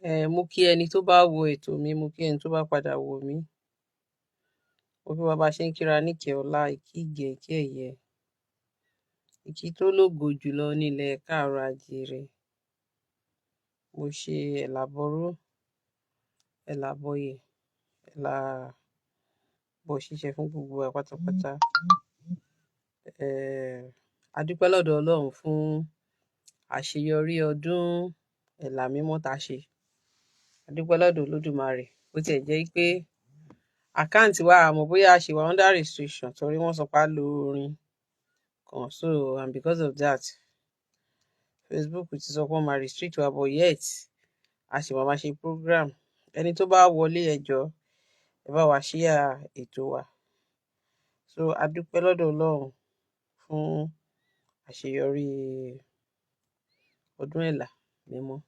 Mo kí ẹni tó bá wo ètò mi, mo kí ẹni tó bá padà wò mí. Mo kí wa bá ṣe ń kíra níkẹ́ ọlá, ìkí ìgẹ̀, ìkí ẹ̀yẹ, ìkí tó lógo jùlọ nílẹ̀ káàárọ̀ ajíire. Mo ṣe ẹ̀làbọ̀rú, ẹ̀làbọ̀yè, ẹ̀là bọ̀ ṣíṣe fún gbogbo wa pátápátá. A dúpẹ́ lọ́dọ̀ Ọlọ́run fún àṣeyọrí ọdún ẹ̀là mímọ́ tá ṣe. A dúpẹ́ lọ́dọ̀ Olódùmarè. Bó tiẹ̀ jẹ́ pé account wa, a mọ̀ bóyá a ṣì wà under restriction torí wọ́n sọ pé a lo orin kan. So, and because of that, Facebook ti sọ pé wọ́n máa restrict wa, but yet a sì máa máa ṣe program. Ẹni tó bá wọlé, ẹ jọ̀ọ́, ẹ bá wa share ètò wa. So a dúpẹ́ lọ́dọ̀ Ọlọ́run fún àṣeyọrí ọdún ẹ̀là mímọ́.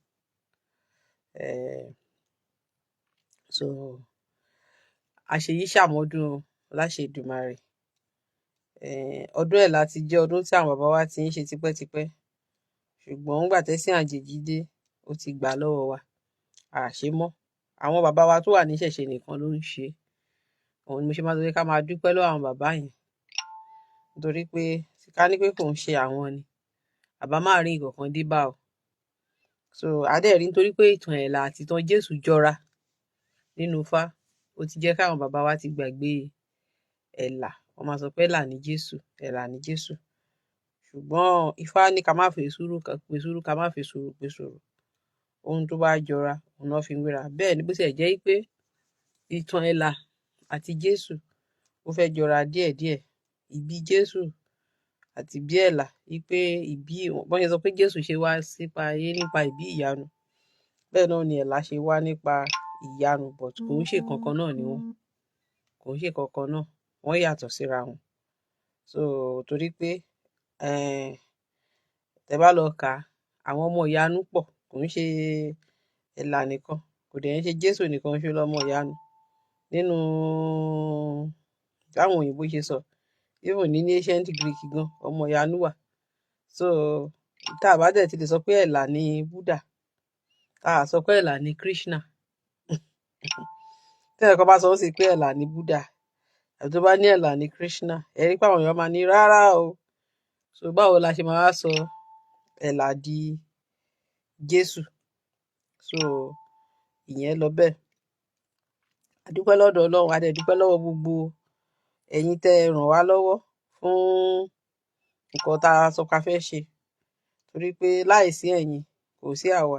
So àṣeyí ṣàmọ́dún o, láṣẹ Èdùmàrè. Ọdún ẹ̀là ti jẹ́ ọdún tí àwọn bàbá wa ti ń ṣe tipẹ́tipẹ́, ṣùgbọ́n nígbà tẹ́sìn àjèjì dé, ó ti gbà lọ́wọ́ wa, a ṣe mọ́. Àwọn bàbá wa tó wà ní ìṣẹ̀ṣe nìkan ló ń ṣe. Òun ni mo ṣe máa ń sọ pé ká máa dúpẹ́ lọ́wọ́ àwọn bàbá yẹn, nítorí pé ká ní pé kò ń ṣe àwọn ni, àbá má rí nǹkan kan dé bá o. So a dẹ̀ rí, nítorí pé ìtàn ẹ̀là àti ìtàn Jésù jọra nínú Ifá, ó ti jẹ́ káwọn bàbá wa ti gbàgbé ẹ̀là. Wọ́n máa sọ pé ẹ̀là ní Jésù, ẹ̀là ní Jésù. Ṣùgbọ́n Ifá ní ká má fi sùúrù pé sùúrù, ká má fi sùúrù pé sùúrù. Ohun tó bá jọra, òun náà fi ń wéra. Bẹ́ẹ̀ ni, bó tiẹ̀ jẹ́ pé ìtàn ẹ̀là àti Jésù ó fẹ́ jọra díẹ̀díẹ̀, ìbí Jésù àti ìbí ẹ̀là, wípé ìbí bọ́n ṣe sọ pé Jésù ṣe wá sípa ayé nípa ìbí ìyanu, bẹ́ẹ̀ náà ni ẹ̀là ṣe wá nípa ìyanu, but kò ń ṣe kankan náà ni wọ́n, kò ń ṣe kankan náà, wọ́n yàtọ̀ síra wọn. So torí pé tẹ́ bá lọ kà á, àwọn ọmọ ìyanu pọ̀, kò ń ṣe ẹ̀là nìkan, kò dẹ̀ ń ṣe Jésù nìkan ṣe lọ́mọ ìyanu. Nínú báwọn òyìnbó ṣe sọ, even ní ancient Greek gan, ọmọ ìyanu wà. So tá a bá dẹ̀ ti lè sọ pé ẹ̀là ni Buddha, tá a sọ pé ẹ̀là ni Krishna. Tí ẹ̀kan bá sọ ó sì pé ẹ̀là ni Buddha àbí tó bá ní ẹ̀là ni Krishna, ẹ rí pé àwọn èèyàn máa ní rárá o. So báwo la ṣe máa sọ ẹ̀là di Jésù? So ìyẹn lọ bẹ́ẹ̀. A dúpẹ́ lọ́dọ̀ Ọlọ́run, a dẹ̀ dúpẹ́ lọ́wọ́ gbogbo ẹ̀yin tẹ́ ẹ ràn wá lọ́wọ́ fún nǹkan tá a sọ pé a fẹ́ ṣe, torí pé láìsí ẹ̀yin, kò sí àwa.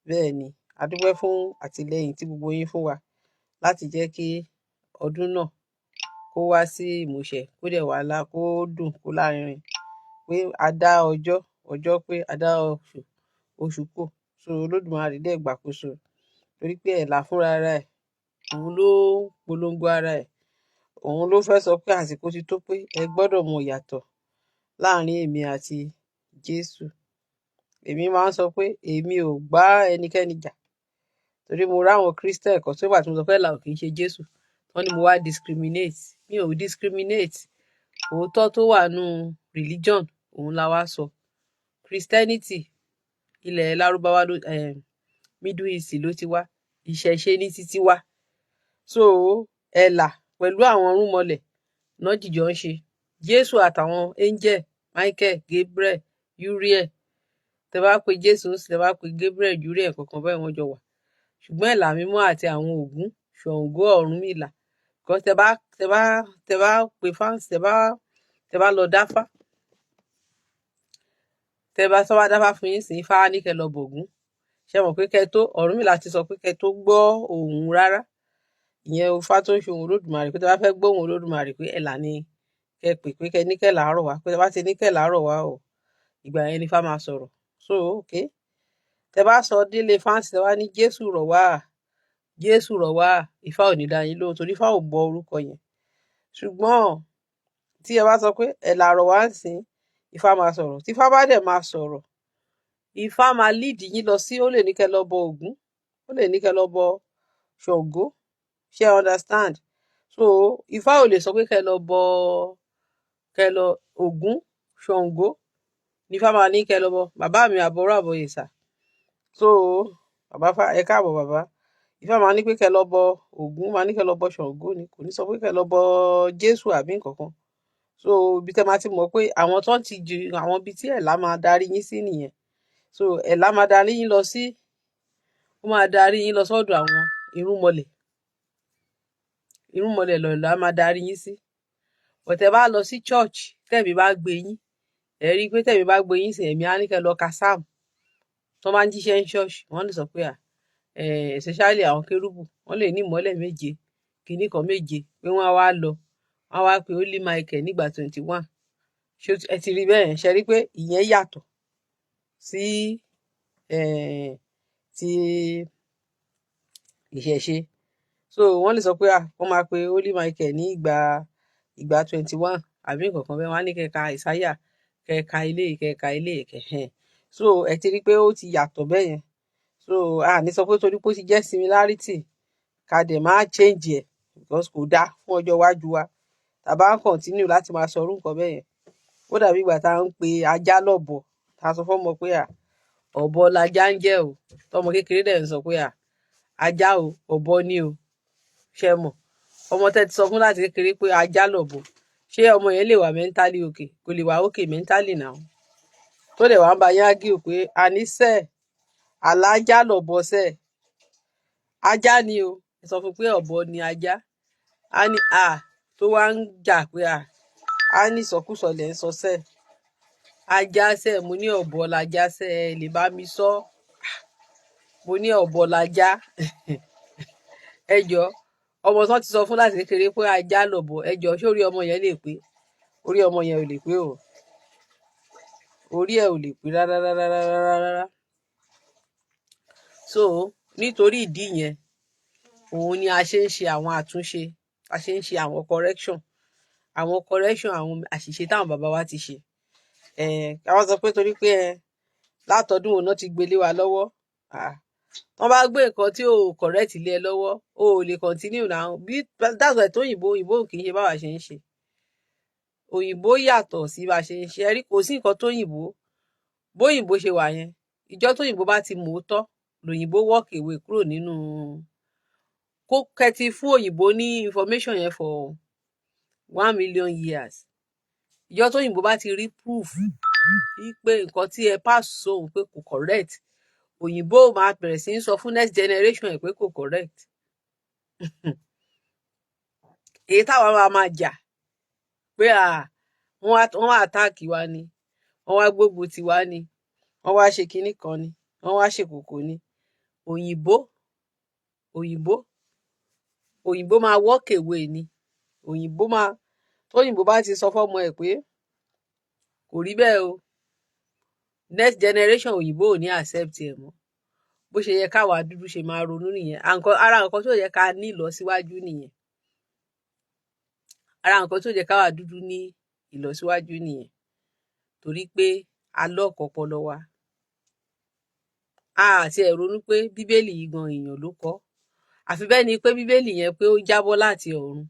Bẹ́ẹ̀ ni, a dúpẹ́ fún àtìlẹ́yìn tí gbogbo yín fún wa láti jẹ́ kí ọdún náà kó wá sí ìmúṣẹ, kó dẹ̀ wá lá, kó dùn, kó lárinrin, pé a dá ọjọ́, ọjọ́ pé a dá oṣù, oṣù kò. So Olódùmarè dẹ̀ gbàkóso, torí pé ẹ̀là fúnra ara ẹ̀, òun ló polongo ara ẹ̀, òun ló fẹ́ sọ pé àsìkò ti tó, pé ẹ gbọ́dọ̀ mọ ìyàtọ̀ láàrin èmi àti Jésù. Èmi máa ń sọ pé èmi ò gbá ẹnikẹ́ni jà, torí mo ráwọn Christian kan tó wà tí mo sọ pé ẹ̀là ò kì í ṣe Jésù, wọ́n ní mo wá discriminate. Mi ò discriminate. Òótọ́ tó wà nù religion, òun la wá sọ. Christianity, ilẹ̀ Lárúbáwá ló, Middle East ló ti wá. Ìṣẹ̀ṣe ní títí wá. So ẹ̀là pẹ̀lú àwọn irúnmọlẹ̀ náà jìjọ ń ṣe. Jésù àtàwọn angel, Michael, Gabriel, Uriel, tẹ bá pe Jésù ń sìn, tẹ bá pe Gabriel, Uriel kankan bẹ́ẹ̀, wọ́n jọ wà. Ṣùgbọ́n ẹ̀là mímọ́ àti àwọn Ògún, Ṣàngó, Ọ̀rúnmìlà, because tẹ bá pe fáǹsì, tẹ bá lọ dáfá, tẹ bá sọ wá dáfá fún yín sìn, Ifá ní kẹ́ lọ bọ̀gún. Ṣe mọ̀ pé kẹ́ tó, Ọ̀rúnmìlà ti sọ pé kẹ́ tó gbọ́ òun rárá, ìyẹn Ifá tó ń ṣe ohun Olódùmarè, pé tẹ bá fẹ́ gbọ́ ohùn Olódùmarè, pé ẹ̀là ni kẹ́ pè, pé kẹ́ ní kẹ́ làárọ̀ wá, pé tẹ bá ti ní kẹ́ làárọ̀ wá o, ìgbà yẹn ni Ifá máa sọ̀rọ̀. So okay, tẹ bá sọ délé fáǹsì, tẹ wá ní Jésù rọ̀ wá, Jésù rọ̀ wá, Ifá ò ní dá yín lóhùn, torí Ifá ò gbọ́ orúkọ yẹn. Ṣùgbọ́n tí ẹ bá sọ pé ẹ̀là rọ̀ wá ń sìn, Ifá máa sọ̀rọ̀. Tí Ifá bá dẹ̀ máa sọ̀rọ̀, Ifá máa lead yín lọ sí, ó lè ní kẹ́ lọ bọ Ògún, ó lè ní kẹ́ lọ bọ Ṣàngó. Ṣé ẹ understand? So Ifá ò lè sọ pé kẹ́ lọ bọ, kẹ́ lọ Ògún, Ṣàngó ní Ifá máa ní kẹ́ lọ bọ. Bàbá mi, àbọrú àbọyèsà. So Bàbá fa, ẹ káàbọ̀ bàbá. Ifá máa ní pé kẹ́ lọ bọ Ògún, máa ní kẹ́ lọ bọ Ṣàngó ni, kò ní sọ pé kẹ́ lọ bọ Jésù àbí nǹkan kan. So ibi tẹ́ máa ti mọ̀ pé àwọn tó ti ju àwọn ibi tí ẹ̀là máa darí yín sí nìyẹn. So ẹ̀là máa darí yín lọ sí, ó máa darí yín lọ sọ́dọ̀ àwọn irúnmọlẹ̀. Irúnmọlẹ̀ lọ̀lá máa darí yín sí. But tẹ́ bá lọ sí church, tẹ̀mí bá gbé yín, ẹ rí i pé tẹ̀mí bá gbé yín sí, ẹ̀mí á ní kẹ́ lọ ka sáàmù. Tó bá ń jíṣẹ́ ní church, wọ́n lè sọ pé à, especially àwọn kérúbù, wọ́n lè ní ìmọ́lẹ̀ méje, kinní kan méje, pé wọ́n á wá lọ, wọ́n á wá pe Holy Michael nígbà 21. Ṣé ẹ ti rí bẹ́ẹ̀? Ṣe rí pé ìyẹn yàtọ̀ sí ti ìṣẹ̀ṣe? So wọ́n lè sọ pé à, wọ́n máa pe Holy Michael ní ìgbà 21 àbí nǹkan kan bẹ́ẹ̀. Wọ́n á ní kẹ́ ka Ìsáyà, kẹ́ ka ilé, kẹ́ ka ilé kẹ̀hẹ́n. So ẹ ti rí pé ó ti yàtọ̀ bẹ́ẹ̀ yẹn. So a ní sọ pé torí pé ó ti jẹ́ similarity, ká dẹ̀ má change ẹ̀, because kò dáa fún ọjọ́ iwájú wa. Tá bá ń continue láti máa sọ irú nǹkan bẹ́ẹ̀ yẹn, ó dàbí ìgbà tá à ń pe ajá lọ́bọ, tá a sọ fọ́mọ pé à, ọ̀bọ lajá ń jẹ́ o, tọmọ kékeré dẹ̀ ń sọ pé à, ajá o, ọ̀bọ ni o. Ṣe mọ̀, ọmọ tẹ́ ti sọ fún láti kékeré pé ajá lọ̀bọ, ṣé ọmọ yẹn lè wà mentally okay? Kò lè wà okay mentally now. Tó dẹ̀ wá ń bá yín argue pé àníṣe alájá lọ̀bọ sẹ́, ajá ni o. Ẹ sọ fún pé ọ̀bọ ni ajá, á ní à, tó wá ń jà pé à, á ní ìsọkúsọ lẹ̀ ń sọ sẹ́, ajá sẹ́, mo ní ọ̀bọ lajá sẹ́, ẹ lè bá mi sọ, mo ní ọ̀bọ lajá. Ẹ jọ, ọmọ tán ti sọ fún láti kékeré pé ajá lọ̀bọ, ẹ jọ, ṣé orí ọmọ yẹn lè pé? Orí ọmọ yẹn ò lè pé o, orí ẹ̀ ò lè pé rárá rárá rárá rárá. So nítorí ìdí yẹn, òun ni a ṣe ń ṣe àwọn àtúnṣe, a ṣe ń ṣe àwọn correction, àwọn correction àwọn àṣìṣe táwọn bàbá wa ti ṣe. Káwọn sọ pé torí pé ẹ látọdún wo náà ti gbélé wa lọ́wọ́. Wọ́n bá gbé nǹkan tí ò correct lé ẹ lọ́wọ́, o ò lè continue now. Bí that's why tó òyìnbó, òyìnbó kì í ṣe báwa ṣe ń ṣe. Òyìnbó yàtọ̀ sí bá ṣe ń ṣe. Ẹ rí, kò sí nǹkan tó òyìnbó, bóyìnbó ṣe wà yẹn, ìjọ tóyìnbó bá ti mọ̀ ọ́ tọ́ lòyìnbó walk away kúrò nínú kó kẹtì fún òyìnbó ní information yẹn for 1 million years. Ìjọ tóyìnbó bá ti rí proof wípé nǹkan tí ẹ pass sóhun pé kò correct, òyìnbó máa bẹ̀rẹ̀ sí í sọ fún next generation ẹ̀ pé kò correct. Èyí táwa máa máa jà pé à, wọ́n wá attack wa ni, wọ́n wá gbógun tiwa ni, wọ́n wá ṣe kinní kan ni, wọ́n wá ṣèkòkò ni. Òyìnbó, òyìnbó, òyìnbó máa walk away ni. Òyìnbó máa, tóyìnbó bá ti sọ fọ́mọ ẹ̀ pé kò rí bẹ́ẹ̀ o, next generation òyìnbó ò ní accept ẹ̀ mọ́. Bó ṣe yẹ káwa dúdú ṣe máa ronú nìyẹn. Ara nǹkan tó yẹ ká ní ìlọsíwájú nìyẹn. Ara nǹkan tó yẹ káwa dúdú ní ìlọsíwájú nìyẹn, torí pé a lọ́ọ̀kọ̀ ọpọlọ wa. A àti ẹ̀ ronú pé Bíbélì yìí gan, èèyàn ló kọ. Àfi bẹ́ẹ̀ ni pé Bíbélì yẹn pé ó jábọ́ láti ọ̀run.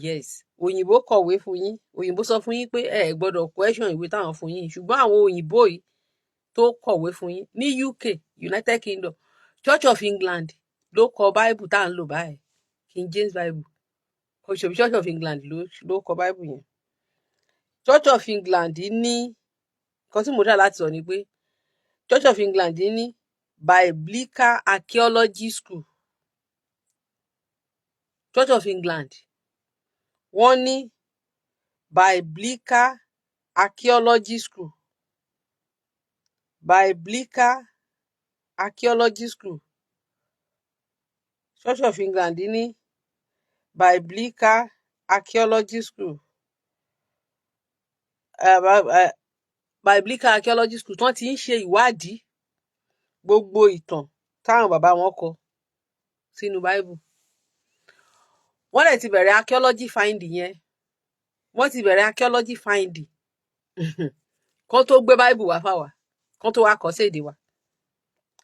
Yes, òyìnbó kọ̀wé fún yín, òyìnbó sọ fún yín pé ẹ gbọ́dọ̀ question ìwé táwọn fún yín. Ṣùgbọ́n àwọn òyìnbó yìí tó kọ̀wé fún yín ní UK, United Kingdom, Church of England ló kọ Bible tá à ń lò báyìí, King James Bible. Ṣòbí Church of England ló kọ Bible yẹn. Church of England ní nǹkan tí mo dá láti sọ ni pé Church of England ní Biblical Archaeology School. Church of England, wọ́n ní Biblical Archaeology School, Biblical Archaeology School. Church of England ní Biblical Archaeology School, Biblical Archaeology School tí wọ́n ti ń ṣe ìwádìí gbogbo ìtàn táwọn bàbá wọn kọ sínú Bible. Wọ́n dẹ̀ ti bẹ̀rẹ̀ archaeology finding yẹn. Wọ́n ti bẹ̀rẹ̀ archaeology finding kán tó gbé Bible wá fáwa, kán tó wá kọ sí èdè wa.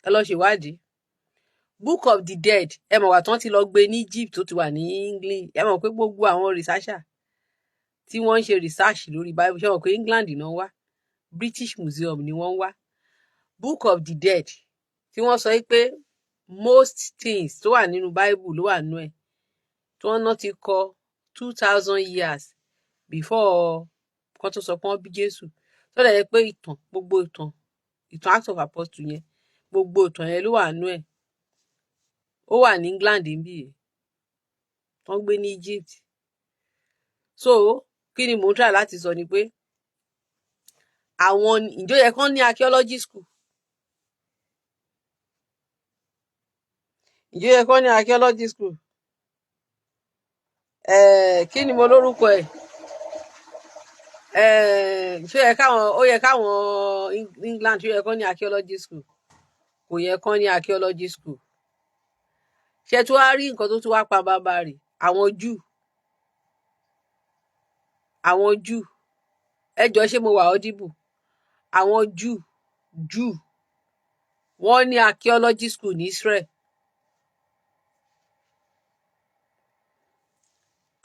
Ẹ lọ ṣèwádìí Book of the Dead. Ẹ mọ̀ wà tán ti lọ gbé ní Egypt, tó ti wà ní England. Ẹ mọ̀ pé gbogbo àwọn researcher tí wọ́n ń ṣe research lórí Bible, ṣé mọ̀ pé England náà wá, British Museum ni wọ́n ń wá Book of the Dead tí Tí wọ́n sọ pé most things tó wà nínú Bible ló wà nínú ẹ̀, tí wọ́n náà ti kọ 2,000 years before kán tó sọ pé wọ́n bí Jésù, tó dẹ̀ jẹ́ pé ìtàn, gbogbo ìtàn, ìtàn Acts of Apostle yẹn, gbogbo ìtàn yẹn ló wà nínú ẹ̀. Ó wà ní England níbí yìí, wọ́n gbé ní Egypt. So kí ni mò ń try láti sọ ni pé àwọn ìjọ yẹ kán ní archaeology school. Ìjọ yẹ kán ní archaeology school. Kí ni mo lórúkọ ẹ̀? Ṣó yẹ káwọn, ó yẹ káwọn England, ṣó yẹ kán ní archaeology school? Kò yẹ kán ní archaeology school. Ṣé tí wàá rí nǹkan tó tún wá pa bàbá rẹ̀? Àwọn Júù, àwọn Júù, ẹ jọ, ṣé mo wà audible? Àwọn Júù, wọ́n ní archaeology school ní Israel.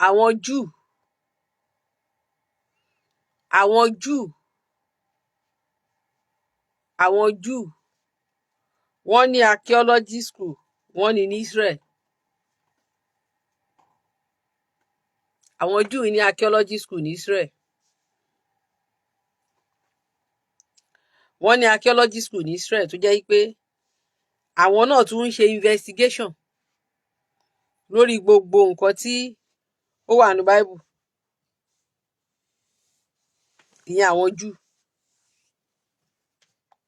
Àwọn Júù, àwọn Júù, àwọn Júù, wọ́n ní archaeology school, wọ́n ní ní Israel. Àwọn Júù ní archaeology school ní Israel. Wọ́n ní archaeology school ní Israel, tó jẹ́ pé àwọn náà tún ń ṣe investigation lórí gbogbo nǹkan tí ó wà ní Bible. Ìyẹn àwọn Júù.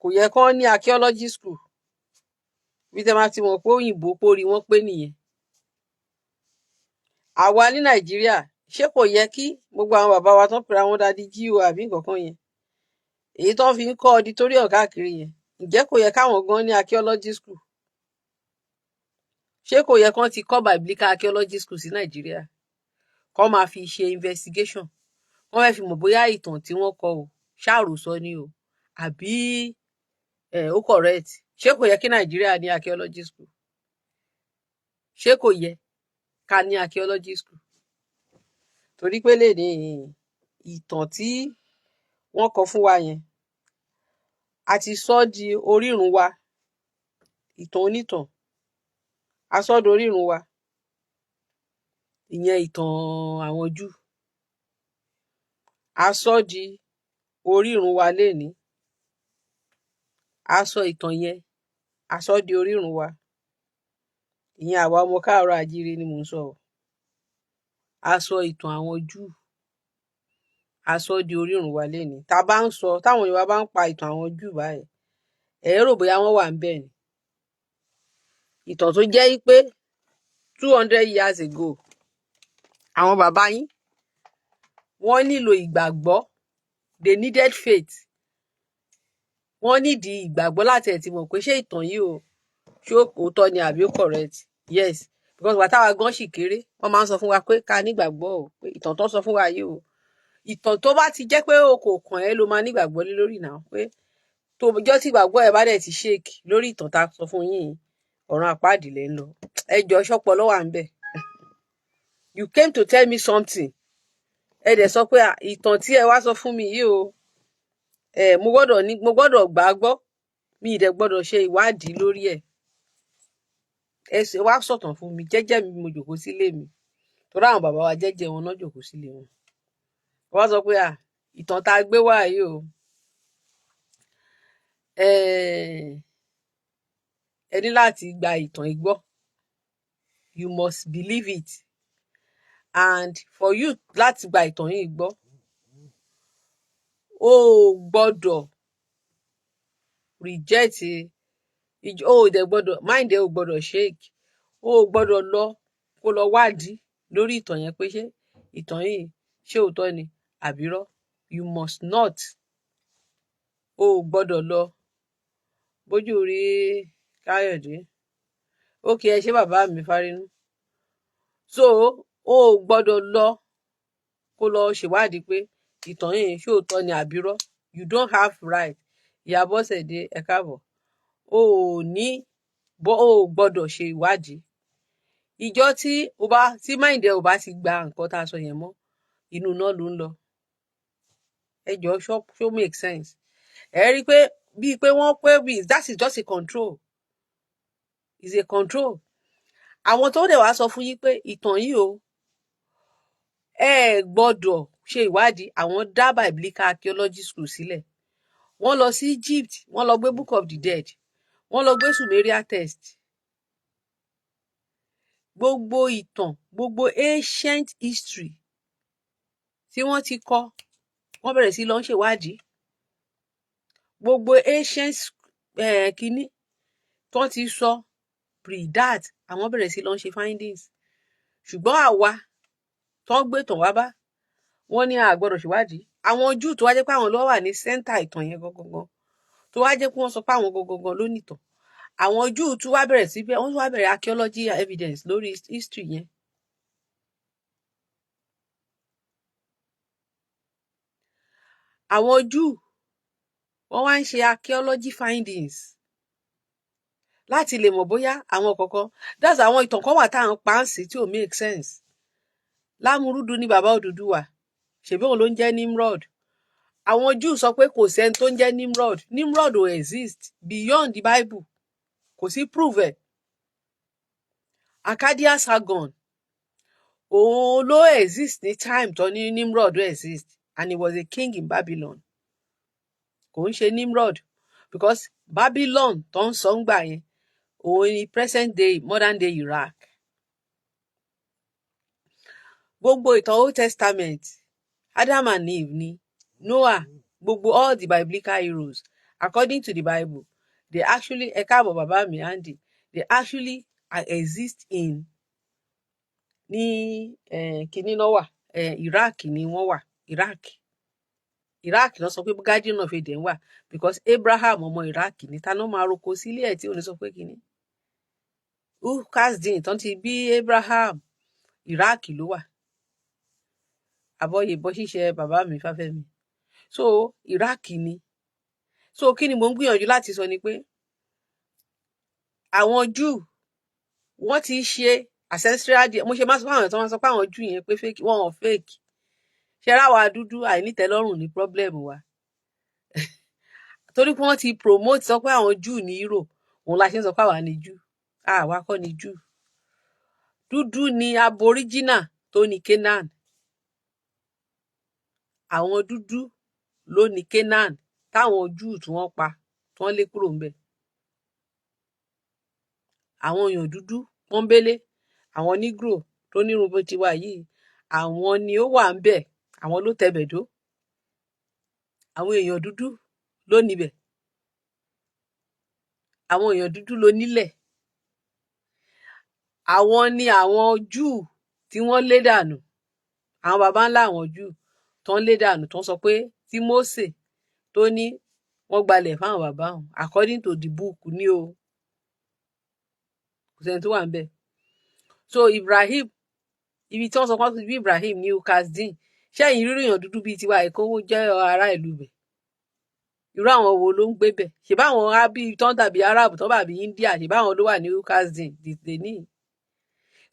Kò yẹ kán ní archaeology school. Bí tẹ́ máa ti mọ̀ pé òyìnbó pórí wọn pé nìyẹn. Àwa ní Nàìjíríà, ṣé kò yẹ kí gbogbo àwọn bàbá wa tán pera wọn Daddy G.O àbí nǹkan kan yẹn, èyí tó ń fi ń kọ́ auditorium káàkiri yẹn, ǹjẹ́ kò yẹ káwọn gan ní archaeology school? Ṣé kò yẹ kán ti kọ́ biblical archaeology school sí Nàìjíríà, kán máa fi ṣe investigation, wọ́n fẹ́ẹ́ fi mọ̀ bóyá ìtàn tí wọ́n kọ o ṣàròsọ ni o àbí ó correct? Ṣé kò yẹ kí Nàìjíríà ní archaeology school? Ṣé kò yẹ ká ní archaeology school? Torí pé lè ní ìtàn tí wọ́n kọ fún wa yẹn, a ti sọ ọ́ di orírun wa. Ìtàn onítàn, a sọ ọ́ di orírun wa. Ìyẹn ìtàn àwọn Júù, a sọ ọ́ di orírun wa lénìí. A sọ ìtàn yẹn, a sọ ọ́ di orírun wa. Ìyẹn àwa ọmọ káàárọ̀ àjíire ni mò ń sọ o. A sọ ìtàn àwọn Júù, a sọ ọ́ di orírun wa lénìí. Tá a bá ń sọ, táwọn Yorùbá bá ń pa ìtàn àwọn Júù báyìí, ẹ rò bóyá wọ́n wà ńbẹ̀ ni. Ìtàn tó jẹ́ pé 200 years ago, àwọn bàbá yín, wọ́n nílò ìgbàgbọ́. They needed faith. Wọ́n nídìí ìgbàgbọ́ láti ẹ̀ ti mọ̀ pé ṣé ìtàn yìí o, ṣé òótọ́ ni àbí ó correct. Yes, because wà táwa gan ṣì kéré, wọ́n máa ń sọ fún wa pé ká nígbàgbọ́ o, pé ìtàn tó sọ fún wa yìí o, ìtàn tó bá ti jẹ́ pé o kò kàn ẹ́ ló máa nígbàgbọ́ lé lórí náà, pé tó jọ́ tí ìgbàgbọ́ ẹ bá dẹ̀ ti shake lórí ìtàn tá a sọ fún yín, ọ̀run àpáàdì lẹ́ ń lọ. Ẹ jọ, ṣọ́pọ̀ lọ́wọ́ à ń bẹ̀. You came to tell me something, ẹ dẹ̀ sọ pé ìtàn tí ẹ wá sọ fún mi yìí o, ẹ mo gbọ́dọ̀ ní, mo gbọ́dọ̀ gbà á gbọ́, mi ì dẹ̀ gbọ́dọ̀ ṣe ìwádìí lórí ẹ̀. Ẹ ṣe wá sọ̀tàn fún mi jẹ́jẹ́ mi, mo jòkó sílé mi, torí àwọn bàbá wa, jẹ́jẹ́ wọn náà jòkó sílé wọn. Wọ́n sọ pé ìtàn tá a gbé wá yìí o, ẹ ní láti gba ìtàn yìí gbọ́. You must believe it, and for you láti gba ìtàn yìí gbọ́, o ò gbọ́dọ̀ reject, o ò dẹ̀ gbọ́dọ̀, mind ẹ ò gbọ́dọ̀ shake, o ò gbọ́dọ̀ lọ kó lọ wádìí lórí ìtàn yẹn pé ṣé ìtàn yìí, ṣé òótọ́ ni àbírọ́. You must not, o ò gbọ́dọ̀ lọ bójú rí. Káyọ̀dé, ókè, ẹ ṣé bàbá mi fárínú. So o ò gbọ́dọ̀ lọ kó lọ ṣèwádìí pé ìtàn yìí, ṣé òótọ́ ni àbírọ́. You don't have right. Ìyá Bọ́sẹ̀dé, ẹ káàbọ̀. O ò ní bọ́, o ò gbọ́dọ̀ ṣe ìwádìí. Ìjọ tí o bá tí mind ẹ ò bá ti gba nǹkan tá a sọ yẹn mọ́, inú iná ló ń lọ. Ẹ jọ, ṣó make sense? Ẹ rí i pé bíi pé wọ́n pé bíi that is just a control. Is a control. Àwọn tó dẹ̀ wá sọ fún yín pé ìtàn yìí o, ẹ gbọ́dọ̀ ṣe ìwádìí, àwọn dá Biblical Archaeology School sílẹ̀. Wọ́n lọ sí Egypt, wọ́n lọ gbé Book of the Dead, wọ́n lọ gbé Sumeria text, gbogbo ìtàn, gbogbo ancient history tí wọ́n ti kọ, wọ́n bẹ̀rẹ̀ sí lọ ń ṣèwádìí gbogbo ancient kínní tó ti sọ pre-that. Àwọn bẹ̀rẹ̀ sí lọ ń ṣe findings. Ṣùgbọ́n àwa tó ń gbé tàn wá bá wọ́n ní a gbọ́dọ̀ ṣèwádìí. Àwọn Júù tó wá jẹ́ pé àwọn ló wà ní center ìtàn yẹn gangan, tó wá jẹ́ pé wọ́n sọ pé àwọn gangan ló nìtàn, àwọn Júù tún wá bẹ̀rẹ̀ sí bẹ́ẹ̀, wọ́n tún wá bẹ̀rẹ̀ archaeology evidence lórí history yẹn. Àwọn Júù, wọ́n wá ń ṣe archaeology findings láti lè mọ̀ bóyá àwọn kọ̀ọ̀kan, that's àwọn ìtàn kan wà tá à ń pa á sí tí ò make sense. Lámúrúdù ní bàbá Odùduwà, ṣèbí òun ló ń jẹ́ Nimrod. Àwọn Júù sọ pé kò sẹ́ni tó ń jẹ́ Nimrod. Nimrod ò exist beyond the Bible, kò sí proof ẹ̀. Akkadian Sargon, òun ló exist ní time tó ní Nimrod exist, and he was a king in Babylon. Kò ń ṣe Nimrod, because Babylon tó ń sọ ń gbà yẹn, òun ni present day, modern day Iraq. Gbogbo ìtàn Old Testament, Adam and Eve ni, Noah, gbogbo all the biblical heroes according to the Bible, they actually, ẹ káàbọ̀ bàbá mi Andy, they actually exist in ní kinní náà wà, Iraq ni wọ́n wà. Iraq, Iraq náà sọ pé Garden of Eden wà, because Abraham ọmọ Iraq ní. Ta ló máa roko sílé ẹ̀ tí ò ní sọ pé kinní Ur-Kasdim tán ti bí Abraham? Iraq ló wà. Àbọ̀yè bọ́ ṣíṣe bàbá mi Fáfẹ́mi. So Iraq ni. So kí ni mò ń gbìyànjú láti sọ ni pé àwọn Júù, wọ́n ti ṣe ancestral DNA. Mo ṣe máa sọ fún àwọn tó máa sọ pé àwọn Júù yẹn pé fake, wọn ò fake. Ṣe ráwa dúdú, àìnítẹ́lọ́rùn ní problem wa, torí pé wọ́n ti promote sọ pé àwọn Júù ní hero, òun la ṣe ń sọ pé àwa ni Júù. Àwa kọ́ ni Júù. Dúdú ni aboriginal tó ní Canaan. Àwọn dúdú ló ní Canaan táwọn Júù tí wọ́n pa, tí wọ́n lé kúrò ńbẹ̀. Àwọn èèyàn dúdú pọ́nbélé, àwọn Negro tó nírun bó ti wà yìí, àwọn ni ó wà ńbẹ̀, àwọn ló tẹbẹ̀ dó. Àwọn èèyàn dúdú ló níbẹ̀, àwọn èèyàn dúdú ló nílẹ̀. Àwọn ni àwọn Júù tí wọ́n lé dànù, àwọn baba ńlá àwọn Júù tó ń lé dànù, tó ń sọ pé tí Mósè tó ní wọ́n gbalẹ̀ fáwọn bàbá òun, according to the book ní o, kò sẹ́ni tó wà ńbẹ̀. So Ibrahim, ibi tí wọ́n sọ pé wọ́n ti bí Ibrahim ní Ur-Kasdim, ṣẹ́yìn rírì èèyàn dúdú bíi tiwa ìkówó jẹ́ ará ìlú bẹ̀? Irú àwọn wo ló ń gbé bẹ̀? Ṣe báwọn ábí tó ń dàbí Arab, tó bàbí India, ṣe báwọn ló wà ní Ur-Kasdim dìde ní?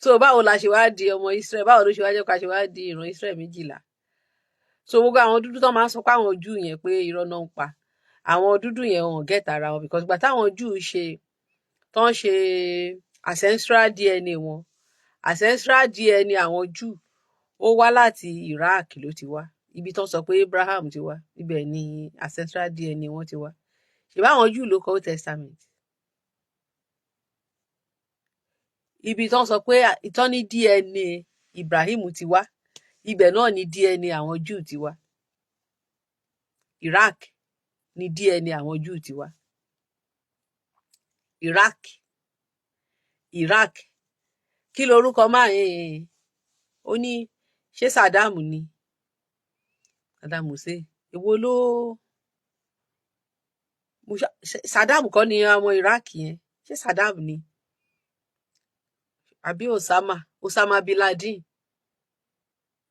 So báwo la ṣe wá di ọmọ Israel? Báwo ló ṣe wá jẹ́ ká ṣe wá di ìran Israel 12? So gbogbo àwọn dúdú tó máa ń sọ pé àwọn Júù yẹn pé irọ́ náà ń pa, àwọn dúdú yẹn, wọn get ara wọn, because gbà táwọn Júù ṣe tó ń ṣe ancestral DNA wọn, ancestral DNA àwọn Júù, ó wá láti Iraq ló ti wá. Ibi tó ń sọ pé Abraham ti wá, ibẹ̀ ni ancestral DNA wọn ti wá. Ṣèbá àwọn Júù ló kọ Old Testament. Ibi tó ń sọ pé ìtọ́ ní DNA Ibrahim ti wá, ibẹ̀ náà ni DNA àwọn Júù ti wá. Iraq ni DNA àwọn Júù ti wá. Iraq, Iraq. Kí lorúkọ máa ń ó ní? Ṣé Saddam ni? Saddam Hussein, èwo ló? Saddam kọ́ ni ọmọ Iraq yẹn? Ṣé Saddam ni àbí Osama? Osama bin Laden,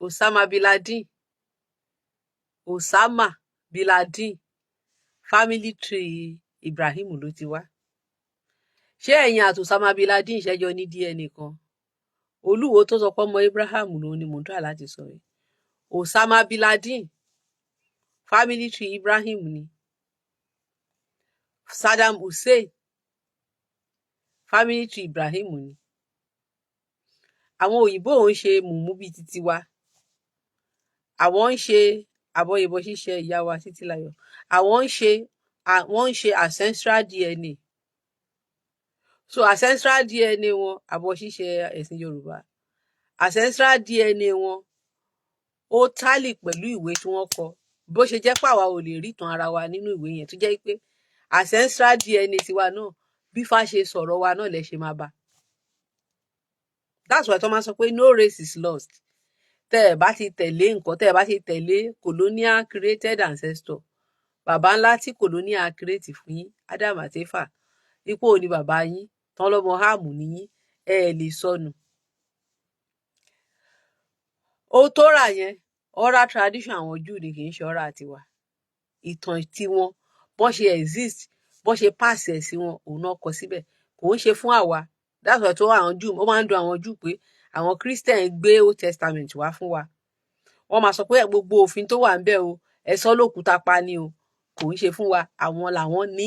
Osama bin Laden, Osama bin Laden, family tree Ibrahim ló ti wá. Ṣé ẹ̀yin àti Osama bin Laden ìṣẹ́jọ ní DNA kan? Olúwo tó sọ pé ọmọ Abraham lòun ni mò ń try láti sọ yìí. Osama bin Laden, family tree Ibrahim ni. Saddam Hussein, Family tree Ibrahim ni. Àwọn òyìnbó ò ń ṣe mùmú bíi titi wa. Àwọn ń ṣe àbọyìnbọ ṣíṣe. Ìyá wa Títílayọ̀, àwọn ń ṣe ancestral DNA. So ancestral DNA wọn, àbọ̀ ṣíṣe ẹ̀sìn Yorùbá, ancestral DNA wọn ó tally pẹ̀lú ìwé tí wọ́n kọ. Bó ṣe jẹ́ pé àwa ò lè rí ìtàn ara wa nínú ìwé yẹn, tó jẹ́ pé ancestral DNA tiwa náà, bí Ifá ṣe sọ̀rọ̀ wa náà lẹ ṣe máa bá. That's why tó máa sọ pé no race is lost. Tẹ́ ẹ bá ti tẹ̀lé nǹkan, tẹ́ ẹ bá ti tẹ̀lé colonial created ancestor, bàbá ńlá tí colonial create fún yín, Adam àti Éfà, ipò ní bàbá yín tán lọ́mọ Háàmù níyín, ẹ lè sọnù. Ó tó rà yẹn, oral tradition àwọn Júù ni, kì í ṣe oral tiwa. Ìtàn tiwọn, bọ́n ṣe exist, bọ́n ṣe pass ẹ̀ sí wọn, òun náà kọ síbẹ̀, kò ń ṣe fún àwa. That's why tó àwọn Júù, ó máa ń dùn àwọn Júù pé àwọn Christian gbé Old Testament wá fún wa. Wọ́n máa sọ pé gbogbo òfin tó wà ń bẹ̀ o, ẹ sọ lókùúta pa ni o, kò ń ṣe fún wa. Àwọn làwọn ní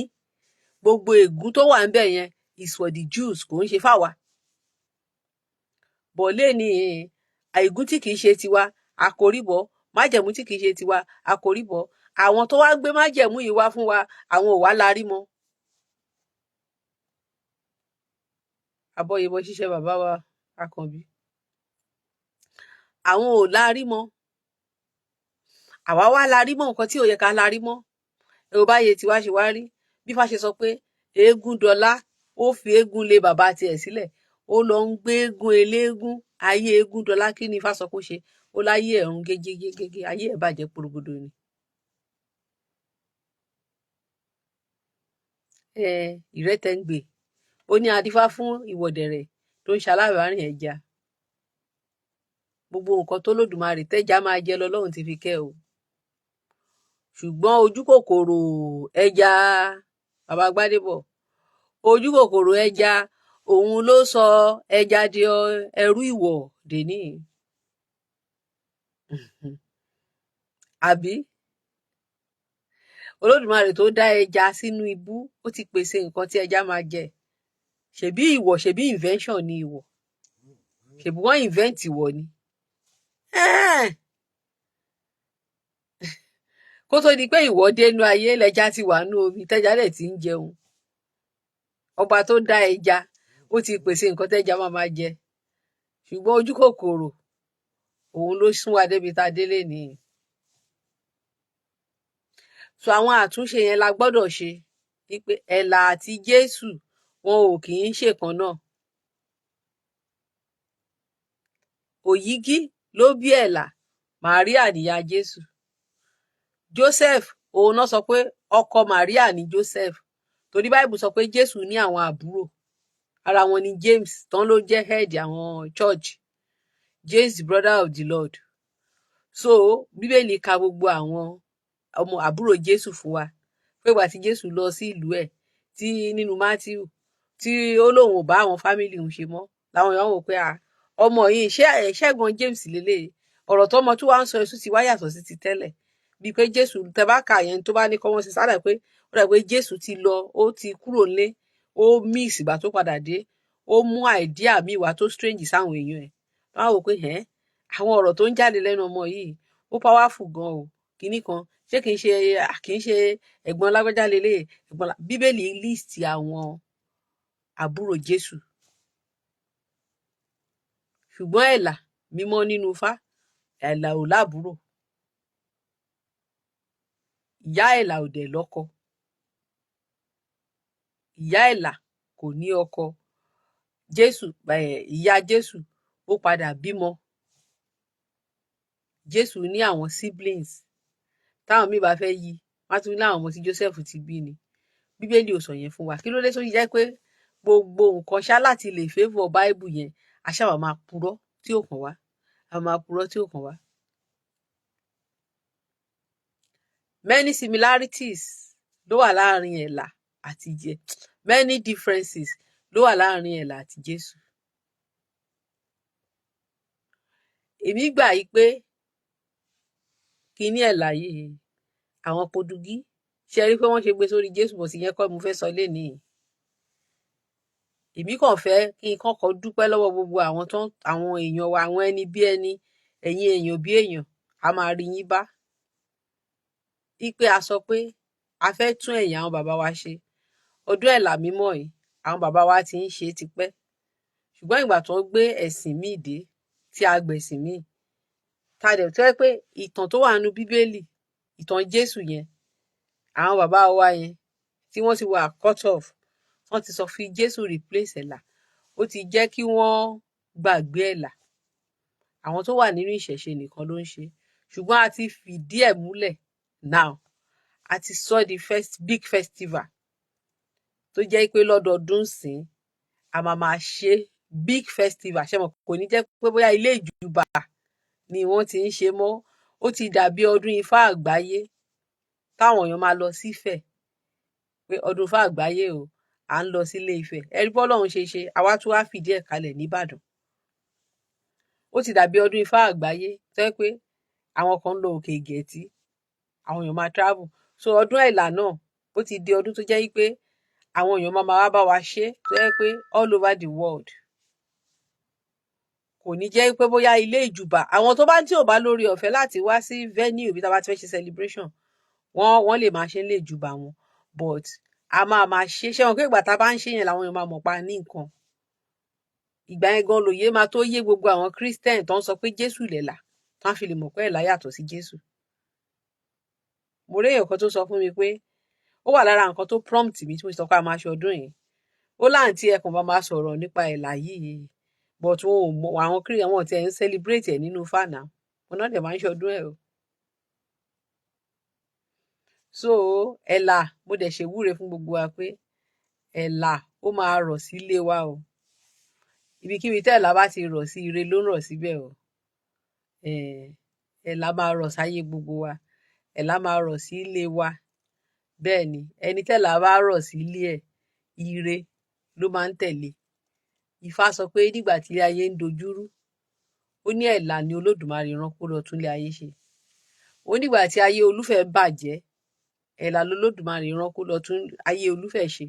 gbogbo ègún tó wà ń bẹ̀ yẹn is for the Jews, kò ń ṣe fáwa. Bọ̀ lẹ́ni àìgún tí kìí ṣe tiwa, àkóríbọ̀ májẹ̀mú tí kìí ṣe tiwa, àkóríbọ̀. Àwọn tó wá gbé májẹ̀mú yìí wá fún wa, àwọn ò wá larí mọ́. Abọ́yẹbọ ṣiṣẹ́ bàbá wa Àkànbí, àwọn ò larí mọ́. Àwa wá larí mọ́ nǹkan tí ò yẹ ká larí mọ́. Ẹ ò bá yẹ tiwa ṣe wá rí bí Ifá ṣe sọ pé eégún dọlá, ó fi eégún lé bàbá tiẹ̀ sílẹ̀, ó lọ ń gbé eégún eléégún. Ayé eégún dọlá, kí ni Ifá sọ kó ṣe? Ó láyé ẹ̀rùn gégégégé, ayé ẹ̀ bàjẹ́ porogodo ni. Ìrẹ́tẹ̀ǹgbè ó ní adífá fún ìwọ̀dẹ̀rẹ̀ tó ń ṣalábàárìn ẹja. Gbogbo nǹkan tó lódùmarè tẹ́já máa jẹ lọ́lọ́run ti fi kẹ́ o, ṣùgbọ́n ojú kòkòrò ẹja, bàbá Gbádébọ̀, ojú kòkòrò ẹja, òun ló sọ ẹja di ẹrú ìwọ̀ dèní. Àbí Olódùmarè tó dá ẹja sínú ibú, ó ti pèsè nǹkan tí ẹja máa jẹ. Ṣebí ìwọ̀, ṣebí invention ni ìwọ̀, ṣebí wọ́n invent ìwọ̀ ni. Kó tó di pé ìwọ̀ dénú ayé, lẹja ti wà nú omi, tẹja dẹ̀ ti ń jẹun. Ọba tó dá ẹja, ó ti pèsè nǹkan tẹja máa máa jẹ, ṣùgbọ́n ojú kòkòrò, òun ló sún wa débi tá a délé nìyí. So àwọn àtúnṣe yẹn la gbọ́dọ̀ ṣe, wípé Ẹ̀là àti Jésù, wọn ò kì í ṣèkan náà. Òyígí ló bí Ẹ̀là, Màríà níyà Jésù. Joseph, òun náà sọ pé ọkọ Màríà ní Joseph, torí Báìbù sọ pé Jésù ní àwọn àbúrò. Ara wọn ni James tán ló jẹ́ head àwọn church, James the brother of the Lord. So Bíbélì ka gbogbo àwọn ọmọ àbúrò Jésù fún wa pé ìgbà tí Jésù lọ sí ìlú ẹ̀, tí nínú Matthew, tí ó lóun ò bá àwọn family òun ṣe mọ́, làwọn èèyàn wò pé ọmọ yìí, ṣé ṣẹ́gun James lélẹ̀? Ọ̀rọ̀ tọmọ tí wàá ń sọ èso ti wá yàtọ̀ sí ti tẹ́lẹ̀, bíi pé Jésù tẹ bá kà yẹn, tó bá ní kọ́mọ́ sí sádà pé ó dà pé Jésù ti lọ, ó ti kúrò nílé, ó miss. Ìgbà tó padà dé, ó mú idea míì wá tó strange sáwọn èèyàn ẹ̀. Wọ́n á wò pé ẹ̀ àwọn ọ̀rọ̀ tó ń jáde lẹ́nu ọmọ yìí, ó powerful gan o, kinní kan, ṣé kìí ṣe ẹ̀gbọ́n lágbájá lélẹ̀? Ẹ̀gbọ́n Bíbélì list àwọn àbúrò Jésù, ṣùgbọ́n Ẹ̀là mímọ́ nínú Ifá, Ẹ̀là ò lábúrò. Ìyá Ẹ̀là ò dẹ̀ lọ́kọ. Ìyá Ẹ̀là kò ní ọkọ. Jésù, ìyá Jésù, ó padà bímọ. Jésù ní àwọn siblings. Táwọn míì bá fẹ́ yí, wọ́n á tún ní àwọn ọmọ tí Joseph ti bí ni. Bíbélì ò sọ yẹn fún wa. Kí ló dé tó jẹ́ pé gbogbo nǹkan ṣá láti lè favour Bible yẹn, a ṣáà máa purọ́ tí ò kàn wá, a máa purọ́ tí ò kàn wá? Many similarities ló wà láàrin Ẹ̀là àti jẹ, many differences ló wà láàrin Ẹ̀là àti Jésù. Èmi gbà yí pé kíní Ẹ̀là yìí, àwọn Podugí ṣe rí pé wọ́n ṣe gbé sórí Jésù bọ̀ sí yẹn kọ́ mo fẹ́ sọ lénìí. Èmi kàn fẹ́ kí n kọ́kọ́ dúpẹ́ lọ́wọ́ gbogbo àwọn tó, àwọn èèyàn wa, àwọn ẹni bí ẹni, ẹ̀yin èèyàn bí èèyàn, a máa rí yín bá wípé a sọ pé a fẹ́ tún ẹ̀yìn àwọn bàbá wa ṣe. Ọdún Ẹ̀là mímọ́ yìí, àwọn bàbá wa ti ń ṣe tipẹ́, ṣùgbọ́n ìgbà tó gbé ẹ̀sìn míì dé, tí a gbẹ̀sìn míì, tá a dẹ̀ tó yẹ pé ìtàn tó wà nínú Bíbélì, ìtàn Jésù yẹn, àwọn bàbá wa yẹn tí wọ́n ti wà cut off, wọ́n ti sọ fi Jésù replace Ẹ̀là, ó ti jẹ́ kí wọ́n gbàgbé Ẹ̀là. Àwọn tó wà nínú ìṣẹ̀ṣe nìkan ló ń ṣe, ṣùgbọ́n a ti fìdí ẹ̀ múlẹ̀ now, a ti sọ di first big festival tó jẹ́ pé lọ́dọọdún sìn a máa máa ṣe big festival. Ṣe mọ̀, kò ní jẹ́ pé bóyá ilé ìjùbà ni wọ́n ti ń ṣe mọ́. Ó ti dàbí ọdún Ifá àgbáyé táwọn èèyàn máa lọ sífẹ̀ pé ọdún Ifá àgbáyé o, à ń lọ sílé Ifẹ̀. Ẹ̀rí bọ́lọ́run ṣe ṣe, àwa tún wá fìdí ẹ̀ kalẹ̀ nìbàdàn. Ó ti dàbí ọdún Ifá àgbáyé tó jẹ́ pé àwọn kan ń lọ Òkè Ìgẹ̀tì, àwọn èèyàn máa travel. So ọdún Ẹ̀là náà, ó ti di ọdún tó jẹ́ wípé àwọn èèyàn máa wá bá wa ṣe, tó jẹ́ pé all over the world. Kò ní jẹ́ pé bóyá ilé ìjùbà. Àwọn tó bá tí ò bá lórí ọ̀fẹ́ láti wá sí venue ibi tá a bá ti fẹ́ ṣe celebration, wọ́n lè máa ṣe nílé ìjùbà wọn, but a máa máa ṣe. Ṣé wọn pé ìgbà tá a bá ń ṣe yẹn làwọn èèyàn máa mọ̀ pa ní nǹkan? Ìgbà yẹn gan lòye máa tó yé gbogbo àwọn Christian tó ń sọ pé Jésù lẹ̀là, tó ń fi lè mọ̀ pé Ẹ̀là yàtọ̀ sí Jésù. Mo rí èèyàn kan tó sọ fún mi pé ó wà lára nǹkan tó prompt mi tí mo sọ pé a máa ṣe ọdún yìí. Ó láǹtí ẹkùn bá máa sọ̀rọ̀ nípa Ẹ̀là yìí, but wọn ò mọ àwọn Christian, wọn tiẹ̀ ń celebrate ẹ̀ nínú fànà wọn náà dẹ̀ máa ń ṣe ọdún ẹ̀ o. So Ẹ̀là, mo dẹ̀ ṣèwúre fún gbogbo wa pé Ẹ̀là ó máa rọ̀ sílé wa o. Ibikíbi tẹ́ Ẹ̀là bá ti rọ̀ sí, ire ló ń rọ̀ síbẹ̀ o. Ẹ̀là máa rọ̀ sáyé gbogbo wa, Ẹ̀là máa rọ̀ sí ilé wa. Bẹ́ẹ̀ ni, ẹni tẹ́là bá rọ̀ sí ilé ẹ̀, ire ló máa ń tẹ̀lé. Ifá sọ pé nígbà tí ilé ayé ń dojúrú, ó ní Ẹ̀là ni Olódùmarè rán kó lọ tún ilé ayé ṣe. Ó nígbà tí ayé Olúfẹ̀ bàjẹ́, Ẹ̀là lolódùmarè rán kó lọ tún ayé Olúfẹ̀ ṣe.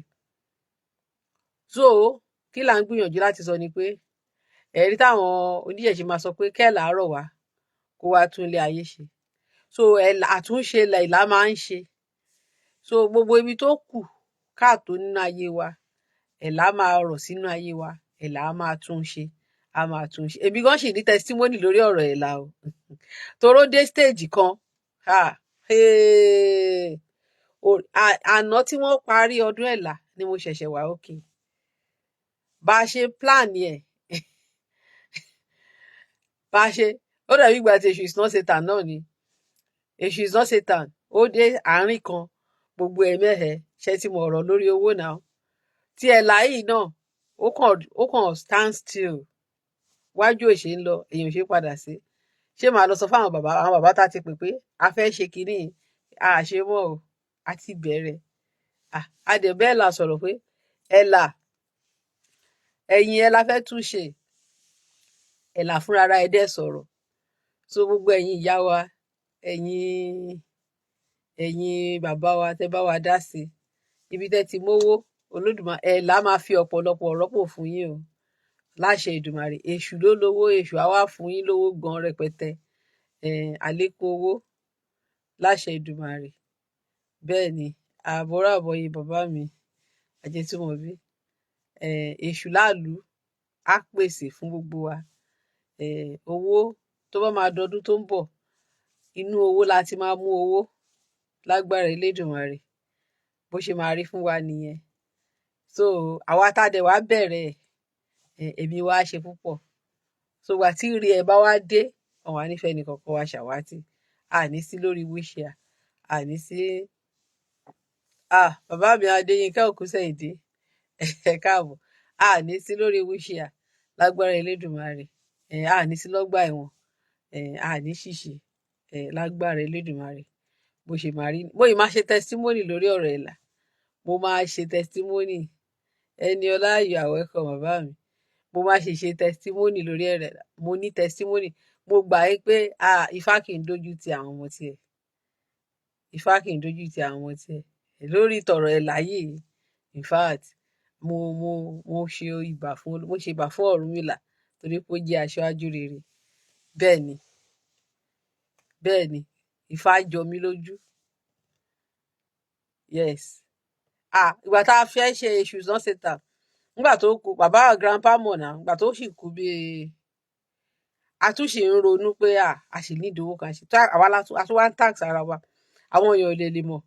So kí là ń gbìyànjú láti sọ ni pé ẹ̀rí táwọn oníṣẹ̀ṣe máa sọ pé kẹ́ẹ̀là rọ̀ wá kó wá tún ilé ayé ṣe. So Ẹ̀là, àtúnṣe lẹ̀là máa ń ṣe. So gbogbo ibi tó kù káàtó nínú ayé wa, Ẹ̀là máa rọ̀ sínú ayé wa, Ẹ̀là á máa tún ṣe, á máa tún ṣe. Èmi gan sì ní testimony lórí ọ̀rọ̀ Ẹ̀là o, toró dé stage kan. Àná tí wọ́n parí ọdún Ẹ̀là ni mo ṣẹ̀ṣẹ̀ wà okay. Bá a ṣe plan ẹ̀, bá a ṣe, ó dàbí ìgbà tí Èṣù is not Satan náà ni. Èṣù is not Satan, ó dé àárín kan, gbogbo ẹ̀ mẹ́hẹ̀. Ṣe ti mọ̀ ọ̀rọ̀ lórí owó náà tí Ẹ̀là yìí náà, ó kàn stand still, wájú ò ṣe ń lọ, èèyàn ò ṣe padà sí. Ṣé màá lọ sọ fáwọn bàbá, àwọn bàbá tá a ti pè pé a fẹ́ ṣe kínní, a ṣe mọ́ o, a ti bẹ̀rẹ̀. A dẹ̀ bẹ́ẹ̀ la sọ̀rọ̀ pé Ẹ̀là, ẹ̀yìn ẹ̀ la fẹ́ tún ṣe. Ẹ̀là fúnra ẹ̀ dẹ̀ sọ̀rọ̀. So gbogbo ẹ̀yin ìyá wa, ẹ̀yin bàbá wa, tẹ́ bá wa dá sí ibi tẹ́ ti mówó, Olódùmarè, Ẹ̀là máa fi ọ̀pọ̀lọpọ̀ rọ́pò fún yín o, láṣẹ Èdùmàrè. Èṣù ló lówó, Èṣù á wá fún yín lówó gan rẹpẹtẹ, àlékún owó láṣẹ Èdùmàrè. Bẹ́ẹ̀ ni, àbúrò àbọ̀yé bàbá mi Ajétúmọ̀bí, Èṣù láàlú á pèsè fún gbogbo wa. Owó tó bá máa dọdún tó ń bọ̀, inú owó la ti máa mú owó lágbára Elédùmarè. Bó ṣe máa rí fún wa nìyẹn. So àwa tá a dẹ̀ wá bẹ̀rẹ̀ ẹ̀, èmi wá ṣe púpọ̀. So ìgbà tí ire ẹ̀ bá wá dé, ọ̀hún á nífẹ̀ẹ́ nìkankan wa ṣàwátì, àní sí lórí wheelchair, àní sí. Ah, bàbá mi Adéyínká Òkúsẹ̀yìndé, ẹ káàbọ̀. Àní sí lórí wheelchair lágbára Elédùmarè, àní sí lọ́gbà ẹ̀wọ̀n, àní ṣìṣe, lágbára Elédùmarè. Bó ṣe máa rí, bóyá máa ṣe testimony lórí ọ̀rọ̀ Ẹ̀là, mo máa ṣe testimony. Ẹni ọlá ayọ̀ àwẹ̀kọ̀ bàbá mi, mo máa ṣe testimony lórí ẹ̀rẹ̀. Mo ní testimony, mo gbà é pé Ifá kì í dójú ti àwọn ọmọ tiẹ̀, Ifá kì í dójú ti àwọn ọmọ tiẹ̀ lórí tọ̀rọ̀ Ẹ̀là yìí. In fact, Mo ṣe ìbà fún, mo ṣe ìbà fún Ọ̀rúnmìlà torí pé ó jẹ́ aṣáájú rere. Bẹ́ẹ̀ ni, bẹ́ẹ̀ ni, Ifá jọ mí lójú. Yes. Ah, ìgbà tá a fẹ́ ṣe Èṣù náà ṣètà nígbà tó kú bàbá grandpa mọ̀ náà, ìgbà tó sì kú bíi a tún sì ń ronú pé a sì ní ìdówó kan ṣe tó àwa la tún a tún wá ń tax ara wa. Àwọn èèyàn ò lè mọ̀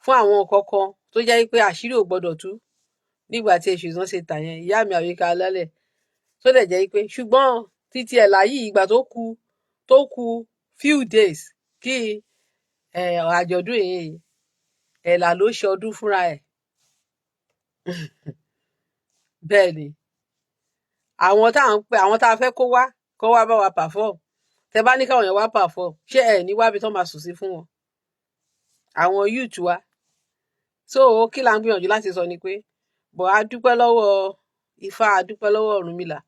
fún àwọn nǹkan kan tó jẹ́ pé àṣírí ò gbọ́dọ̀ tú nígbà tí Èṣù náà ṣe tà yẹn. Ìyá mi àwíká alálẹ̀ tó dẹ̀ jẹ́ pé, ṣùgbọ́n títí ẹ̀ láyìí, ìgbà tó kù few days kí àjọ̀dún yìí, Ẹ̀là ló ṣe ọdún fúnra ẹ̀. Bẹ́ẹ̀ ni, àwọn tá à ń pè, àwọn tá a fẹ́ kó wá bá wa perform, tẹ bá ní káwọn yẹn wá perform, ṣé ẹ ní wábi tó máa sùn sí fún wọn, àwọn youth wa? So kí là ń gbìyànjú láti sọ ni pé bọ̀, a dúpẹ́ lọ́wọ́ Ifá, a dúpẹ́ lọ́wọ́ Ọ̀rúnmìlà,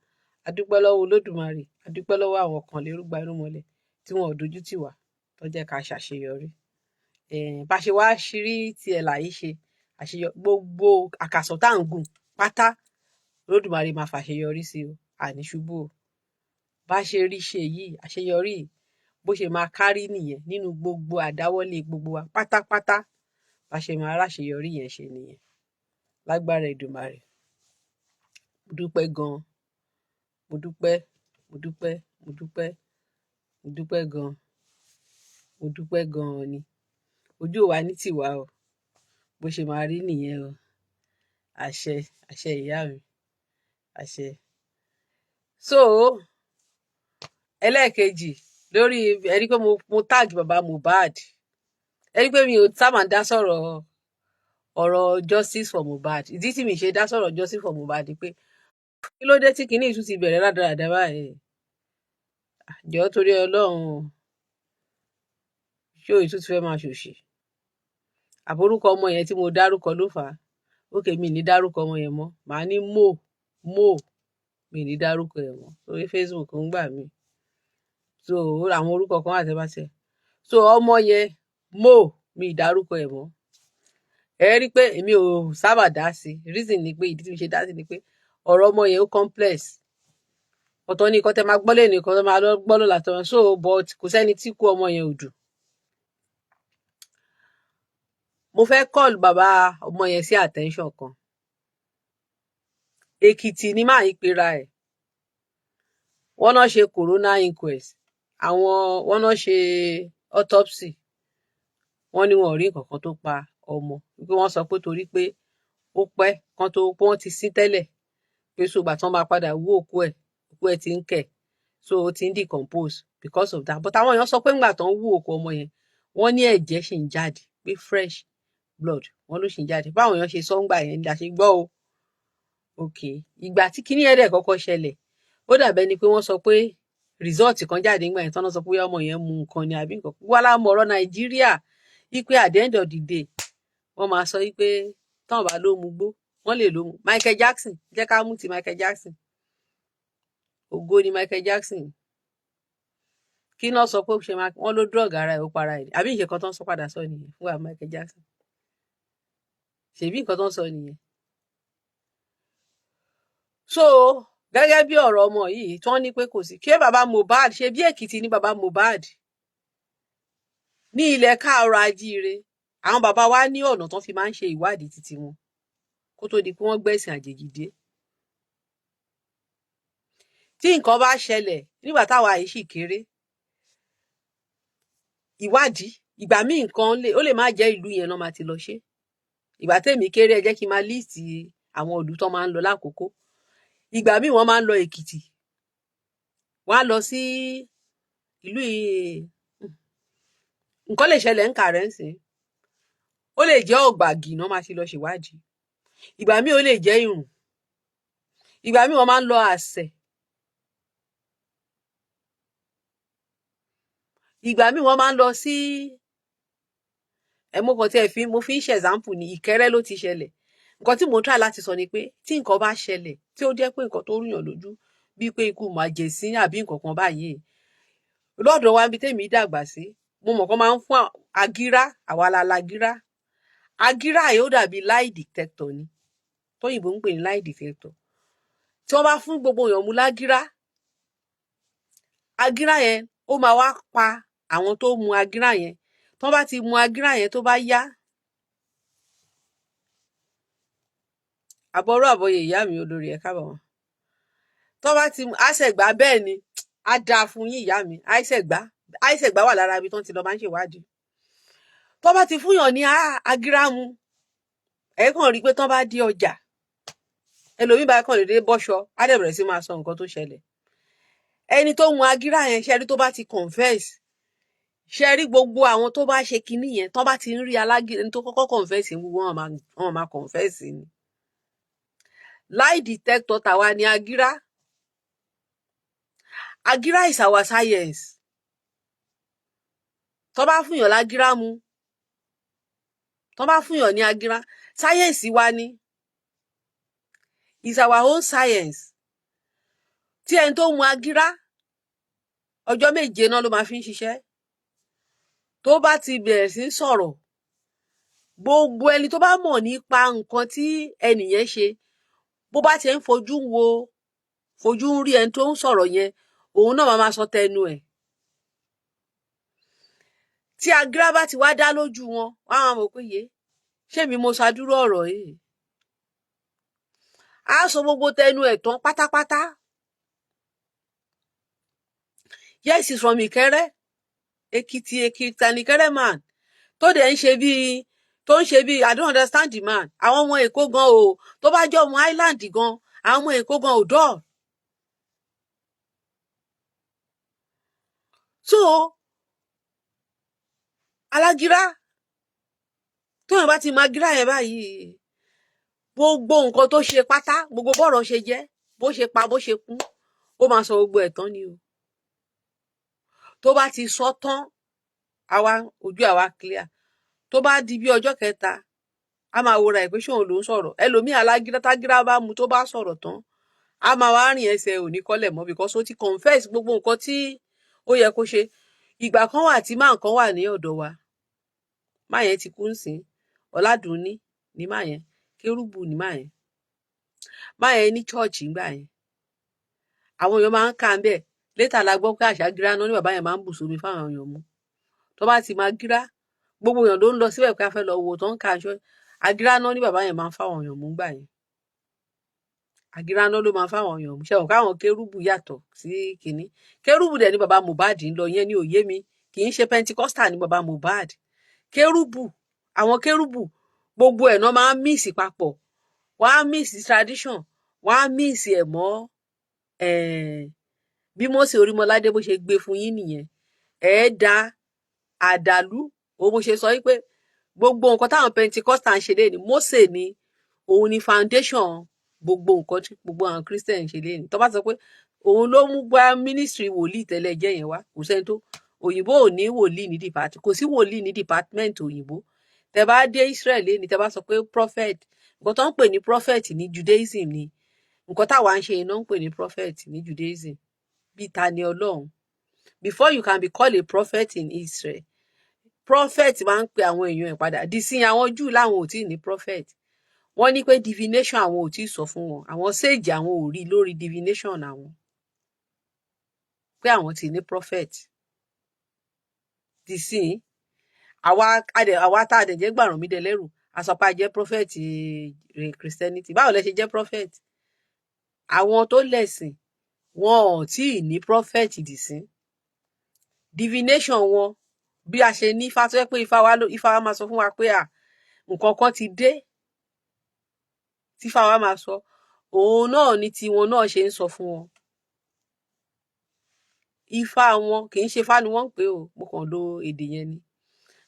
a dúpẹ́ lọ́wọ́ Olódùmarè, a dúpẹ́ lọ́wọ́ àwọn kan lérúgba irúnmọlẹ̀ tí wọn ò dojú tì wá, tó jẹ́ ká ṣàṣeyọrí. Bá ṣe wá ṣírí tí ẹ̀ láyé ṣe àṣeyọ, gbogbo àkàsọ̀ tá à ń gùn pátá, Olódùmarè máa fàṣeyọrí sí o, àní ṣubú o. Bá ṣe rí ṣe yìí, àṣeyọrí yìí, bó ṣe máa kárí nìyẹn nínú gbogbo àdáwọ́lé gbogbo wa pátápátá. Bá ṣe máa ráṣeyọrí yẹn ṣe nìyẹn lágbára Èdùmàrè. Mo dúpẹ́ gan-an, mo dúpẹ́, mo dúpẹ́, mo dúpẹ́, mo dúpẹ́ gan-an, mo dúpẹ́ gan-an ni. Ojú ò wá ní tiwa o, bó ṣe máa rí nìyẹn o. Àṣẹ, àṣẹ, ìyá mi, àṣẹ. So ẹlẹ́ẹ̀kejì lórí ẹni pé mo tag bàbá Mohbad, ẹni pé mi ò sábà dá sọ̀rọ̀ ọ̀rọ̀ justice for Mohbad. Ìdí tí mi ṣe dá sọ̀rọ̀ justice for Mohbad ni pé kí ló dé tí kinní ìtún ti bẹ̀rẹ̀ rádaràda báyìí? Jọ̀ọ́, torí Ọlọ́run, ṣé òyìn tún ti fẹ́ máa ṣòṣì àforúkọ ọmọ yẹn tí mo dárúkọ ló fà á? Ókè, mi ní dárúkọ ọmọ yẹn mọ́, màá ní mo mo mi ní dárúkọ ẹ̀ mọ́ sórí Facebook ń gbà mí. So àwọn orúkọ kan wà tẹ́ bá ṣe so ọmọ yẹn mo mi dárúkọ ẹ̀ mọ́. Ẹ rí i pé èmi ò sábà dá sí. Reason ni pé, ìdí tí mi ṣe dá sí ni pé ọ̀rọ̀ ọmọ yẹn ó complex. Ọ̀tọ̀ ní nǹkan tẹ́ máa gbọ́ lẹ́nu, nǹkan tẹ́ máa gbọ́ lọ́la tó so, but kò sẹ́ni tí kú ọmọ yẹn ò dùn. Mo fẹ́ call bàbá ọmọ yẹn sí attention kan. Èkìtì ni máa ń pera ẹ̀. Wọ́n náà ṣe coroner inquest, àwọn wọ́n náà ṣe autopsy, wọ́n ní wọn ò rí nǹkan kan tó pa ọmọ, wípé wọ́n sọ pé torí pé ó pẹ́ kan tó pé wọ́n ti sín tẹ́lẹ̀, pé so ìgbà tí wọ́n máa padà wú òkú ẹ̀, òkú ẹ̀ ti ń kẹ̀, so ó ti ń decompose because of that. But àwọn èèyàn sọ pé ńgbà tó ń wú òkú ọmọ yẹn, wọ́n ní ẹ̀jẹ̀ ṣì ń jáde, pé fresh blood wọ́n ló ṣì ń jáde. Báwọn èèyàn ṣe sọ ńgbà yẹn ni a ṣe gbọ́ o. Ok, ìgbà tí kinní yẹn dẹ̀ kọ́kọ́ ṣẹlẹ̀, ó dàbẹ́ ni pé wọ́n sọ pé result kan jáde ńgbà yẹn tán náà, sọ pé ọmọ yẹn mu nǹkan ni àbí nǹkan. Wọ́n lá mọ̀ ọ̀rọ̀ Nàìjíríà wípé at the end of the day, wọ́n máa sọ wípé tán bá ló mu gbó, wọ́n lè ló mu. Michael Jackson, jẹ́ ká mú ti Michael Jackson, ògo ni Michael Jackson. Kí náà sọ pé ó ṣe máa wọ́n ló drug ara ẹ̀, ó para ẹ̀, àbí ìṣe kan tó ń sọ padà sọ nìyẹn fún wa Michael Jackson? Ṣèbí nǹkan tó ń sọ nìyẹn. So gẹ́gẹ́ bí ọ̀rọ̀ ọmọ yìí tí wọ́n ní pé kò sí, ṣé bàbá Mohbad, ṣe bí Èkìtì ní bàbá Mohbad, ní ilẹ̀ káàárọ̀ ajíire, àwọn bàbá wa ní ọ̀nà tó fi máa ń ṣe ìwádìí títí wọn kó tó di pé wọ́n gbẹ̀sìn àjèjì dé. Tí nǹkan bá ṣẹlẹ̀ nígbà táwa yìí sì kéré, ìwádìí ìgbà míì, nǹkan lè ó lè má jẹ́ ìlú yẹn náà máa ti lọ ṣe. Ìgbà tèmi kéré, ẹ jẹ́ kí n máa list àwọn ìlú tó máa ń lọ lákòókò. Ìgbà míì wọ́n máa ń lọ Èkìtì, wọ́n á lọ sí ìlú yìí. Nǹkan lè ṣẹlẹ̀ ń Kàrẹ́ ńsìn, ó lè jẹ́ Ọ̀gbàgì náà máa ti lọ ṣèwádìí. Ìgbà míì ó lè jẹ́ Ìrùn. Ìgbà míì wọ́n máa ń lọ Àsẹ̀. Ìgbà míì wọ́n máa ń lọ sí ẹ, mo kàn tí ẹ fi mo fi ń ṣe example ní Ìkẹrẹ ló ti ṣẹlẹ̀. Nǹkan tí mò ń try láti sọ ni pé tí nǹkan bá ṣẹlẹ̀ tí ó jẹ́ pé nǹkan tó rúyàn lójú, bíi pé ikú màjèsín àbí nǹkan kan báyìí, lọ́dọ̀ wa níbi tèmi dàgbà sí, mo mọ̀ kán máa ń fún agírá, àwa la lagírá. Agírá yìí ó dàbí lie detector ni. Tóyìnbó ń pè ní lie detector. Tí wọ́n bá fún gbogbo èèyàn mu lágírá, agírá yẹn ó máa wá pa àwọn tó mu agírá yẹn. Tí wọ́n bá ti mu agírá yẹn, tó bá yá, àbọrú àbọyè, ìyá mi olórí, ẹ káàbọ̀. Wọn tó bá ti àṣẹgbà, bẹ́ẹ̀ ni, á dáa fún yín, ìyá mi. Àìṣẹgbà, àìṣẹgbà wà lára ibi tó ń ti lọ máa ń ṣèwádìí. Tó bá ti fúnyàn ní agírá mu, ẹ kàn rí i pé tán bá dé ọjà, ẹlòmíì bá kàn déédéé bọ́ṣọ, á dẹ̀ bẹ̀rẹ̀ sí máa sọ nǹkan tó ṣẹlẹ̀. Ẹni tó mu agírá yẹn, ṣe rí, tó bá ti confess, ṣe rí, gbogbo àwọn tó bá ṣe kinní yẹn, tó bá ti ń rí alágídí, ẹni tó kọ́kọ́ confess, gbogbo wọn máa confess ni. Lie detector tàwa ni agírá. Agírá is our science. Tó bá fúnyàn lágírá mu, tó bá fúnyàn ní agírá, science wa ni, is our own science. Tí ẹni tó mu agírá, ọjọ́ 7 náà ló máa fi ń ṣiṣẹ́. Tó bá ti bẹ̀rẹ̀ sí ń sọ̀rọ̀, gbogbo ẹni tó bá mọ̀ nípa nǹkan tí ẹnìyẹn ṣe, bó bá ti ń fojú wo, fojú ń rí ẹni tó ń sọ̀rọ̀ yẹn, òun náà máa sọ tẹnu ẹ̀. Tí agírá bá ti wá dá lójú wọn, wọn á máa mọ̀ pé yé, ṣé mi mo ṣàdúró ọ̀rọ̀ yìí? Á sọ gbogbo tẹnu ẹ̀ tán pátápátá. Yes, he's from Ìkẹrẹ, Èkìtì. Èkìtì and Ìkẹrẹ man tó dẹ̀ ń ṣe bíi, tó ń ṣe bíi, I don't understand the man. Àwọn ọmọ Èkó gan o, tó bá jẹ́ ọmọ island gan, àwọn ọmọ Èkó gan ò dọ́ọ̀. So alágírá, tóyàn bá ti máa gírá yẹn báyìí, gbogbo nǹkan tó ṣe pátá, gbogbo bọ́rọ̀ ṣe jẹ́, bó ṣe pa, bó ṣe kú, ó máa sọ gbogbo ẹ̀ tán ni o. Tó bá ti sọ tán, àwa ojú àwa clear. Tó bá di bí ọjọ́ kẹta, a máa wòra ẹ̀ pé ṣé òun ló ń sọ̀rọ̀. Ẹlòmíì, alágírá, tágírá bá mu, tó bá sọ̀rọ̀ tán, a máa wá rìn ẹsẹ̀ òní kọ́lẹ̀ mọ́, because ó ti confess gbogbo nǹkan tí ó yẹ kó ṣe. Ìgbà kan wà tí máa nǹkan wà ní ọ̀dọ̀ wa, máa yẹn ti kú nsìn. Ọ̀làdùnní ní máa yẹn, kérúbù ní máa yẹn. Máa yẹn ní church ńgbà yẹn, àwọn èèyàn máa ń kà ń bẹ̀. Later la gbọ́ pé àṣà gíra náà ní bàbá yẹn máa ń bù sómi fáwọn èèyàn mu. Tó bá ti máa gíra, gbogbo èèyàn ló ń lọ síbẹ̀ pé a fẹ́ lọ wo tó ń ka aṣọ àgírá náà ní bàbá yẹn máa ń fáwọn èèyàn mú gbà yẹn. Àgírá náà ló máa ń fáwọn èèyàn mú. Ṣe wọn káwọn kérúbù yàtọ̀ sí kínní? Kérúbù dẹ̀ ní bàbá Mohbad ń lọ yẹn, ní òye mi. Kì í ṣe Pentecostal ní bàbá Mohbad. Kérúbù, àwọn kérúbù, gbogbo ẹ̀ náà máa ń mix papọ̀. Wọ́n á mix tradition, wọ́n á mix ẹ̀ mọ́ bí Mósè Orímọládé bó ṣe gbé fún yín nìyẹn. Ẹ̀ da àdàlú òun mo ṣe sọ wípé gbogbo nǹkan táwọn Pentecostal ń ṣe lé ní Mósè ni, òun ni foundation gbogbo nǹkan tí gbogbo àwọn Christian ń ṣe lé ní. Tó bá sọ pé òun ló mú gbá ministry wòlíì tẹ́lẹ̀ jẹ́ yẹn wá, kò sẹ́ni tó òyìnbó ò ní wòlíì ní department, kò sí wòlíì ní department òyìnbó. Tẹ́ bá dé Israel lé ní, tẹ́ bá sọ pé prophet, nǹkan tó ń pè ní prophet ní Judaism ni nǹkan táwa ń ṣe iná ń pè ní prophet ní Judaism. Bíi ta ni Ọlọ́run? Before you can be called a prophet in Israel, prophet máa ń pe àwọn èèyàn ẹ̀ padà. Di sí àwọn Júù láwọn ò tí ì ní prophet. Wọ́n ní pé divination, àwọn ò tí ì sọ fún wọn, àwọn sage àwọn ò rí lórí divination àwọn pé àwọn ti ní prophet. Di sí àwa, àwa tá a dẹ̀ jẹ́ gbàrànmídẹ́lẹ́rù àsọpá jẹ́ prophet Christianity. Báwo lẹ ṣe jẹ́ prophet? Àwọn tó lẹ̀sìn, wọn ò tí ì ní prophet dì sí. Divination wọn, bí a ṣe ní ifá, tó yẹ pé ifá wa, ifá wa máa sọ fún wa pé à nǹkan kan ti dé, tí ifá wa máa sọ, òun náà ni tiwọn náà ṣe ń sọ fún wọn. Ifá wọn kì í ṣe ifá ni wọ́n ń pè ó, mo kàn lo èdè yẹn ni.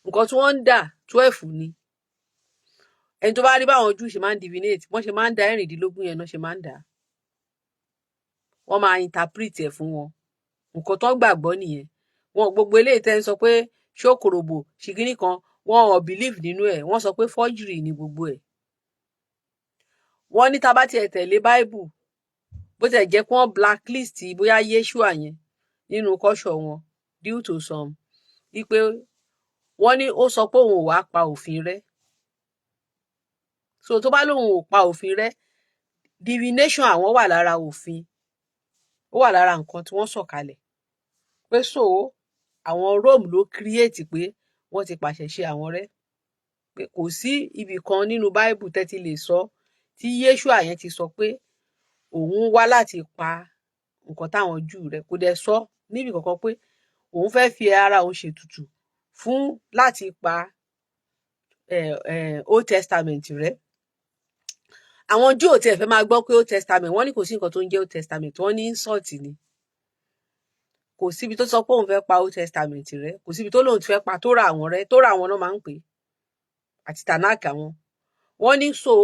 Nǹkan tí wọ́n ń dà, 12 ni. Ẹni tó bá rí báwọn Júù ṣe máa ń divinate, wọ́n ṣe máa ń da 16 yẹn náà ṣe máa ń dà á, wọ́n máa interpret ẹ̀ fún wọn. Nǹkan tó ń gbàgbọ́ nìyẹn. Wọn gbogbo eléyìí tẹ́ ń sọ pé ṣókòròbò ṣìkìní kan, wọn ò believe nínú ẹ̀. Wọ́n sọ pé forgery ni gbogbo ẹ̀. Wọ́n ní tá bá tiẹ̀ tẹ̀lé Bible, bó tiẹ̀ jẹ́ kí wọ́n blacklist bóyá Yeshua yẹn nínú culture wọn due to some wípé wọ́n ní ó sọ pé òun ò wá pa òfin rẹ́. So tó bá lóun ò pa òfin rẹ́, divination àwọn wà lára òfin, ó wà lára nǹkan tí wọ́n sọ̀kalẹ̀ pé. So àwọn Rome ló create pé wọ́n ti pàṣẹ ṣe àwọn rẹ́, pé kò sí ibì kan nínú Bible tẹ́tí lè sọ tí Yéṣùà yẹn ti sọ pé òun wá láti pa nǹkan táwọn Júù rẹ̀. Kò dẹ̀ sọ níbì kankan pé òun fẹ́ fi ara òun ṣètùtù fún láti pa Old Testament rẹ́. Àwọn Júù ò tiẹ̀ fẹ́ máa gbọ́ pé Old Testament. Wọ́n ní kò sí nǹkan tó ń jẹ́ Old Testament, wọ́n ní insult ni. Kò síbi tó sọ pé òun fẹ́ pa Old Testament rẹ́, kò síbi tó lóun ti fẹ́ pa Tórà àwọn rẹ́. Tórà àwọn náà máa ń pè é, àti Tanakh àwọn. Wọ́n ní so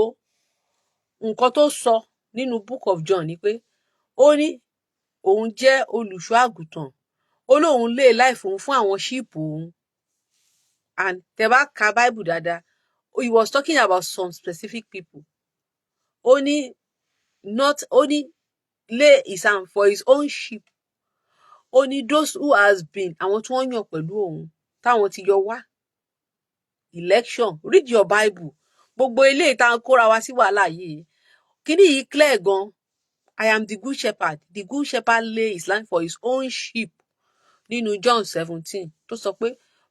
nǹkan tó sọ nínú Book of John ni pé ó ní òun jẹ́ olùṣọ́ àgùntàn, ó lóun lay life òun fún àwọn sheep òun. And tẹ́ bá ka Bible dáadáa, he was talking about some specific people. Ó ní not, ó ní lay his hand for his own sheep. Ó ní those who has been, àwọn tí wọ́n yàn pẹ̀lú òun, táwọn ti yọ wá, election. Read your Bible. Gbogbo eléyìí tá à ń kóra wa sí wàhálà yìí, kíní yìí clear gan. "I am the good shepherd. The good shepherd lay his life for his own sheep," nínú John 17, tó sọ pé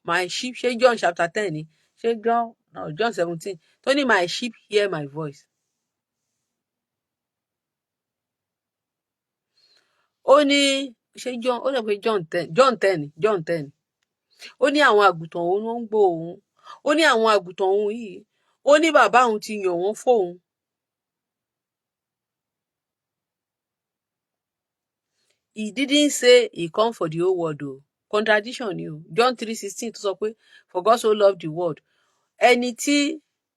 my sheep, ṣé John chapter 10 ni? Ṣé John, no, John 17, tó ní "My sheep hear my voice." Ó ní, ṣé John, ó lè pé John 10, John 10, John 10. Ó ní àwọn àgùntàn òun ló ń gbọ́ òun. Ó ní àwọn àgùntàn òun yìí, ó ní bàbá òun ti yàn wọ́n fóun. He didn't say he come for the whole world o. Contradiction ni o. John 3:16 tó sọ pé "For God so loved the world," ẹni tí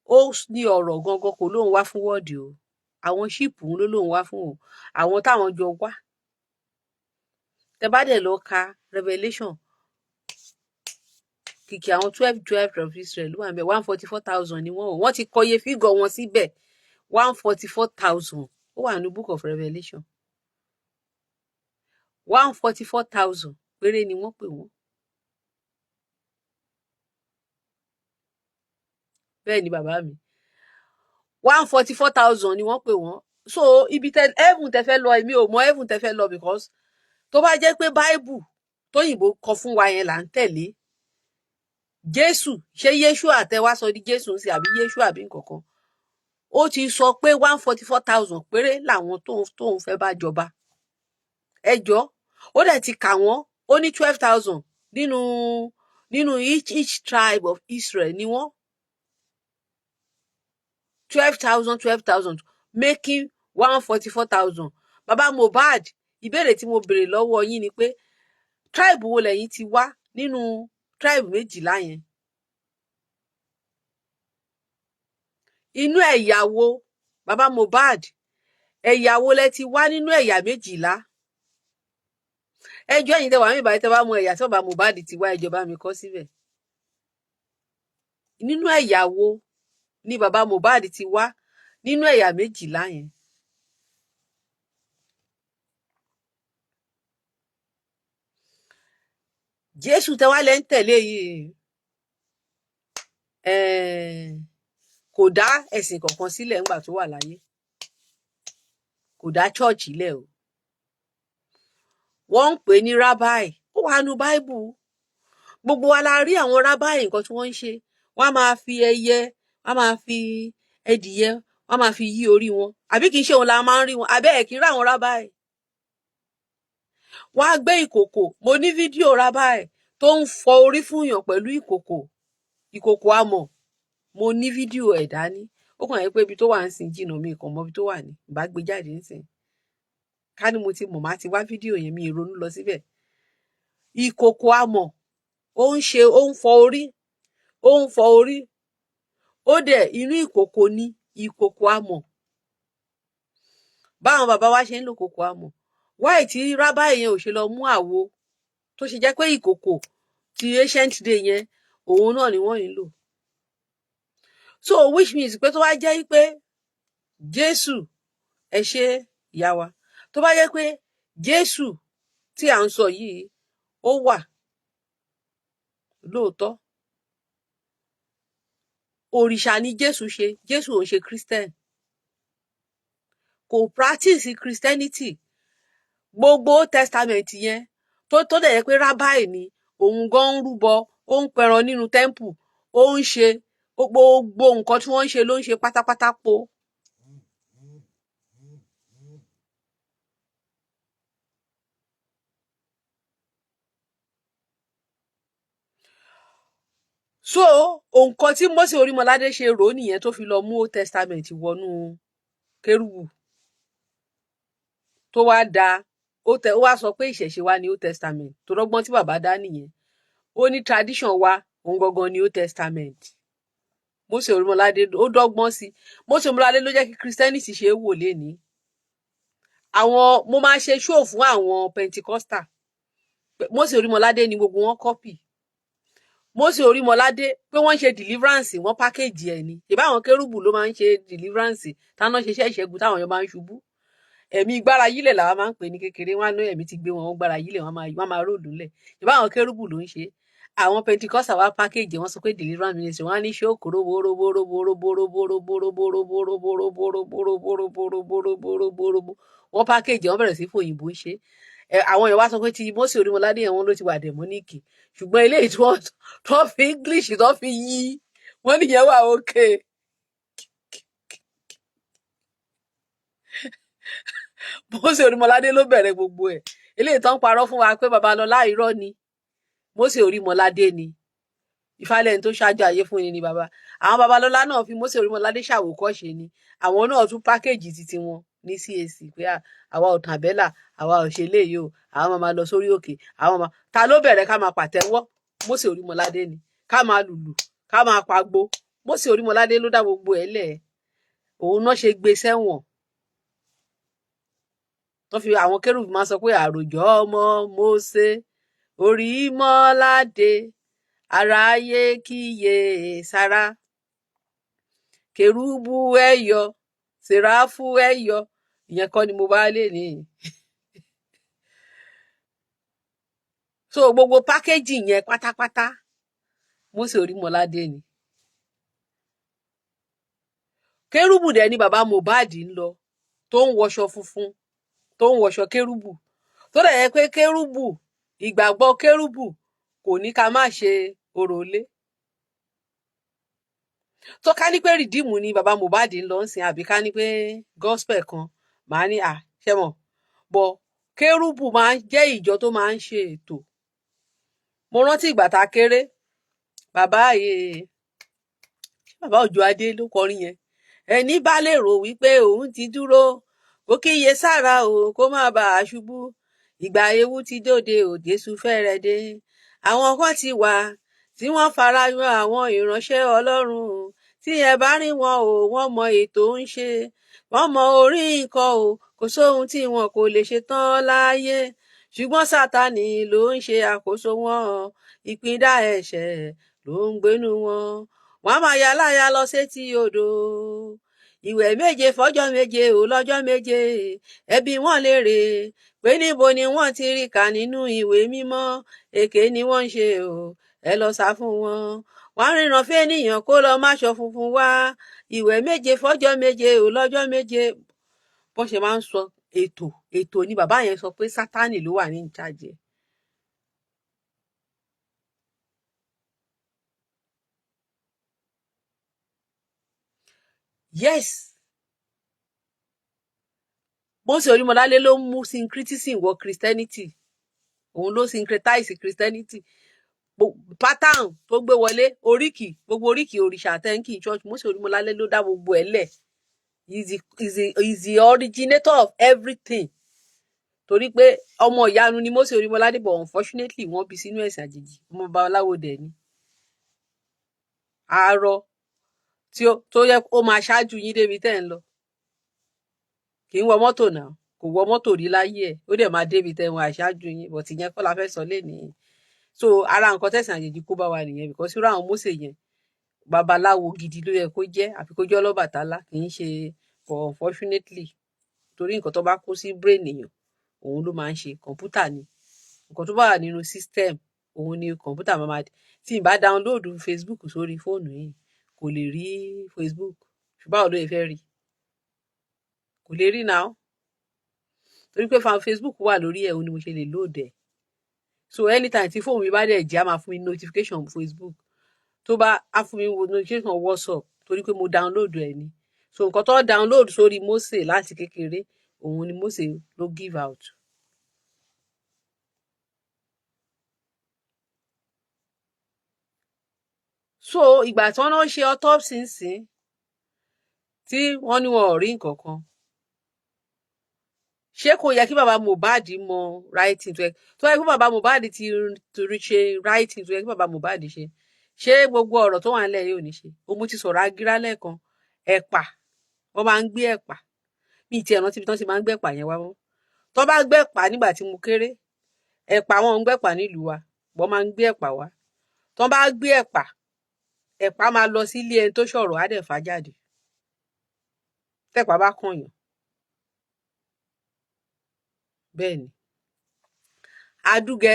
ó ní ọ̀rọ̀ gangan kò lóun wá fún world o. Àwọn sheep òun ló lóun wá fún o, àwọn táwọn jọ wá. Tẹ bá dẹ̀ lọ ka Revelation, kìkì àwọn 12 tribes of Israel ló wà níbẹ̀. 144,000 ni wọ́n o. Wọ́n ti kọ iye figure wọn síbẹ̀, 144,000. Ó wà ní Book of Revelation. 144,000 péré ni wọ́n pè wọ́n. Bẹ́ẹ̀ ni bàbá mi, 144,000 ni wọ́n pè wọ́n. So ibi tẹ heaven tẹ fẹ́ lọ, èmi ò mọ heaven tẹ fẹ́ lọ, because tó bá jẹ́ pé Bible tóyìnbó kọ fún wa yẹn là ń tẹ̀lé, Jésù, ṣé Yéṣu àtẹwá sọ di Jésù ń ṣe àbí Yéṣu àbí nǹkankan, ó ti sọ pé 144,000 péré làwọn tóun fẹ́ bá jọba. Ẹjọ́, ó dẹ̀ ti kà wọ́n. Ó ní 12,000 nínú each tribe of Israel ni wọ́n, 12,000, 12,000, making 144,000. Bàbá Mohbad, ìbéèrè tí mo béèrè lọ́wọ́ yín ni pé tribe wo lẹ́yìn ti wá nínú tribe 12 yẹn? Inú ẹ̀yà wo, bàbá Mohbad, ẹ̀yà wo lẹ ti wá nínú ẹ̀yà 12? Ẹjọ́, ẹ̀yin tẹ́ wà mí ìbáyìí, tẹ́ bá mọ ẹ̀yà tí bàbá Mohbad ti wá, ẹjọ́ bá mi kọ síbẹ̀. Nínú ẹ̀yà wo ni bàbá Mohbad ti wá nínú ẹ̀yà 12 yẹn? Jésù tẹ́ wá lẹ́ ń tẹ̀lé yìí, kò dá ẹ̀sìn kankan sílẹ̀ ńgbà tó wà láyé. Kò dá chọ́ọ̀chì lẹ̀ o. Wọ́n ń pè ní rábáì, ó wà nù báìbù. Gbogbo wa la rí àwọn rábáì, nǹkan tí wọ́n ń ṣe. Wọ́n á máa fi ẹyẹ, wọ́n á máa fi ẹdìyẹ, wọ́n á máa fi yí orí wọn. Àbí kì í ṣe òun la máa ń rí wọn? Àbẹ́ ẹ̀ kì í rí àwọn rábáì? Wọ́n á gbé ìkòkò. Mo ní fídíò rábáì tó ń fọ orí fún yàn pẹ̀lú ìkòkò, ìkòkò amọ̀. Mo ní fídíò ẹ̀ dání. Ó kàn yẹ pé ibi tó wà ń sìn jìnnà, mi kàn mọ ibi tó wà ní ìbá gbé jáde ń sìn. Ká ní mo ti mọ̀, má ti wá fídíò yẹn, mi ìrònú lọ síbẹ̀. Ìkòkò amọ̀, ó ń ṣe, ó ń fọ orí, ó ń fọ orí. Ó dẹ̀ inú ìkòkò ní ìkòkò amọ̀, báwọn bàbá wa ṣe ń lò kòkò amọ̀. Wáì tí rábà yẹn ò ṣe lọ mú àwo, tó ṣe jẹ́ pé ìkòkò ti ancient day yẹn, òun náà ni wọ́n ń lò? So which means pé tó bá jẹ́ pé Jésù, ẹ ṣe ìyá wa, tó bá jẹ́ pé Jésù tí à ń sọ yìí ó wà lóòótọ́, ó Òrìṣà ni Jésù ṣe. Jésù ò ń ṣe Christian, kò practice Christianity. Gbogbo Old Testament yẹn, tó dẹ̀ yẹ pé rabbi ni òun gan, ń rúbọ, ó ń pẹran nínú temple, ó ń ṣe gbogbo nǹkan tí wọ́n ń ṣe ló ń ṣe pátápátá po. So nǹkan tí Mósè Orímọládé ṣe rò ó nìyẹn, tó fi lọ mú Old Testament wọnú kérúbù, tó wá da ó tẹ, ó wá sọ pé ìṣẹ̀ṣe wa ní Old Testament. Tó rọ́gbọ́n tí bàbá dá nìyẹn. Ó ní tradition wa òun gangan ní Old Testament. Mósè Orímọládé ó dọ́gbọ́n sí. Mósè Orímọládé ló jẹ́ kí Christianity ṣe é wò lénìí. Àwọn mo máa ṣe show fún àwọn Pentecostal. Mósè Orímọládé ni gbogbo wọn copy. Mósè Orímọládé pé wọ́n ń ṣe deliverance, wọ́n package ẹ̀ ni. Ìbá àwọn kérúbù ló máa ń ṣe deliverance, táwọn ṣe iṣẹ́ ìṣẹ́gun, táwọn èèyàn máa ń ṣubú. Ẹ̀mí gbára yílẹ̀ làwọn máa ń pè ní kékeré. Wọn á ní ẹ̀mí ti gbé wọn, wọ́n gbára yílẹ̀, wọ́n máa roll lẹ̀. Ìbá àwọn kérúbù ló ń ṣe. Àwọn Pentecostal wá package, wọ́n sọ pé deliverance ministry. Wọ́n á ní ṣé òkúrò wóró wóró wóró wóró wóró wóró wóró wóró wóró wóró wóró wóró wóró wóró wóró wóró. Wọ́n package, wọ́n bẹ̀rẹ̀ sí fòyìnbó ṣe. Àwọn èèyàn wá sọ pé ti Mósè Orímọládé yẹn, wọ́n ló ti wà demonic, ṣùgbọ́n eléyìí tí wọ́n tó fi English tó fi yí wọ́n nìyẹn wà okay. Mósè Orímọládé ló bẹ̀rẹ̀ gbogbo ẹ̀. Eléyìí tó ń parọ́ fún wa pé Babalọlá, irọ́ ni. Mósè Orímọládé ni. Ìfàlẹ́ni tó ṣáájú ayé fún ni bàbá. Àwọn Babalọlá náà fi Mósè Orímọládé ṣàwòkọ́ṣe ni. Àwọn náà tún package titi wọn ní CAC pé àwa ò tàn àbẹ́là, àwa ò ṣe léyìí o, àwọn máa lọ sórí òkè, àwọn máa. Ta ló bẹ̀rẹ̀ ká máa pàtẹ́wọ́? Mósè Orímọládé ni. Ká máa lùlù, ká máa pagbo, Mósè Orímọládé ló dá gbogbo ẹ̀ lẹ̀. Òun náà ṣe gbé sẹ́wọ̀n tó fi àwọn kérúbù máa sọ pé àròjọ ọmọ Mósè Orímọládé, aráyé kíyè sára, kérúbù ẹyọ, sèráfù ẹyọ. Ìyẹn kọ́ ni mo bá lè ní. So gbogbo package yẹn pátápátá, Mósè Orímọládé ni. Kérúbù dẹ̀ ni bàbá Mohbad ń lọ, tó ń wọṣọ funfun, tó ń wọṣọ kérúbù, tó dẹ̀ yẹ pé kérúbù, ìgbàgbọ́ kérúbù kò ní ká má ṣe orò ilé. Tó ká ní pé Redeem ni bàbá Mohbad ń lọ ń sìn, àbí ká ní pé gospel kan, màá ní à ṣẹ́mọ̀ bọ̀. Kérúbù máa ń jẹ́ ìjọ tó máa ń ṣe ètò. Mo rántí ìgbà tá a kéré, bàbá yìí, bàbá Òjó Adé ló kọrin yẹn: "Ẹni bá lè rò wípé òun ti dúró, kó kíyè sára o, kó má bàa ṣubú. Ìgbà ewu ti dòde ò, Jésù fẹ́rẹ̀ dé. Àwọn kan ti wà tí wọ́n fara yan àwọn ìránṣẹ́ Ọlọ́run. Tí ẹ bá rí wọn o, wọ́n mọ ètò ń ṣe, wọ́n mọ orí nǹkan o. Kò sóhun tí wọn kò lè ṣe tán láyé, ṣùgbọ́n Sátánì ló ń ṣe àkóso wọn. Ìpíndà ẹ̀ṣẹ̀ ló ń gbénu wọn. Wọ́n á máa ya láya lọ sétí odò ìwẹ̀ 7 fọ́jọ́ 7 ò lọ́jọ́ 7. Ẹbí wọn léèrè pé níbo ni wọ́n ti rí kà nínú ìwé mímọ́? Èké ni wọ́n ń ṣe o, ẹ lọ sá fún wọn. Wọ́n á ríran fẹ́nìyàn kó lọ máṣọ funfun wá, ìwẹ̀ 7 fọ́jọ́ 7 ò lọ́jọ́ 7." Bó ṣe máa ń sọ ètò ètò ni bàbá yẹn sọ pé Sátánì ló wà ní ìjájẹ. Yes, Mósè Orímọládé ló mú syncretism wọ Christianity. Òun ló syncretize Christianity. Pattern tó gbé wọlé, oríkì, gbogbo oríkì òrìṣà tẹ́ǹkì church, Mósè Orímọládé ló dá gbogbo ẹ̀ lẹ̀. He is the originator of everything, torí pé ọmọ ìyanu ni Mósè Orímọládé, but unfortunately wọ́n bí sínú ẹ̀sìn àjèjì. Ọmọ babaláwo dẹ̀ ni. Àárọ̀ tí ó tó yẹ ó máa ṣáájú yín débi tẹ́ ń lọ. Kì í wọ mọ́tò náà, kò wọ mọ́tò rí láyé ẹ̀, ó dẹ̀ máa débi tẹ́ wọn àṣáájú yín, but ìyẹn kọ́ la fẹ́ sọ lénìí. So ara nǹkan tẹ̀sán àjèjì kó bá wa nìyẹn, because irú àwọn Mósè yẹn, babaláwo gidi ló yẹ kó jẹ́, àfi kó jẹ́ Ọlọ́bàtálá, kì í ṣe. But unfortunately, torí nǹkan tó bá kó sí brain èèyàn, òun ló máa ń ṣe. Kọ̀ǹpútà ni. Nǹkan tó bá wà nínú system, òun ni kọ̀ǹpútà máa máa. Tí n bá download Facebook sórí fóònù yìí, kò Kò lè rí Facebook. Ṣùgbọ́n báwo ló yẹ fẹ́ rí? Kò lè rí now, torí pé Facebook wà lórí ẹ̀, òun ni mo ṣe lè load ẹ̀. So anytime tí fóònù mi bá dẹ̀ jẹ́, á máa fún mi notification Facebook, tó bá á fún mi notification WhatsApp, torí pé mo download ẹ̀ ni. So nǹkan tó download sórí Mose láti kékeré, òun ni Mose ló give out. So ìgbà tí wọ́n náà ṣe autopsy nsìn, tí wọ́n ní wọn ò rí nǹkan kan, ṣé kò yẹ kí bàbá Mohbad mọ writing tó yẹ kí bàbá Mohbad ti torí ṣe writing tó yẹ kí bàbá Mohbad ṣe? Ṣé gbogbo ọ̀rọ̀ tó wà nílẹ̀ yìí ò ní ṣe? Òun ti sọ̀rọ̀ agírá lẹ́ẹ̀kan. Ẹ̀pà, wọ́n máa ń gbé ẹ̀pà. Mi ti ẹ̀rántí ibi tí wọ́n ti máa ń gbé ẹ̀pà yẹn wá mọ́. Tó bá gbé ẹ̀pà nígbà tí mo kéré, ẹ̀pà, wọn ń gbé ẹ̀pà nílùú wa, wọ́n máa ń gbé ẹ̀pà wá. Tó bá gbé ẹ̀pà, ẹ̀pà máa lọ sílé ẹni tó sọ̀rọ̀, á dẹ̀ fà jáde tẹ́pà bá kànyàn. Bẹ́ẹ̀ ni adúgẹ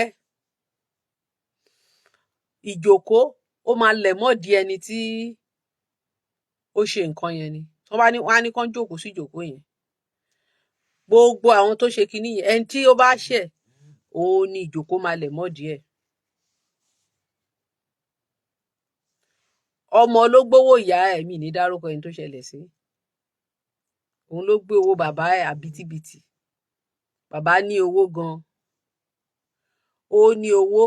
ìjòkó, ó máa lẹ̀ mọ́dìí ẹni tí ó ṣe nǹkan yẹn ni. Wọ́n bá ní, wọ́n á ní kán jókòó sí ìjòkó yẹn. Gbogbo àwọn tó ṣe kinní yẹn, ẹni tí ó bá ṣẹ̀, òun ni ìjòkó máa lẹ̀ mọ́dìí ẹ̀. Ọmọ ló gbowó ìyá ẹ̀, mi ní dárúkọ ẹni tó ṣẹlẹ̀ sí. Òun ló gbé owó bàbá ẹ̀ àbítíbitì. Bàbá ní owó gan, ó ní owó,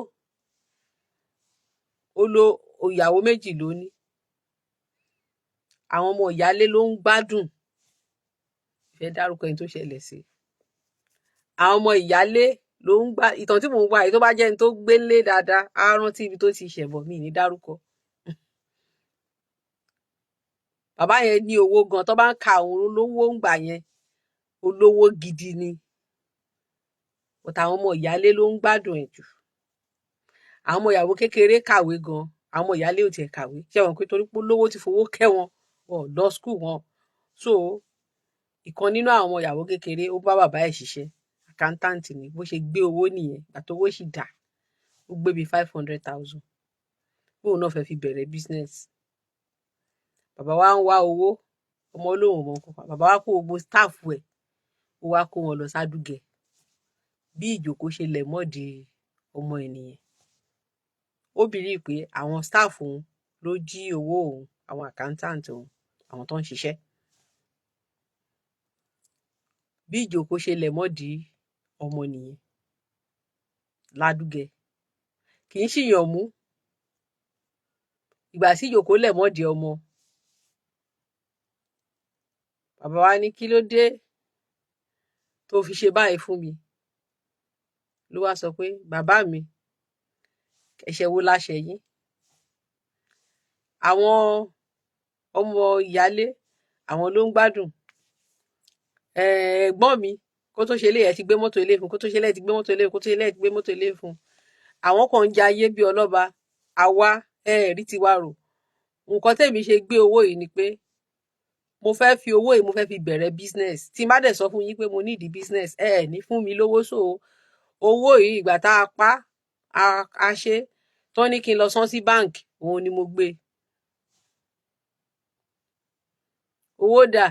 ó ló ìyàwó méjì ló ní. Àwọn ọmọ ìyáálé ló ń gbádùn. Fẹ́ dárúkọ ẹni tó ṣẹlẹ̀ sí. Àwọn ọmọ ìyáálé ló ń gbá. Ìtàn tí mò ń wá yìí, tó bá jẹ́ ẹni tó gbélé dáadáa, á rántí ibi tó ti ṣẹ̀bọ̀. Mí ní dárúkọ. Bàbá yẹn ní owó gan. Tó bá ń ka àwọn olówó ń gbà yẹn, olówó gidi ni, but àwọn ọmọ ìyáálé ló ń gbádùn ẹ̀ jù. Àwọn ọmọ ìyàwó kékeré kàwé gan, àwọn ọmọ ìyáálé ò tiẹ̀ kàwé. Ṣé wọn pé torí pé olówó ti fowó kẹ́ wọn, wọn ò lọ school wọn. So ìkan nínú àwọn ọmọ ìyàwó kékeré, ó bá bàbá ẹ̀ ṣiṣẹ́, accountant ni. Bó ṣe gbé owó nìyẹn, ìgbà tó owó sì dà, ó gbé bíi 500,000, bóun náà fẹ́ fi bẹ̀rẹ̀ business. Bàbá wa ń wá owó, ọmọ olóhùn mọ nǹkan. Bàbá wa kó gbogbo staff ẹ̀, ó wá kó wọn lọ sádùgẹ. Bí ìjòkó ṣe lẹ̀ mọ́dìí ọmọ ẹ̀ nìyẹn. Ó believe pé àwọn staff òun ló jí owó òun, àwọn accountant òun, àwọn tó ń ṣiṣẹ́. Bí ìjòkó ṣe lẹ̀ mọ́dìí ọmọ nìyẹn ládùgẹ. Kì í ṣìyàn mú. Ìgbà tí ìjòkó lẹ̀ mọ́dìí ọmọ, bàbá wa ní, "Kí ló dé tó fi ṣe báyìí fún mi?" Ló wá sọ pé, "Bàbá mi, ẹ̀ṣẹ̀ wo la ṣẹ̀ yín? Àwọn ọmọ ìyálé, àwọn ló ń gbádùn. Ẹ̀gbọ́n mi, kó tó ṣe eléyìí, ẹ ti gbé mọ́tò ilé fún. Kó tó ṣe eléyìí, ẹ ti gbé mọ́tò ilé fún. Kó tó ṣe eléyìí, ẹ ti gbé mọ́tò ilé fún. Àwọn kan ń jẹ ayé bí ọlọ́ba. Àwa, ẹ rí tiwa rò. Nǹkan tèmi ṣe gbé owó yìí ni pé mo fẹ́ fi owó yìí, mo fẹ́ fi bẹ̀rẹ̀ business. Tí n bá dẹ̀ sọ fún yín pé mo need business, ẹ ẹ̀ ní fún mi lówó. So owó yìí, ìgbà tá a pa a ṣe tó ní kí n lọ san sí bank, òun ni mo gbé owó dà.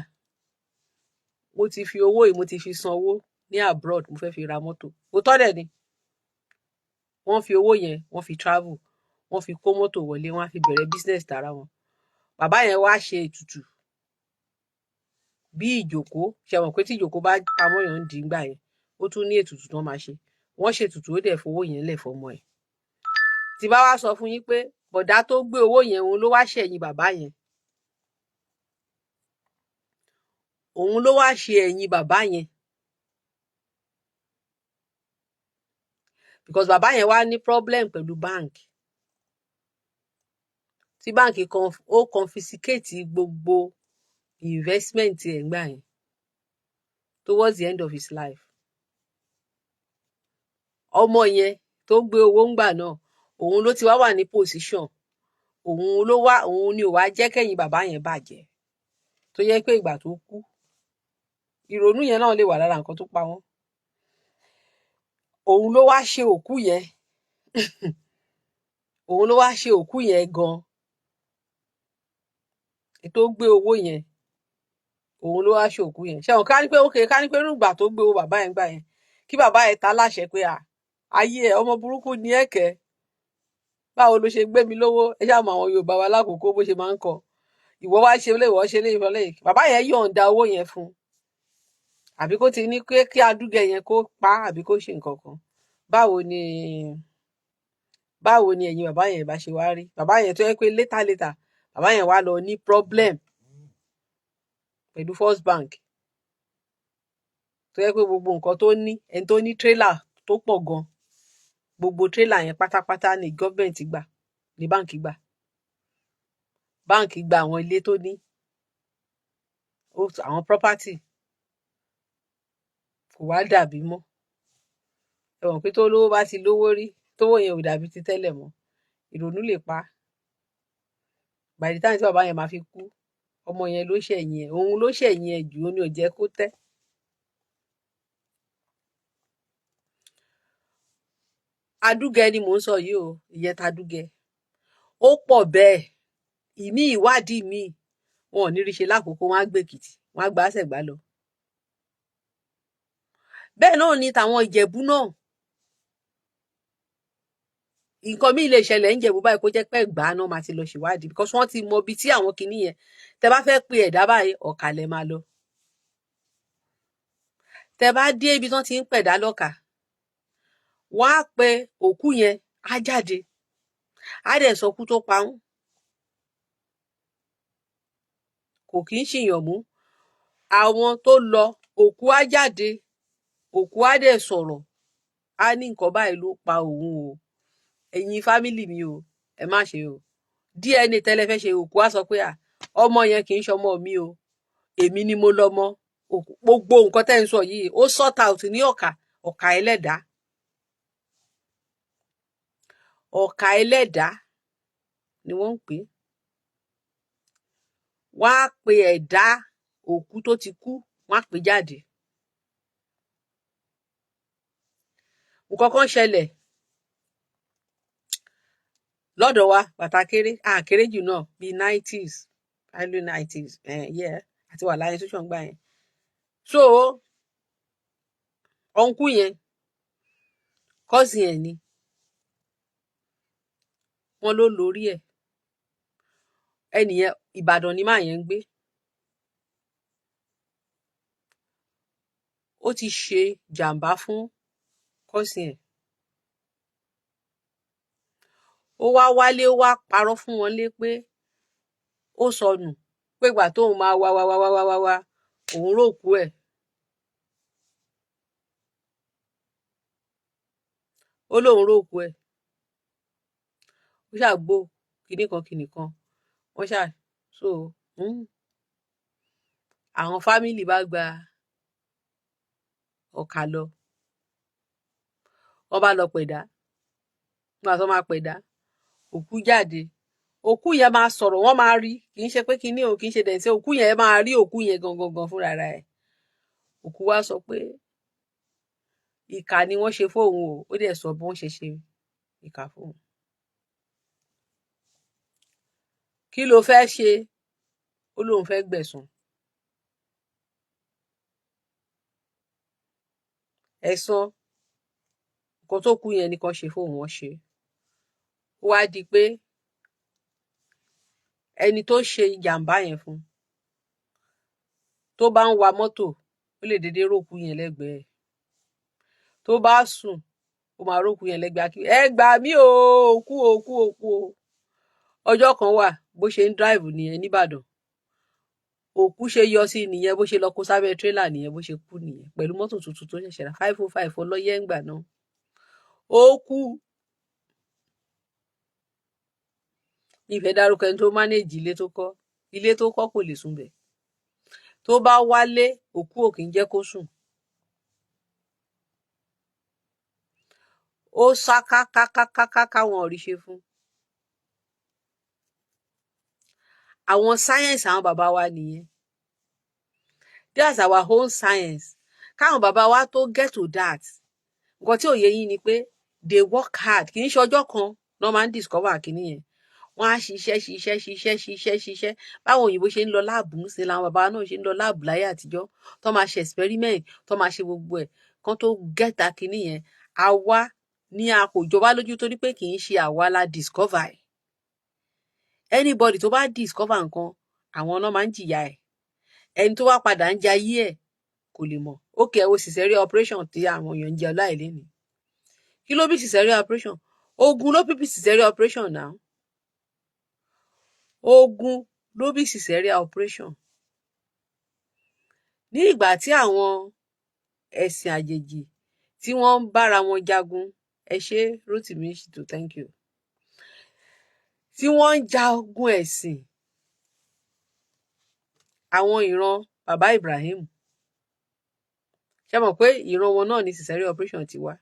Mo ti fi owó yìí, mo ti fi sanwó ní abroad, mo fẹ́ fi ra mọ́tò." Òótọ́ dẹ̀ ni. Wọ́n fi owó yẹn, wọ́n fi travel, wọ́n fi kó mọ́tò wọlé, wọ́n á fi bẹ̀rẹ̀ business tara wọn. Bàbá yẹn wá ṣe ètùtù bí ìjòkó ṣe mọ̀ pé tí ìjòkó bá pamọ́ yàn ń dì í gbà yẹn, ó tún ní ètùtù tó máa ṣe. Wọ́n ṣètùtù, ó dẹ̀ fowó yẹn lẹ̀ fọmọ ẹ̀. Tí bá wá sọ fún yín pé bọ̀dá tó gbé owó yẹn, òun ló wá ṣẹ̀yìn bàbá yẹn, òun ló wá ṣe ẹ̀yìn bàbá yẹn, because bàbá yẹn wá ní problem pẹ̀lú bank, tí báǹkì kan ó confiscate gbogbo investment ẹ̀ ńgbà yẹn towards the end of his life. Ọmọ yẹn tó gbé owó ńgbà náà, òun ló ti wá wà ní position, òun ló wá, òun ni ò wá jẹ́ kẹ́yìn bàbá yẹn bàjẹ́, tó yẹ pé ìgbà tó kú, ìrònú yẹn náà lè wà lára nǹkan tó pa wọ́n. Òun ló wá ṣe òkú yẹn, òun ló wá ṣe òkú yẹn gan. Tó gbé owó yẹn, òun ló wá ṣòkú yẹn. Ṣé àwọn ká ní pé ókè, ká ní pé rúgbà tó gbé owó bàbá yẹn gbà yẹn, kí bàbá yẹn ta láṣẹ pé, à, ayé ẹ, ọmọ burúkú ni ẹ kẹ, báwo ló ṣe gbé mi lówó? Ẹ ṣáà mọ àwọn Yorùbá wa lákòókò bó ṣe máa ń kọ, ìwọ wá ṣe lé, ìwọ ṣe lé, ìwọ lé. Bàbá yẹn yọ̀ǹda owó yẹn fún un, àbí kó ti ní pé kí adúgẹ yẹn kó pa á, àbí kó ṣe nǹkan kan. Báwo ni ẹ̀yin bàbá yẹn bá ṣe wá rí bàbá yẹn, tó yẹ pé later later bàbá yẹn wá lọ ní problem pẹ̀lú First Bank, tó yẹ pé gbogbo nǹkan tó ní, ẹni tó ní trailer tó pọ̀ gan, gbogbo trailer yẹn pátápátá ní gọ́ọ̀mẹ̀ntì gbà, ní báǹkì gbà. Báǹkì gba àwọn ilé tó ní, àwọn property, kò wá dàbí mọ́. Ẹ mọ̀ pé tó lówó bá ti lówó rí, tówó yẹn ò dàbí ti tẹ́lẹ̀ mọ́, ìrònú lè pa á. By the time tí bàbá yẹn máa fi kú, ọmọ yẹn ló ṣẹ̀yìn ẹ̀, òun ló ṣẹ̀yìn ẹ̀ jù, ó ní ò jẹ́ kó tẹ́. Adúgẹ ni mò ń sọ yìí o. Ìyẹn tadúgẹ, ó pọ̀ bẹ́ẹ̀. Ìmí ìwádìí míì, wọn ò ní rí ṣe lákòókò, wọn á gbé Èkìtì, wọn á gbà á sẹ̀gbá lọ. Bẹ́ẹ̀ náà ni tàwọn Ìjẹ̀bú náà. Nǹkan míì lè ṣẹlẹ̀ ń Jẹ̀bú báyìí, kó jẹ́ pé Ẹ̀gbá náà máa ti lọ ṣèwádìí, because wọ́n ti mọ ibi tí àwọn kinní yẹn. Tẹ bá fẹ́ pe ẹ̀dá báyìí, Ọ̀kà lẹ máa lọ. Tẹ bá dé ibi tí wọ́n ti ń pẹ̀dá lọ́kà, wọ́n á pe òkú yẹn, á jáde, á dẹ̀ sọ kú tó pa wọ́n. Kò kí ń ṣìyàn mú àwọn tó lọ. Òkú á jáde, òkú á dẹ̀ sọ̀rọ̀, á ní nǹkan báyìí ló pa òun o, ẹ̀yin family mi o, ẹ má ṣe o DNA tẹ́lẹ̀ fẹ́ ṣe. Òkú á sọ pé, à, ọmọ yẹn kì í ṣọmọ mi o, èmi ni mo lọ́mọ. Gbogbo nǹkan tẹ́ ń sọ yìí, ó sort out ní Ọ̀kà. Ọ̀kà ẹlẹ́dàá, Ọ̀kà ẹlẹ́dàá ni wọ́n ń pè é. Wọ́n á pe ẹ̀dá òkú tó ti kú, wọ́n á pè jáde. Nǹkan kan ṣẹlẹ̀ lọ́dọ̀ wa bàtà kéré, àkéré jù náà, bíi 90s, early 90s, yeah, àti wà láyé tó ṣàn gbà yẹn. So uncle yẹn, cousin ẹ̀ ni wọ́n ló lórí ẹ̀. Ẹnìyẹn, Ìbàdàn ni máa yẹn ń gbé. Ó ti ṣe jàǹbá fún cousin ẹ̀. Ó wá wálé, ó wá parọ́ fún wọn lé pé ó sọnù, pé ìgbà tóun máa wá wá wá wá wá wá, òun róòkú ẹ̀. Ó lóun róòkú ẹ̀, ó ṣàgbó kinní kan kinní kan, wọ́n ṣáà so àwọn family bá gba Ọ̀kà lọ, wọ́n bá lọ pẹ̀dá. Nígbà tó máa pẹ̀dá, òkú jáde. Òkú yẹn máa sọ̀rọ̀, wọ́n máa rí. Kì í ṣe pé kinní o, kì í ṣe dẹ̀nsẹ̀. Òkú yẹn máa rí òkú yẹn gangan gan fúnra rẹ̀. Òkú wa sọ pé ìkà ni wọ́n ṣe fóun o. Ó dẹ̀ sọ bí wọ́n ṣe ṣe ìkà fóun. Kí ló fẹ́ ṣe? Ó lóun fẹ́ gbẹ̀san. Ẹ̀san nǹkan tó kú yẹn nìkan ṣe fóun, wọ́n ṣe. Ó wá di pé ẹni tó ṣe ìjàmbá yẹn fún, tó bá ń wa mọ́tò, ó lè dédé rókú yẹn lẹ́gbẹ̀ẹ́. Tó bá sùn, ó máa rókú yẹn lẹ́gbẹ̀ẹ́. Akí ẹ gbà mí o, òkú, òkú, òkú o. Ọjọ́ kan wà, bó ṣe ń drive nìyẹn nìbàdàn, òkú ṣe yọ sí nìyẹn, bó ṣe lọ kó sábẹ́ tírélà nìyẹn, bó ṣe kú nìyẹn, pẹ̀lú mọ́tò tuntun tó ṣẹ̀ṣẹ̀ rà, 505 ọlọ́yẹ̀ ńgbà náà. Ó kú. Ìfẹ́ dárúkọ ẹni tó manage ilé tó kọ́. Ilé tó kọ́, kò lè sùn bẹ̀. Tó bá wálé, òkú ò kì í jẹ́ kó sùn. Ó sá kákákákáká, wọn ò rí ṣe fún. Àwọn science àwọn bàbá wa nìyẹn. That's our own science. Káwọn bàbá wa tó get to that, nǹkan tí ò yé yín ni pé they work hard. Kì í ṣe ọjọ́ kan náà máa ń discover kìíní yẹn. Wọ́n á ṣiṣẹ́, ṣiṣẹ́, ṣiṣẹ́, ṣiṣẹ́, ṣiṣẹ́. Báwọn òyìnbó ṣe ń lọ lab ń ṣe làwọn bàbá náà ṣe ń lọ lab láyé àtijọ́, tó máa ṣe experiment, tó máa ṣe gbogbo ẹ̀ kán tó gẹ́ta kinní yẹn. Àwa ní a kò jọba lójú torí pé kì í ṣe àwa la discover ẹ̀. Anybody tó bá discover nǹkan, àwọn náà máa ń jìyà ẹ̀. Ẹni tó wá padà ń jayé ẹ̀ kò lè mọ̀. Ókè, ẹ wo cesarean operation tí àwọn èèyàn ń jẹ ọláìlénìí. Kí ló bí cesarean operation? Ogun ló bí cesarean operation náà. Ogun ló bí cesarean operation. Ní ìgbà tí àwọn ẹ̀sìn àjèjì tí wọ́n ń bára wọn jagun, ẹ ṣé Rotimi Shittu, thank you, tí wọ́n ń jagun ẹ̀sìn, àwọn ìran bàbá Ibrahim, ṣe mọ̀ pé ìran wọn náà ní cesarean operation ti wá,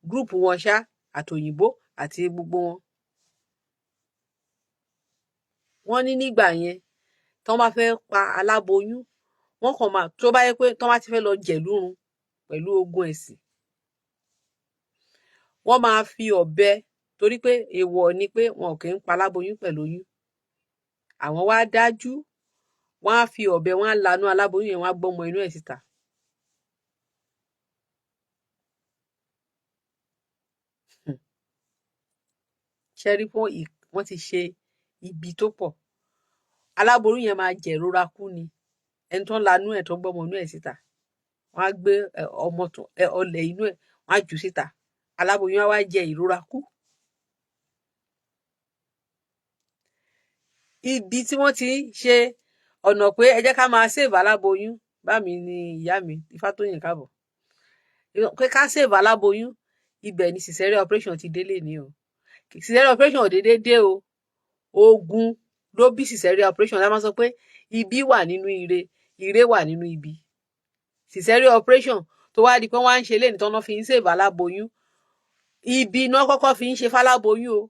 group wọn ṣá, àtòyìnbó àti gbogbo wọn. Wọ́n ní nígbà yẹn, tí wọ́n bá fẹ́ pa aláboyún, wọ́n kàn máa tó bá yẹ pé tí wọ́n bá ti fẹ́ lọ jẹ̀lúrun pẹ̀lú ogun ẹ̀sìn, wọ́n máa fi ọ̀bẹ, torí pé èèwọ̀ ni pé wọn kì í pa aláboyún pẹ̀lú oyún. Àwọn wá dájú, wọ́n á fi ọ̀bẹ, wọ́n á lanú aláboyún yẹn, wọ́n á gbọ́mọ inú ẹ̀ síta. Ṣe rí pé wọ́n ti ṣe ibi tó pọ̀? Aláboyún yẹn máa jẹ̀rora kú ni. Ẹni tó ń lanú ẹ̀, tó ń gbọ́mọ inú ẹ̀ síta, wọ́n á gbé ọmọ tó ọlẹ̀ inú ẹ̀, wọ́n á jù síta. Aláboyún á wá jẹ ìrora kú. Ibi tí wọ́n ti ń ṣe ọ̀nà pé ẹ jẹ́ ká máa save aláboyún, bá mi ní ìyá mi Ifátóyìn káàbọ̀, pé ká save aláboyún, ibẹ̀ ni cesarean operation ti délé ní o. Cesarean operation ò déédéé dé o. Ogun ló bí cesarean operation. La máa sọ pé ibi wà nínú ire, ire wà nínú ibi. Cesarean operation tó wá di pé wọ́n á ń ṣe léni tọ́nà fi ń save aláboyún, ibi iná kọ́kọ́ fi ń ṣe fáláboyún o.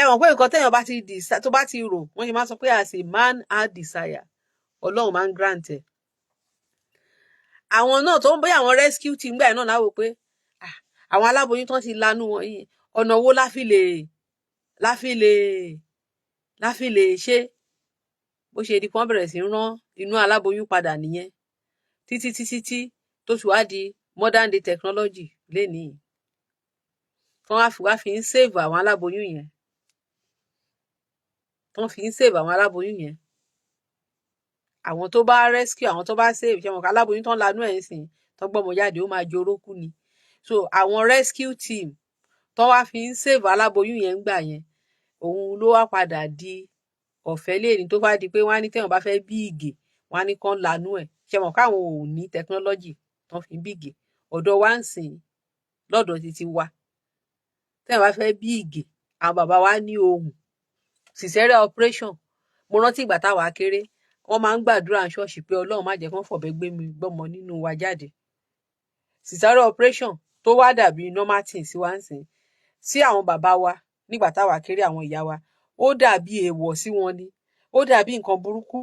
Ẹ mọ̀ pé nǹkan téèyàn bá ti tó bá ti rò, wọ́n ṣe máa sọ pé as a man had desire, Ọlọ́run máa ń grant ẹ̀. Àwọn náà tó ń bóyá àwọn rescue team gbà náà láwò pé àwọn aláboyún tán ti lanú wọn yìí, ọ̀nà wo la fi lè ṣe? Bó ṣe di pé wọ́n bẹ̀rẹ̀ sí í rán inú aláboyún padà nìyẹn, títí títí tí tó fi wá di modern day technology lénìí, tí wọ́n wá fi ń save àwọn aláboyún yẹn, tí wọ́n fi ń save àwọn aláboyún yẹn. Àwọn tó bá rescue, àwọn tó bá save, ṣe wọn kọ aláboyún tó ń lanú ẹ̀ ń sìn, tó gbọ́mọ jáde, ó máa jorókú ni. So àwọn rescue team tó wá fi ń save aláboyún yẹn ń gbà yẹn, òun ló wá padà di ọ̀fẹ́ lẹ́ni, tó bá di pé wọ́n á ní téèyàn bá fẹ́ bí ìgè, wọ́n á ní kán lanú ẹ̀. Ṣe mọ̀ káwọn ò ní technology tán fi ń bí ìgè? Ọ̀dọ̀ wa ń sìn, lọ́dọ̀ títí wa, téèyàn bá fẹ́ bí ìgè, àwọn bàbá wa ní ohùn. Cesarean operation, mo rántí ìgbà táwa kéré, wọ́n máa ń gbàdúrà ní ṣọ́ọ̀ṣì pé Ọlọ́run má jẹ́ kán fọ̀bẹ gbé mi gbọ́mọ nínú wa jáde. Cesarean operation tó wá dàbí normal thing sí wa ń sìn, sí àwọn bàbá wa nígbà táwa kéré, àwọn ìyá wa, ó dàbí èèwọ̀ sí wọn ni, ó dàbí nǹkan burúkú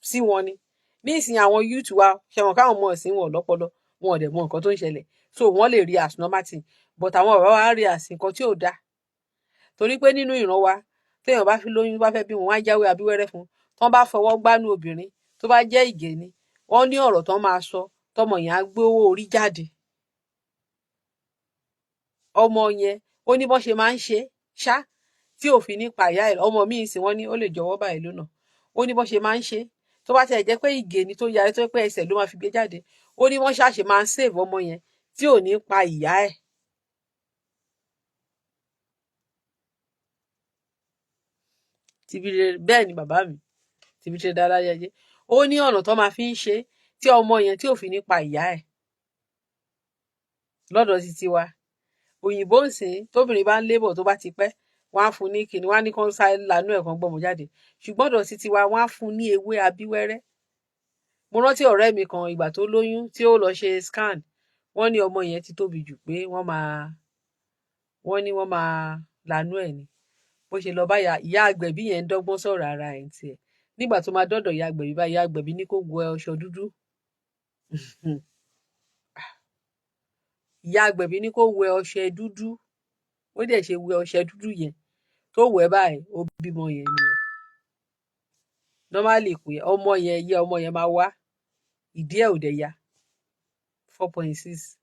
sí wọn ni. Nísìnyí, àwọn youth wa, ṣe wọn káwọn ọmọ ìsìn wọn lọ́pọlọ, wọn ò dẹ̀ mọ nǹkan tó ń ṣẹlẹ̀, so wọ́n lè rí as normal thing, but àwọn bàbá wa rí as nǹkan tí ò dáa, torí pé nínú ìran wa, téèyàn bá fi lóyún, bá fẹ́ bí wọn, wọ́n á jáwé abíwẹ́rẹ́ fún un. Tán bá fọwọ́ gbánú obìnrin, tó bá jẹ́ ìgè ni, wọ́n ní ọ̀rọ̀ tán máa sọ, tọmọ yẹn á gbé owó orí jáde. Ọmọ yẹn, ó ní bọ́n ṣe máa ń ṣe ṣá tí òfin nípa ìyá ẹ̀. Ọmọ míì sì, wọ́n ní ó lè jọ̀wọ́ báyìí lónà. Ó ní bọ́n ṣe máa ń ṣe, tó bá tiẹ̀ jẹ́ pé ìgè ni tó yarí, tó pé ẹsẹ̀ ló máa fi gbé jáde, ó ní wọ́n ṣàṣe máa ń save ọmọ yẹn tí ò ní pa ìyá ẹ̀. Tìbí bẹ́ẹ̀ ni bàbá mi tìbí ṣe dáadáa yẹyẹ. Ó ní ọ̀nà tó máa fi ń ṣe tí ọmọ yẹn tí ò fi ní pa ìyá ẹ̀ lọ́dọ̀ títí wa. Òyìnbó ń sìn, tóbìnrin bá ń lébọ̀, tó bá ti pẹ́, wọ́n á fún ní kíni, wọ́n á ní kán sáré lanú ẹ̀, kan gbọ́mọ jáde. Ṣùgbọ́n ọ̀dọ̀ títí wa, wọ́n á fún ní ewé abíwẹ́rẹ́. Mo rántí ọ̀rẹ́ mi kan, ìgbà tó lóyún, tí ó lọ ṣe scan, wọ́n ní ọmọ yẹn ti tóbi jù, pé wọ́n ní wọ́n máa lanú ẹ̀ ni. Bó ṣe lọ báyà, ìyá agbẹ̀bí yẹn ń dọ́gbọ́n sọ̀rọ̀ ara ẹ̀ ń tiẹ̀. Nígbà tó máa dọ́dọ̀ ìyá agbẹ̀bí báyìí, ìyá agbẹ̀bí ní kó wẹ ọṣọ dúdú. Ìyá agbẹ̀bí ní kó wẹ ọṣẹ dúdú. Ó Ó dẹ̀ ṣe wẹ ọṣẹ dúdú yẹn tó wẹ̀ báyìí, ó bímọ yẹn ni o. Normally, kò yẹ ọmọ yẹn yẹ, ọmọ yẹn máa wá ìdí ẹ̀ ò dẹ̀ ya 4.6.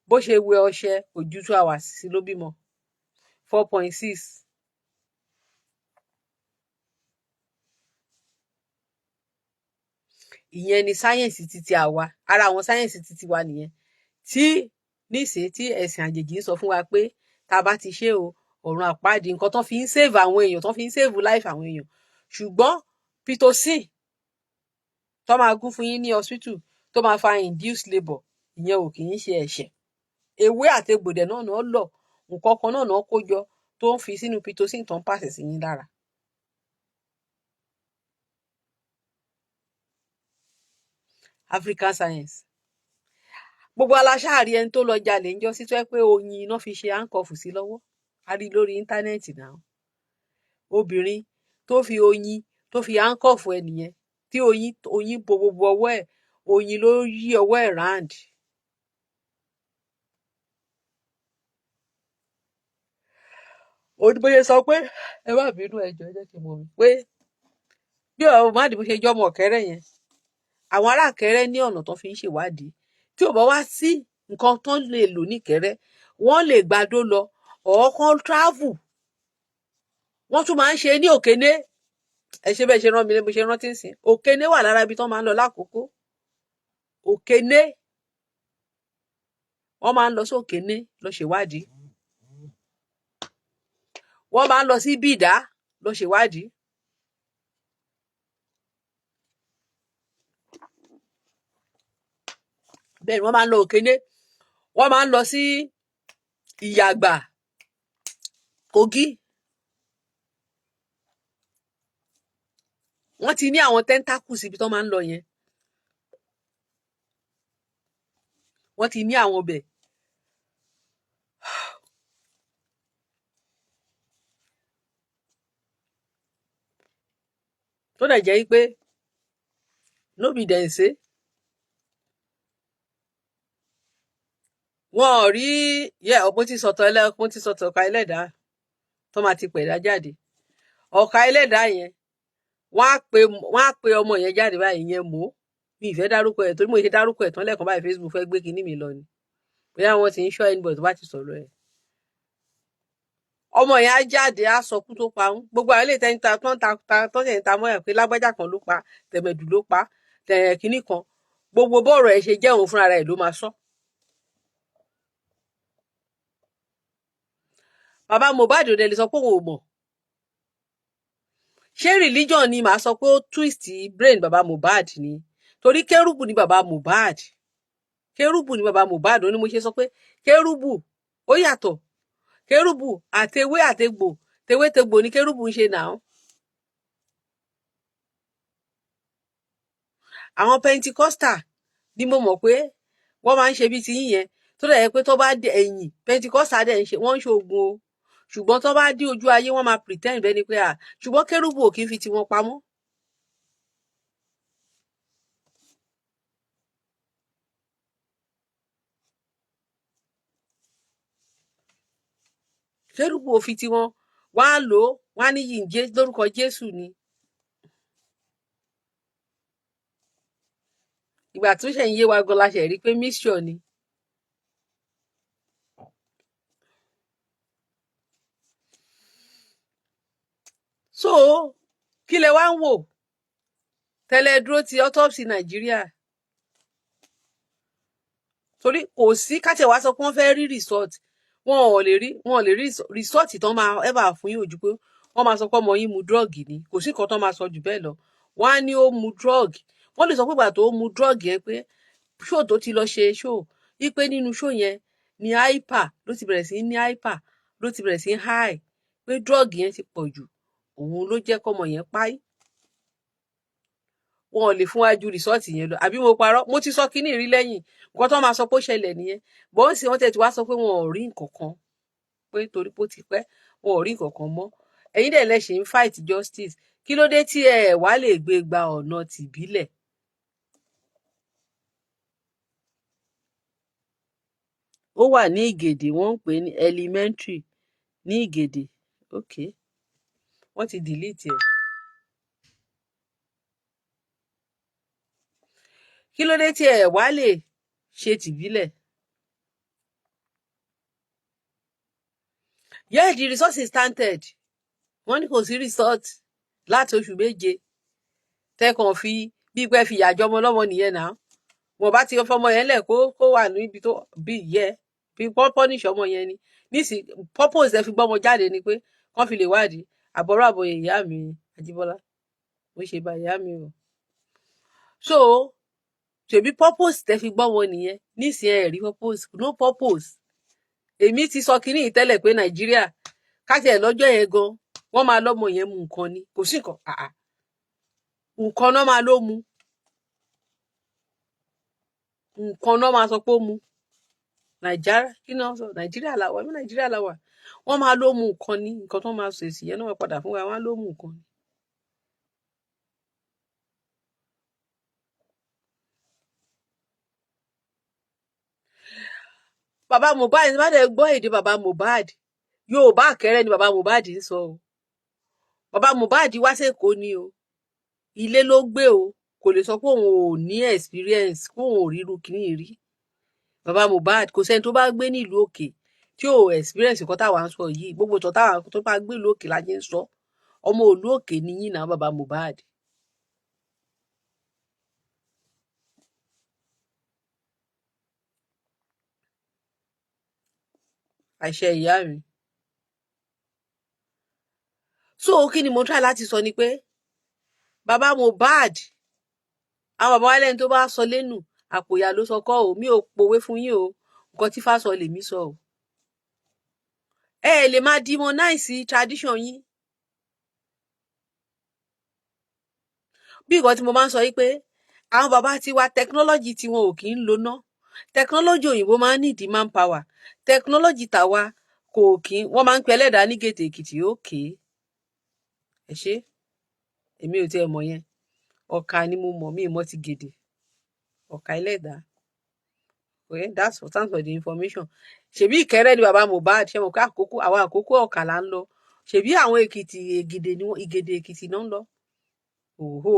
Bó ṣe wẹ ọṣẹ, kò ju 2 hours sí ló bímọ 4.6. Ìyẹn ni sáyẹ̀nsì títí àwa, ara àwọn sáyẹ̀nsì títí wa nìyẹn tí nísìnyí tí ẹ̀sìn àjèjì ń sọ fún wa pé tá a bá ti ṣe o, ọ̀run àpáàdì, nǹkan tó fi ń save àwọn èèyàn, tó fi ń save life àwọn èèyàn. Ṣùgbọ́n pitocin tó máa gún fún yín ní hospital, tó máa fa induced labour, ìyẹn ò kì í ṣe ẹ̀ṣẹ̀. Ewé àti egbòdè náà náà lọ, nǹkan kan náà náà kó jọ tó ń fi sínú pitocin tó ń pàṣẹ sí yín lára. African science, gbogbo aláṣáàrí ẹni tó lọ jalè ńjọ́ sí, tó yẹ pé oyin iná fi ṣe handcuff sí lọ́wọ́. A rí lórí íńtánẹ́ẹ̀tì náà, obìnrin tó fi oyin tó fi handcuff ẹnìyẹn, tí oyin bo gbogbo ọwọ́ ẹ̀, oyin ló yí ọwọ́ ẹ̀ round. Bóyá sọ pé ẹ má bínú, ẹ jọ̀ọ́, ẹ jẹ́ kí n mọ̀ mi pé bí ọ̀rọ̀ má dìbò ṣe jọmọ ọ̀kẹ́rẹ́ yẹn, àwọn ará Ìkẹrẹ́ ní ọ̀nà tó fi ń ṣèwádìí. Tí ò bá wá sí nǹkan tó lè lò níkẹrẹ́, wọ́n lè gbàdó lọ ọ̀ọ́kán travel. Wọ́n tún máa ń ṣe ní Òkéné. Ẹ ṣe bẹ́ẹ̀ ṣe rán mi lé, mo ṣe rántí sìn. Òkéné wà lára ibi tó máa ń lọ lákòókò. Òkéné, wọ́n máa ń lọ sí Òkéné lọ ṣèwádìí. Wọ́n máa ń lọ sí Bìdá lọ ṣèwádìí. Bẹ́ẹ̀ ni wọ́n máa ń lọ Òkéné, wọ́n máa ń lọ sí Ìyàgbà, Kogi. Wọ́n ti ní àwọn tentacles ibi tó máa ń lọ yẹn. Wọ́n ti ní àwọn ọbẹ̀ tó dẹ̀ jẹ́ pé no be dem say wọn ò rí yẹ. Ọ̀pọ̀ tí sọ̀tọ̀ ẹlẹ́kùn tí sọ̀tọ̀ ọ̀ka ẹlẹ́dàá tó máa ti pẹ̀dá jáde, ọ̀ka ẹlẹ́dàá yẹn, wọ́n á pe ọmọ yẹn jáde báyìí. Yẹn mò mi ìfẹ́ dárúkọ ẹ̀, torí mo ṣe dárúkọ ẹ̀ tán lẹ́ẹ̀kan báyìí, Facebook fẹ́ gbé kinní mi lọ ni. Bóyá wọ́n ti ń ṣọ́ anybody tó bá ti sọ̀rọ̀ ẹ̀. Ọmọ yẹn á jáde, á sọ kú tó pa ń gbogbo àwọn ilé ìtẹ́ni tó ń ta tó ń ta mọ́ ẹ̀ pé lágbájá kan ló pa, tẹ̀mẹ̀dù ló pa, tẹ̀ kínní kan. Gbogbo bọ́ọ̀rọ̀ ẹ̀ ṣe jẹ́, òun fúnra rẹ̀ ló máa sọ. Bàbá Mohbad ò dẹ̀ lè sọ pé òun ò mọ̀. Ṣé religion ni màá sọ pé ó twist brain bàbá Mohbad ni? Torí kérúbù ni bàbá Mohbad, kérúbù ni bàbá Mohbad. Ó ní mo ṣe sọ pé kérúbù ó yàtọ̀. Kérúbù àtewé àtegbò, tewétegbò ni kérúbù ń ṣe náà. Àwọn Pentecostal ni mo mọ̀ pé wọ́n máa ń ṣe bíi tiyín yẹn, tó dẹ̀ yẹ pé tó bá dé ẹ̀yìn, Pentecostal dẹ̀ ń ṣe, wọ́n ń ṣe oògùn o, ṣùgbọ́n tó bá dé ojú ayé, wọ́n máa pretend bẹ́ẹ̀ ni pé à. Ṣùgbọ́n kérúbù ò kí ń fi tiwọn pamọ́. Kérúbù ò fi tiwọn, wọ́n á lò ó, wọ́n á ní yìí lórúkọ Jésù ni. Ìgbà tó ṣe ń yé wa gan la ṣe rí pé mixture ni. So kí lẹ wá ń wò tẹ́lẹ̀ dúró ti autopsy Nàìjíríà? Torí kò sí kátẹ wá sọ pé wọ́n fẹ́ rí result, wọn ò lè rí result tán máa ever fún yín ojú pé wọ́n máa sọ pé ọmọ yín mu drug ni. Kò sí nǹkan tán máa sọ jù bẹ́ẹ̀ lọ. Wọ́n á ní ó mu drug. Wọ́n lè sọ pé ìgbà tó mu drug yẹn, pé show tó ti lọ ṣe show, wípé nínú show yẹn ni hyper ló ti bẹ̀rẹ̀ sí ní hyper, ló ti bẹ̀rẹ̀ sí high, pé drug yẹn ti pọ̀ jù, òun ló jẹ́ kọ́mọ yẹn páì. Wọn ò lè fún wa ju result yẹn lọ. Àbí mo parọ́? Mo ti sọ kínní rí lẹ́yìn. Nǹkan tó máa sọ pé ó ṣẹlẹ̀ nìyẹn. Bọ́n sì wọ́n tẹ̀ tí wá sọ pé wọn ò rí nǹkan kan, pé torí pé ó ti pẹ́, wọn ò rí nǹkan kan mọ́. Ẹ̀yin dẹ̀ lẹ ṣì ń fight justice. Kí ló dé tí ẹ wá lè gbé gba ọ̀nà tìbílẹ̀? Ó wà ní Ìgèdè, wọ́n ń pè ní elementary ní Ìgèdè. Ok, wọ́n ti delete ẹ̀. Kí ló dé tí ẹ wá lè ṣe tìbílẹ̀? Yeah, the result is tainted. Wọ́n ní kò sí result láti oṣù 7. Tẹ́kàn fi bí pé fi ìyàjọ́ ọmọ ọlọ́mọ nìyẹn náà. Wọn bá ti fọmọ yẹn lẹ̀ kó wà níbi tó bí yẹ bí punish ọmọ yẹn ni. Nísì purpose ẹ fi gbọ́mọ jáde ni pé kán fi lè wádìí àbọ̀rọ̀ àbòyè. Ìyá mi Àjíbọ́lá, mo ṣe bá ìyá mi o. So ṣèbí purpose tẹ fi gbọ́mọ nìyẹn. Nísìnyí ẹ rí purpose, no purpose. Èmi ti sọ kínní yìí tẹ́lẹ̀ pé Nàìjíríà káṣí ẹ̀ lọ́jọ́ yẹn gan, wọ́n máa lọ́mọ yẹn mú nǹkan ni, kò sí nǹkan àà nǹkan náà máa ló mu nǹkan náà, máa sọ pé ó mu. Nàìjíríà, kí ni wọ́n sọ? Nàìjíríà la wà ní, Nàìjíríà la wà. Wọ́n máa ló mu nǹkan ní nǹkan tó máa sọ èsì yẹn náà padà fún wa, wọ́n á ló mu nǹkan ni. Bàbá Mohbad bá dẹ̀ gbọ́ èdè bàbá Mohbad, Yorùbá àkẹrẹ ni bàbá Mohbad ń sọ o. Bàbá Mohbad wá sẹ́kọ̀ọ́ ni o, ilé ló gbé o. Kò lè sọ pé òun ò ní experience, pé òun ò ríru kìíní rí. Bàbá Mohbad, kò sẹ́ni tó bá gbé nílùú òkè tí ò experience nǹkan táwa ń sọ yìí. Gbogbo ìtàn táwa tó bá gbé ìlú òkè la jẹ́ ń sọ. Ọmọ ìlú òkè ni yín náà, bàbá Mohbad. Àṣẹ ìyá mi. So kí ni mo try láti sọ ni pé bàbá Mohbad, àwọn bàbá wa lẹ́ni tó bá sọ lẹ́nu àpòyà ló sọ kọ́ o. Mi ò pòwe fún yín o, nǹkan tí fásọ lèmi sọ o. Ẹ lè máa demonize tradition yín. Bí nǹkan tí mo máa ń sọ yìí pé àwọn bàbá tiwa, technology tiwọn ò kì í lo ná. Technology òyìnbó máa ń need manpower. Technology tàwa kò kí. Wọ́n máa ń pe ẹlẹ́dàá ní Gèdè Èkìtì. Òkè ẹ ṣé, èmi ò tiẹ̀ mọ̀ yẹn. Ọ̀kà ni mo mọ̀, mí mọ̀ ti Gèdè. Ọ̀kà ẹlẹ́dàá. Okay, that's for, thanks for the information. Ṣebí Ìkẹrẹ ni bàbá Mohbad ṣe mọ̀ pé àkókò àwọn àkókò Ọ̀kà là ń lọ. Ṣebí àwọn Èkìtì, Ègìdè ni wọ́n, Ìgèdè Èkìtì náà ń lọ. Òhò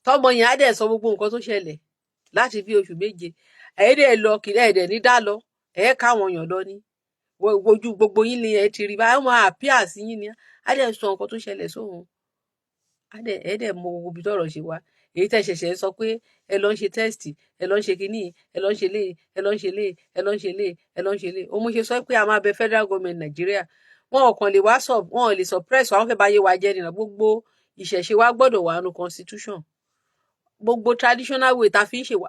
tọmọ yẹn á dẹ̀ sọ gbogbo nǹkan tó ṣẹlẹ̀ láti bí oṣù 7. Ẹ̀ dẹ̀ lọ kiri, ẹ̀ dẹ̀ ní dá lọ, ẹ̀ káwọn èèyàn lọ ní ojú gbogbo yín ni ẹ ti rí báyìí. Wọ́n máa appear sí yín ni, á dẹ̀ sọ nǹkan tó ṣẹlẹ̀ sóhun, á dẹ̀ ẹ̀ dẹ̀ mọ gbogbo ibi tọ́rọ̀ ṣe wá. Èyí tẹ́ ṣẹ̀ṣẹ̀ sọ pé ẹ lọ ń ṣe test, ẹ lọ ń ṣe kínní, ẹ lọ ń ṣe lé, ẹ lọ ń ṣe lé, ẹ lọ ń ṣe lé, ẹ lọ ń ṣe lé. Òun mo ṣe sọ pé a máa bẹ federal government Nàìjíríà. Wọn ò kàn lè wá sọ, wọn ò lè suppress. Àwọn fẹ́ bá yé wa jẹ́ nìyẹn. Gbogbo ìṣẹ̀ṣe wa gbọ́dọ̀ wà nínú constitution, gbogbo traditional way ta fi ń ṣe wà.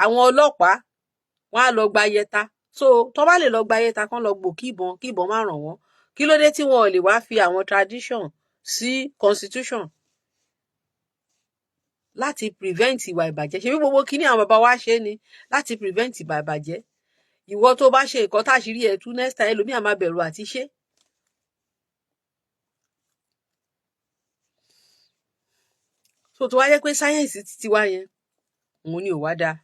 Àwọn ọlọ́pàá wọn á lọ gba yẹta. So tó bá lè lọ gba yẹta, kán lọ gbò kí ìbọn, kí ìbọn má ràn wọ́n. Kí ló dé tí wọn ò lè wá fi àwọn tradition sí constitution láti prevent ìwà ìbàjẹ́? Ṣebí gbogbo kíní àwọn bàbá wa ṣe ni láti prevent ìwà ìbàjẹ́. Ìwọ tó bá ṣe nǹkan táṣìírí ẹ̀ tú, next time ẹlòmíà máa bẹ̀rù àti ṣe. So tó wá jẹ́ pé sáyẹ́ǹsì ti tiwa yẹn, òun ni ò wá dáa.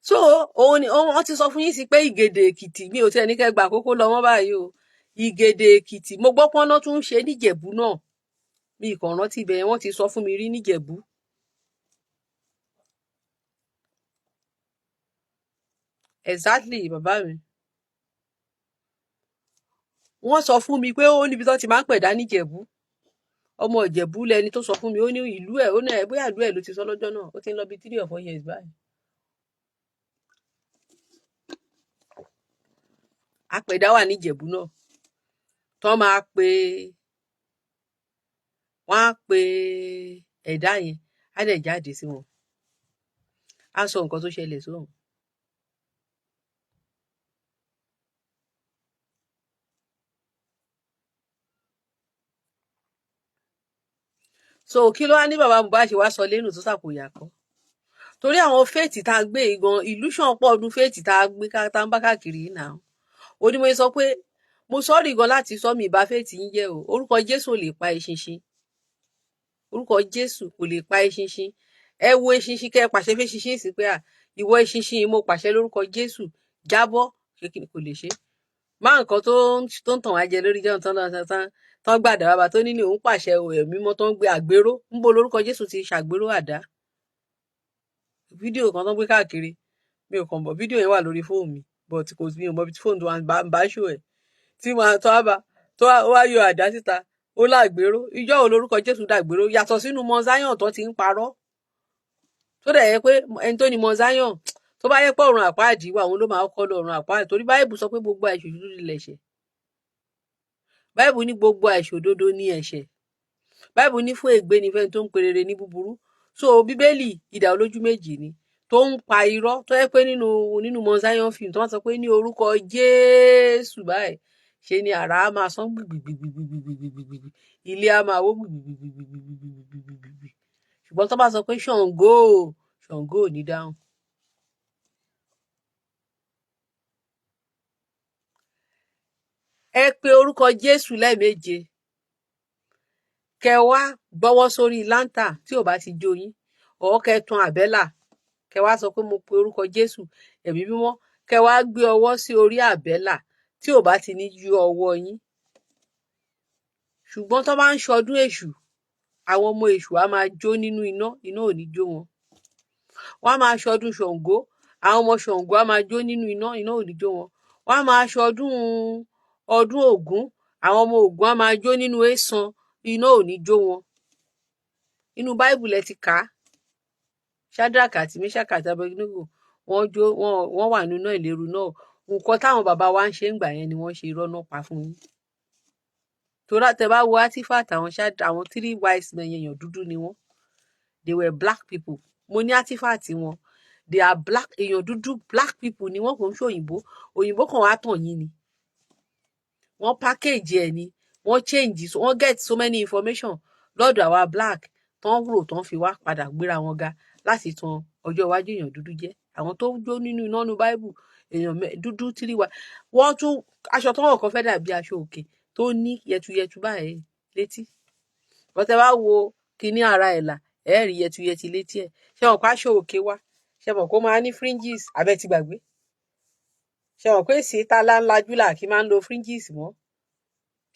So òun ni wọ́n ti sọ fún yín sí pé Ìgèdè Èkìtì, mi ò tiẹ̀ ní kẹ́ gbà àkókò lọ wọ́n báyìí o. Ìgèdè Èkìtì, mo gbọ́ pọ́nná tún ń ṣe níjẹ̀bú náà. Mi kàn rántí ibẹ̀ yẹn, wọ́n ti sọ fún mi rí níjẹ̀bú. Exactly, bàbá mi. Wọ́n sọ fún mi pé ó níbi tó ti máa ń pẹ̀dá níjẹ̀bú. Ọmọ Ìjẹ̀bú lẹni tó sọ fún mi. Ó ní ìlú ẹ̀, ó ní ẹ̀ bóyá ìlú ẹ̀ ló ti sọ lọ́jọ́ náà. Ó ti ń lọ bí 3 or 4 years báyìí. Apẹ̀dá wà níjẹ̀bú náà tó máa pe, wọ́n á pe ẹ̀dá yẹn, á dẹ̀ jáde sí wọn, á sọ nǹkan tó ṣẹlẹ̀ sóhun. So kí ló wá ní bàbá Mohbad ṣe wá sọ lẹ́nu tó sàpòyà kọ́? Torí àwọn faith tá a gbé yìí gan, illusion pọ̀ ọdún faith tá a gbé tá a ń bá káàkiri yìí náà. Onímọ̀ sọ pé mo sorry gan láti sọ, mi ìbá faith yín jẹ́ o. Orúkọ Jésù ò lè pa eṣinṣin. Orúkọ Jésù kò lè pa eṣinṣin. Ẹ wo eṣinṣin, kẹ ẹ pàṣẹ fún eṣinṣin sí pé, "À, ìwọ eṣinṣin yìí, mo pàṣẹ lórúkọ Jésù, jábọ́." Ṣé kí ni kò lè ṣe má nǹkan tó ń tàn wá jẹ lórí jẹun tán tán tán tán gbàdá bàbá tó ní ní òun pàṣẹ ẹ̀mí mímọ́ tó ń gbé àgbéró ń bo lórúkọ Jésù ti ṣàgbéró àdá. Fídíò kan tó ń gbé káàkiri, mi ò kàn bọ̀, fídíò yẹn wà lórí fóònù mi, but kò mi ò mọ ibi tí fóònù tó wà ń bá ṣò ẹ̀ tí wọn tó wá bá tó wá yọ àdá síta, ó lágbèrò. Ìjọ wo lórúkọ Jésù dàgbèrò yàtọ̀ sínú Mount Zion tó ti ń parọ́, tó dẹ̀ yẹ pé ẹni tó ní Mount Zion, tó bá yẹ pé ọ̀run àpáàdì wà, òun ló máa kọ́ lọ ọ̀run àpáàdì, torí Báìbù sọ pé gbogbo àìṣòdodo ní ẹ̀ṣẹ̀. Báìbù ní gbogbo àìṣòdodo ní ẹ̀ṣẹ̀. Báìbù ní fún ègbé ni fẹ́ni tó ń pe rere ní búburú. So Bíbélì, idà olójú méjì ni tó ń pa irọ́, tó yẹ pé nínú Mount Zion film tó wọ́n sọ pé ní orúkọ Jésù báyìí, ṣe ni àrá á máa sán gbìgbìgbìgbìgbìgbìgbì, ilé á máa wó gbìgbìgbìgbìgbìgbìgbì. Ṣùgbọ́n tó bá sọ pé Ṣàngó, Ṣàngó ò ní dáhùn. Ẹ pe orúkọ Jésù lẹ́ẹ̀méje, kẹ wá gbọ́wọ́ sórí láńtà tí ò bá ti jó yín, ọ̀ kẹ tan àbẹ́là, kẹ wá sọ pé mo pe orúkọ Jésù, ẹ̀mí mímọ́, kẹ wá gbé ọwọ́ sí orí àbẹ́là tí ò bá ti ní ju ọwọ́ yín. Ṣùgbọ́n tó bá ń ṣọdún èṣù, àwọn ọmọ èṣù á máa jó nínú iná, iná ò ní jó wọn. Wọ́n á máa ṣọdún Ṣàngó, àwọn ọmọ Ṣàngó á máa jó nínú iná, iná ò ní jó wọn. Wọ́n á máa ṣọdún ọdún Ògún, àwọn ọmọ Ògún á máa jó nínú èèsàn, iná ò ní jó wọn. Inú Báìbù lẹ ti kà á. Shadrach àti Meshach àti Abednego, wọ́n jó, wọ́n wà nínú ìléru náà. Nǹkan táwọn bàbá wa ń ṣe ń gbà yẹn ni wọ́n ṣe irọ́ náà pa fún yín. Torí tẹ bá wo artifact àwọn àwọn three wise men yẹn, èèyàn dúdú ni wọ́n. They were black people. Mo ní artifact wọn. They are black, èèyàn dúdú, black people ni wọ́n, kò ń ṣe òyìnbó. Òyìnbó kan wá tàn yín ni. Wọ́n package ẹ̀ ni, wọ́n change, wọ́n get so many information lọ́dọ̀ àwa black tán rò tán fi wá padà gbéra wọn ga láti tan ọjọ́ iwájú èèyàn dúdú jẹ́. Àwọn tó jó nínú iná nu Báíbù, èèyàn dúdú tírí wa. Wọ́n tún aṣọ tó wọ̀ kan fẹ́ dàbí aṣọ òkè tó ní yẹtuyẹtu báyìí létí. Wọ́n tẹ bá wo kíní ara ẹ̀ là, ẹ̀ rí yẹtuyẹtu létí ẹ̀. Ṣé wọn kó aṣọ òkè wá? Ṣé wọn kó máa ní fringes? Abẹ́ ti gbàgbé. Ṣé wọn pé sí tálá ńlájú là kí máa ń lo fringes mọ́?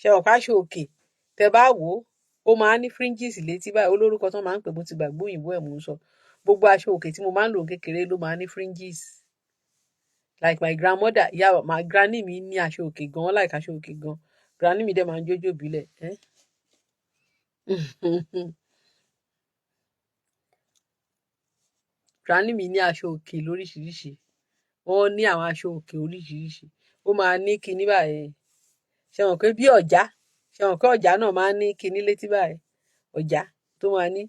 Ṣé wọn kó aṣọ òkè, tẹ bá wò ó, ó máa ń ní fringes létí báyìí? Olórúkọ tó máa ń pè, mo ti gbàgbé òyìnbó ẹ̀ mò ń sọ. Gbogbo aṣọ òkè tí mo máa ń lò kékeré ló máa ń ní fringes. Like my grandmother, ìyá my granny mi ní aṣọ òkè gan, like aṣọ òkè gan. Granny mi dẹ̀ máa ń jójó ìbílẹ̀. Eh? Granny mi ní aṣọ òkè lóríṣiríṣi. Wọ́n ní àwọn aṣọ òkè oríṣiríṣi. Ó máa ní kinní báyìí. Ṣé wọn pé bí ọ̀já? Ṣé wọn pé ọ̀já náà máa ń ní kinní létí báyìí? Ọ̀já tó máa ní.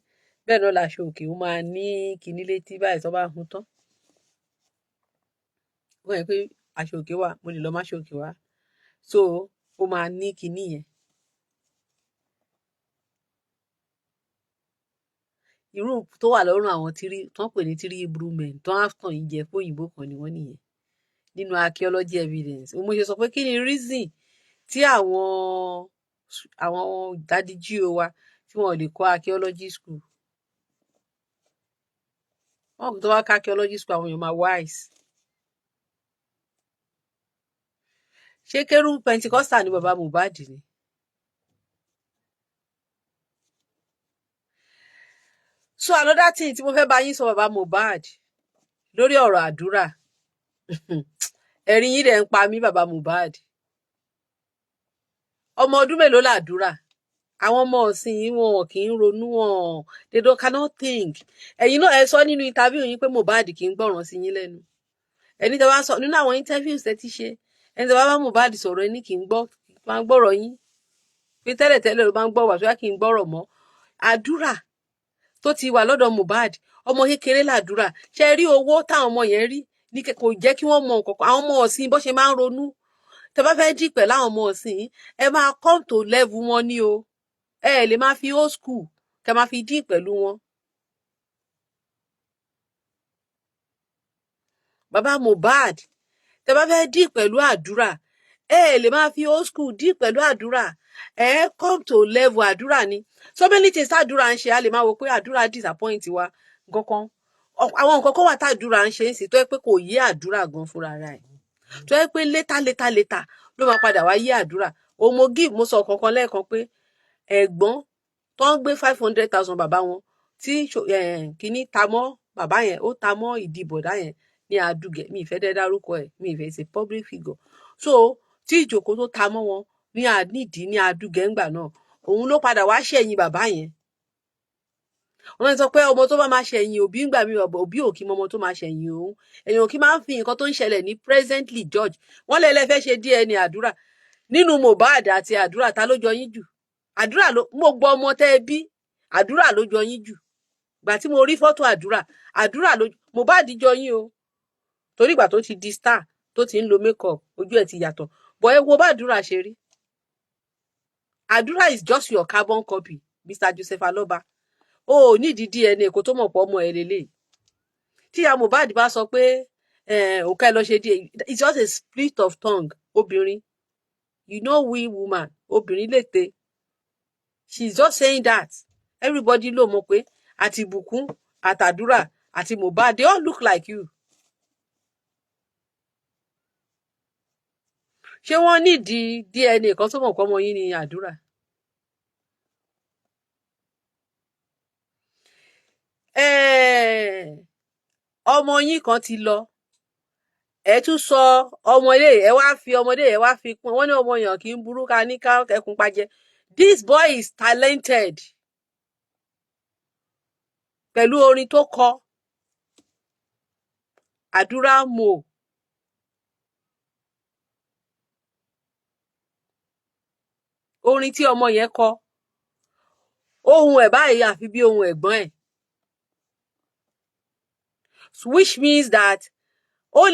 Bẹ́ẹ̀ náà laṣọ òkè, ó máa ní kinní létí báyìí tó bá hun tán. Ó yẹ pé aṣọ òkè wà, mo lè lọ má aṣọ òkè wá. So ó máa ní kinní yẹn. Irú tó wà lọ́rùn àwọn three tó ń pè ní three Hebrew men tó ń tàn yín jẹ pé òyìnbó kan ni wọ́n nìyẹn. Nínú archaeology evidence. Mo ṣe sọ pé kí ni reason tí àwọn daddy G.O wa tí wọn ò lè kọ́ archaeology school. Wọn kò tó wá ká archaeology school, àwọn èèyàn máa wise. Ṣé kérú Pentecostal ni bàbá Mohbad ni? So another thing tí mo fẹ́ bá yín sọ, bàbá Mohbad, lórí ọ̀rọ̀ àdúrà, ẹ̀rín yín dẹ̀ ń pa mí, bàbá Mohbad. Ọmọ ọdún mélòó làdúrà? Àwọn ọmọ ọ̀sìn yìí, wọn kì í ronú wọn, they don't cannot think. Ẹ̀yin náà ẹ sọ nínú interview yín pé Mohbad kì í gbọ́ràn sí yín lẹ́nu. Ẹni tẹ́ bá sọ nínú àwọn interviews tẹ́ ti ṣe, ẹni tẹ́ bá bá Mohbad sọ̀rọ̀, ẹni kì í gbọ́, máa ń gbọ́rọ̀ yín, pé tẹ́lẹ̀tẹ́lẹ̀ ló máa ń gbọ́ wà tó yá kì í gbọ́rọ̀ mọ́. Àdúrà tó ti wà lọ́dọ̀ Mohbad, ọmọ kékeré làdúrà. Ṣe rí owó táwọn ọmọ yẹn rí ní kò jẹ́ kí wọ́n mọ nǹkan kan. Àwọn ọmọ ọ̀sìn bó ṣe máa ń ronú, tẹ́ bá fẹ́ dì pẹ̀lú àwọn ọmọ ọ̀sìn, ẹ máa come to level wọn ní o. Ẹ lè máa fi old school kẹ́ máa fi dì pẹ̀lú wọn. Bàbá Mohbad, tẹ bá fẹ́ deal pẹ̀lú Àdúrà, ẹ lè máa fi old school deal pẹ̀lú Àdúrà. Ẹ come to level Àdúrà ni. So many things tàdúrà ń ṣe, a lè máa wò pé Àdúrà disappoint wa nǹkan kan. Àwọn nǹkan kan wà tàdúrà ń ṣe ń sìn tó yẹ pé kò yé Àdúrà gan fúnra rẹ̀, tó yẹ pé later, later, later ló máa padà wá yé Àdúrà. Òun mo give, mo sọ kankan lẹ́ẹ̀kan pé ẹ̀gbọ́n tó ń gbé 500,000 bàbá wọn tí kínní ta mọ́ bàbá yẹn, ó ta mọ́ ìdí bọ̀dá yẹn ní Adúgẹ̀. Mi ìfẹ́ dẹ́ dárúkọ ẹ̀, mi ìfẹ́ ṣe public figure. So tí ìjòkó tó ta mọ́ wọn ní nídìí ní Adúgẹ̀ ńgbà náà, òun ló padà wá ṣẹ̀yìn bàbá yẹn. Wọ́n sọ pé ọmọ tó bá máa ṣẹ̀yìn òbí ńgbà mi, òbí ò kí mọ ọmọ tó máa ṣẹ̀yìn òun. Èèyàn kí máa ń fi nǹkan tó ń ṣẹlẹ̀ ní presently judge. Wọ́n lè fẹ́ ṣe DNA Àdúrà. Nínú Mohbad àti Àdúrà, ta ló jọ yín jù? Àdúrà ló mo gbọ́ ọmọ tẹ́ ẹ bí, Àdúrà ló jọ yín jù. Gbà tí mo rí fọ́tò Àdúrà, Àdúrà ló Mohbad jọ yín o, torí ìgbà tó ti di star, tó ti ń lo makeup, ojú ẹ̀ ti yàtọ̀ bọ̀. Ẹ wo bá Àdúrà ṣe rí. Àdúrà is just your carbon copy, Mr. Joseph Aloba. O ò nídìí DNA kó tó mọ̀ pọ̀ ọmọ ẹ lélẹ̀. Tí ìyá Mohbad bá sọ pé òkè lọ ṣe DNA, it's just a split of tongue. Obìnrin, you know, we woman, obìnrin lè te. She's just saying that. Everybody ló mọ̀ pé àti Ìbùkún àtàdúrà àti Mohbad, they all look like you. Ṣé wọ́n nídìí DNA kan tó mọ̀ pé ọmọ yín ni Àdúrà? Ọmọ yín kan ti lọ, ẹ tún sọ ọmọ ilé ẹ wá fi ọmọdé ẹ wá fi kún. Wọn ní ọmọ yàn kì í burú ká ní ká ẹkùn pajẹ. This boy is talented pẹ̀lú orin tó kọ, Àdúrà mo. Orin tí ọmọ yẹn kọ, ohùn ẹ̀ báyìí àfi bí ohùn ẹ̀gbọ́n ẹ̀, which means that ó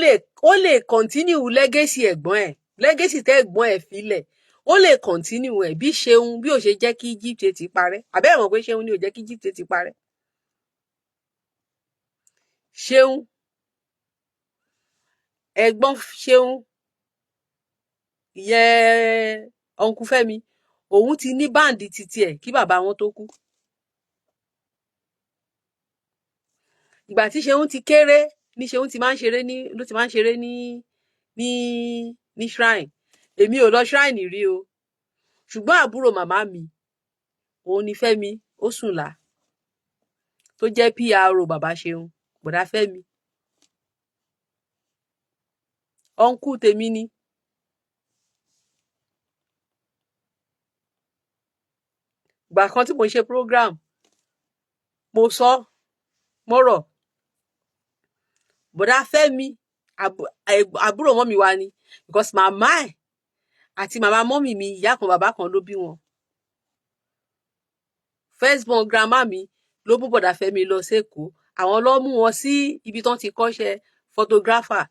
lè continue legacy ẹ̀gbọ́n ẹ̀, legacy tẹ́ ẹ̀gbọ́n ẹ̀ filẹ̀, ó lè continue ẹ̀ bí Ṣeun bí ò ṣe jẹ́ kí Egypt ti parẹ́. Àbẹ́ ẹ̀ mọ̀ pé Ṣeun ni ò jẹ́ kí Egypt ti parẹ́? Ṣeun, ẹ̀gbọ́n Ṣeun ìyẹn uncle Fẹ́mi, òun ti ní band titi ẹ̀ kí bàbá wọn tó kú. Ìgbà tí Ṣeun ti kéré ní Ṣeun ti máa ń ṣeré ní ló ti máa ń ṣeré ní shrine. Èmi ò lọ shrine rí o, ṣùgbọ́n àbúrò màmá mi, òun ni Fẹ́mi Òsùnlá, tó jẹ́ PRO bàbá Ṣeun, bọ̀dá Fẹ́mi, uncle tèmi ni. Ìgbà kan tí mo ṣe program, mo sọ mọ́rọ̀ bọ̀dá Fẹ́mi, àbúrò mọ́mì wa ni, because màmá ẹ̀ àti màmá mọ́mì mi, ìyá kan bàbá kan ló bí wọn. First born grandma mi ló mú bọ̀dá Fẹ́mi lọ sékòó. Àwọn ló mú wọn sí ibi tán ti kọ́ṣẹ́ photographer.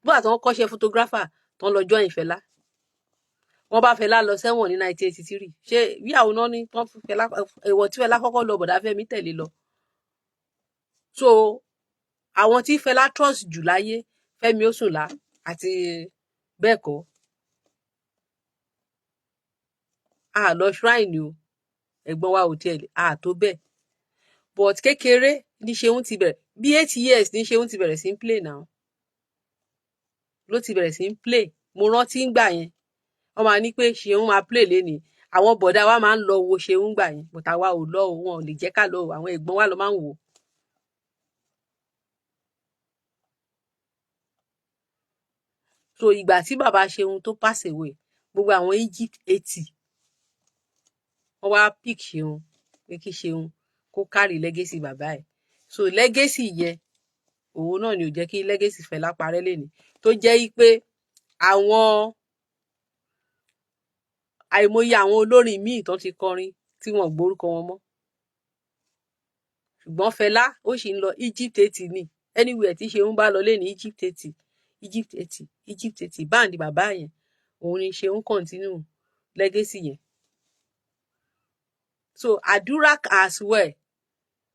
Nígbà tí wọ́n kọ́ṣẹ́ photographer tán, lọ join Fẹlá. Wọ́n bá Fẹlá lọ sẹ́wọ̀n ní 1983. Ṣé bí àwọn náà ní tán Fẹlá ẹ̀wọ̀n tí Fẹlá kọ́kọ́ lọ, bọ̀dá Fẹ́mi tẹ̀lé lọ. So àwọn tí Fẹlá trust jù láyé, Fẹ́mi Òsùnlá àti bẹ́ẹ̀ kọ́. A lọ shrine o, ẹ̀gbọ́n wa ò tiẹ̀ a tó bẹ́ẹ̀, but kékeré ní Ṣeun ti bẹ̀rẹ̀. Bí 8 years ní Ṣeun ti bẹ̀rẹ̀ sí ń play now, ló ti bẹ̀rẹ̀ sí ń play. Mo rántí ń gbà yẹn, wọ́n máa ní pé Ṣeun máa play lénìí. Àwọn bọ̀dá wa máa ń lọ wo Ṣeun gbà yẹn, but àwa ò lọ o, wọn ò lè jẹ́ ká lọ o. Àwọn ẹ̀gbọ́n wa lọ máa ń wò ó. So ìgbà tí bàbá Ṣeun tó pass away, gbogbo àwọn Egypt 80 wọ́n wá pick Ṣeun pé kí Ṣeun kó carry legacy bàbá ẹ̀. So legacy yẹn, òun náà ni ò jẹ́ kí legacy Fẹlá parẹ́ lénìí, tó jẹ́ pé àwọn àìmọye àwọn olórin míì tó ti kọrin tí wọn ò gbórúkọ wọn mọ́, ṣùgbọ́n Fẹlá ó sì ń lọ. Egypt 80 ni. Anywhere tí Ṣeun bá lọ lénìí, Egypt 80, Egypt 80, Egypt 80, band bàbá yẹn, òun ni Ṣeun continue legacy yẹn. So Àdúrà as well,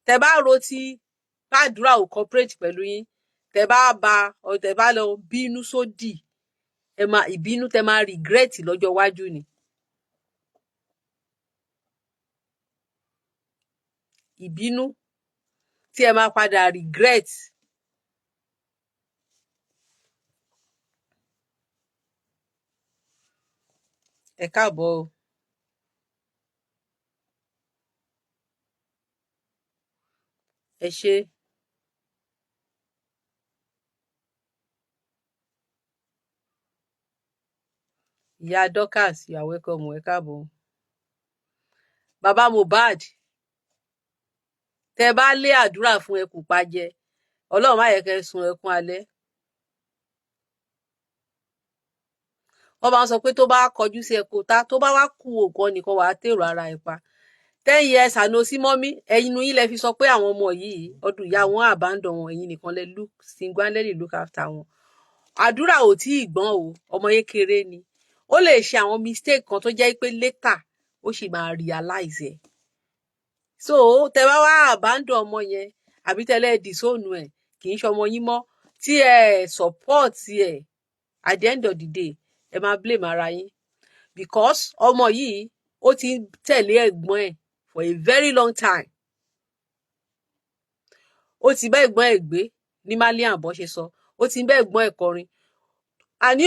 tẹ bá ro ti pàdúrà ò cooperate pẹ̀lú yín, Tẹ bá ba, tẹ bá lọ bínú sódì, ẹ máa ìbínú tẹ máa regret lọ́jọ́ iwájú ni. Ìbínú tí ẹ máa padà regret. Ẹ káàbọ̀ o. Ẹ ṣé, ìyá Dorcas, you are welcome. Ẹ káàbọ̀. Bàbá Mohbad, tẹ bá lé àdúrà fún ẹkùn pajẹ, Ọlọ́run má yẹ kẹ́ sun ẹkún alẹ́. Wọ́n bá ń sọ pé tó bá kọjú sí ẹkùn ta, tó bá wá kú òkan nìkan, wàá tèrò ara ẹ pa. 10 years àná sí mọ́mí ẹ̀yin yín lẹ fi sọ pé àwọn ọmọ yìí, ọdún ìyá wọn abandon wọn, ẹ̀yin nìkan lẹ look single-handedly look after wọn. Àdúrà ò tí ì gbọ́n o, ọmọ kékeré ni. Ó lè ṣe àwọn mistake kan tó jẹ́ pé later ó sì máa realize ẹ̀. So tẹ bá wá abandon ọmọ yẹn, àbí tẹ́lẹ̀ disown ẹ̀, kì í ṣe ọmọ yín mọ́, tí ẹ support ẹ̀, at the end of the day, ẹ máa blame ara yín, because ọmọ yìí, ó ti ń tẹ̀lé ẹ̀gbọ́n ẹ̀ for a very long time. Ó ti bá ẹ̀gbọ́n ẹ̀ gbé ní Malian, bó ṣe sọ, ó ti ń bá ẹ̀gbọ́n ẹ̀ kọrin. Àní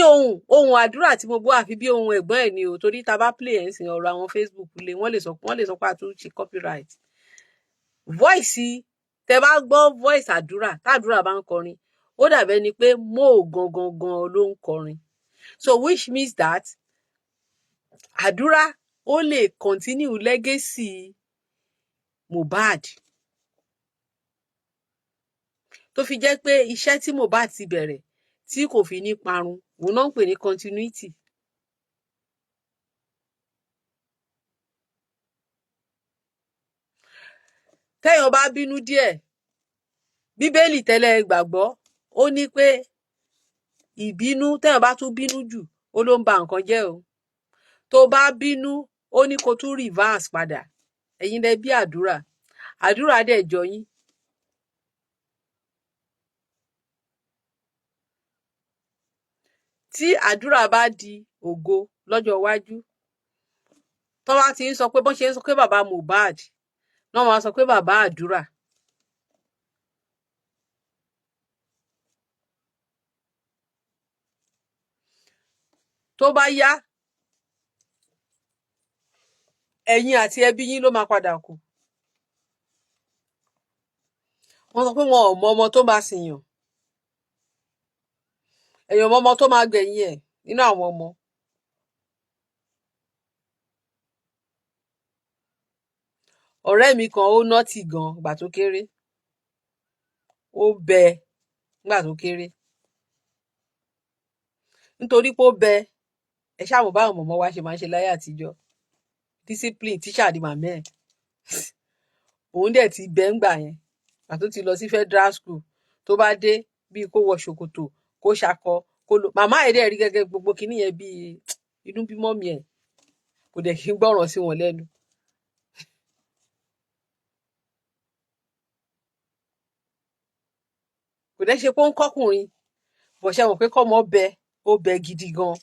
ohun àdúrà tí mo gbọ́, àfi bí ohun ẹ̀gbọ́n ẹ̀ ni o, torí tá a bá play ẹ̀ ń sìn, ọ̀rọ̀ àwọn Facebook lé, wọ́n lè sọ pé a tún ṣe copyright. Voice, tẹ bá gbọ́ voice àdúrà, tàdúrà bá ń kọrin, ó dàbẹ́ ni pé mo gangan gan ló ń kọrin. So which means that àdúrà ó lè continue legacy Mohbad, tó fi jẹ́ pé iṣẹ́ tí Mohbad ti bẹ̀rẹ̀ tí kò fi ní parun, òun náà ń pè ní continuity. Téèyàn bá bínú díẹ̀, Bíbélì tẹ́lẹ̀ gbàgbọ́, ó ní pé ìbínú, téèyàn bá tún bínú jù, ó ló ń ba nǹkan jẹ́ o. Tó bá bínú, ó ní kó tún reverse padà. Ẹ̀yin lẹ bí àdúrà, àdúrà dẹ̀ jọ yín. Tí àdúrà bá di ògo lọ́jọ́ iwájú, tó bá ti ń sọ pé, bọ́n ṣe ń sọ pé bàbá Mohbad náà, wọ́n á sọ pé bàbá àdúrà. Tó bá yá, ẹ̀yin àti ẹbí yín ló máa padà kù. Wọ́n sọ pé wọn ò mọ ọmọ tó máa sìyàn, èèyàn mọ ọmọ tó máa gbẹ̀yìn ẹ̀ nínú àwọn ọmọ. Ọ̀rẹ́ mi kan, ó naughty gan ìgbà tó kéré, ó bẹ nígbà tó kéré. Nítorí pé ó bẹ, ẹ ṣáà mọ̀ báwọn mọ̀mọ́ wa ṣe máa ń ṣe láyé àtijọ́, discipline teacher ni màmá ẹ̀. Òun dẹ̀ ti bẹ ńgbà yẹn. Ìgbà tó ti lọ sí federal school, tó bá dé, bíi kó wọ ṣòkòtò, kó ṣakọ, kó lo, màmá ẹ̀ dẹ̀ rí gẹ́gẹ́ gbogbo kinní yẹn, bíi inú bí mummy ẹ̀, kò dẹ̀ kí ń gbọ́ràn sí wọn lẹ́nu. Kò dẹ̀ ṣe pé ó ń kọ́kùnrin bọ̀, ṣe mọ̀ pé kọ́mọ bẹ, ó bẹ gidi gan.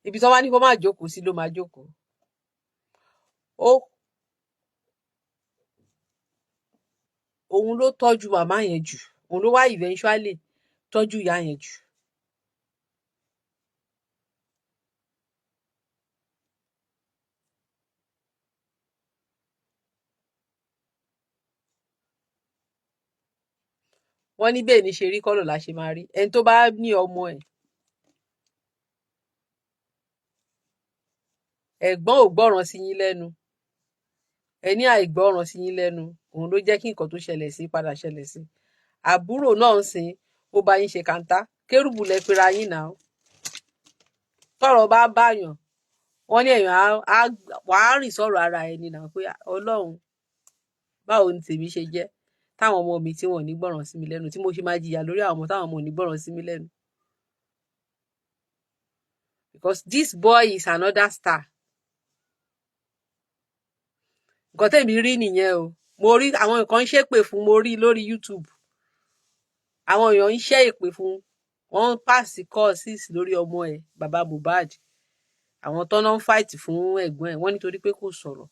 Ibi tí wọ́n bá ní kó má jókòó sí ló máa jókòó. Ó òun ló tọ́jú màmá yẹn jù, òun ló wá eventually tọ́jú ìyá yẹn jù. Wọ́n ní bẹ́ẹ̀ ní ṣe rí kọ́lọ̀ la ṣe máa rí ẹni tó bá ní ọmọ ẹ̀. Ẹ̀gbọ́n ò gbọ́ràn sí yín lẹ́nu, ẹ ní àìgbọ́ràn sí yín lẹ́nu, òun ló jẹ́ kí nǹkan tó ṣẹlẹ̀ sí padà ṣẹlẹ̀ sí. Àbúrò náà ń sìn, ó bá yín ṣe kàńtá kérúbù lẹ pera yín náà. Tọ́rọ̀ bá báyàn, wọ́n ní èèyàn á wàá rìn sọ̀rọ̀ ara ẹni náà pé, Ọlọ́run, báwo ni tèmi ṣe jẹ́ táwọn ọmọ mi tí wọn ò ní gbọ́ràn sí mi lẹ́nu, tí mo ṣe máa jìyà lórí àwọn ọmọ táwọn ọmọ ò ní gbọ́ràn sí mi lẹ́nu? Because this boy is another star. Nǹkan tẹ̀mí rí nìyẹn o. Mo rí àwọn nǹkan ń ṣépè fún, mo rí lórí YouTube, àwọn èèyàn ń ṣẹ́ èpè fún, wọ́n ń pass curses lórí ọmọ ẹ̀, bàbá Mohbad. Àwọn tó ń fight fún ẹ̀gbọ́n ẹ̀, wọ́n nítorí pé kò sọ̀rọ̀,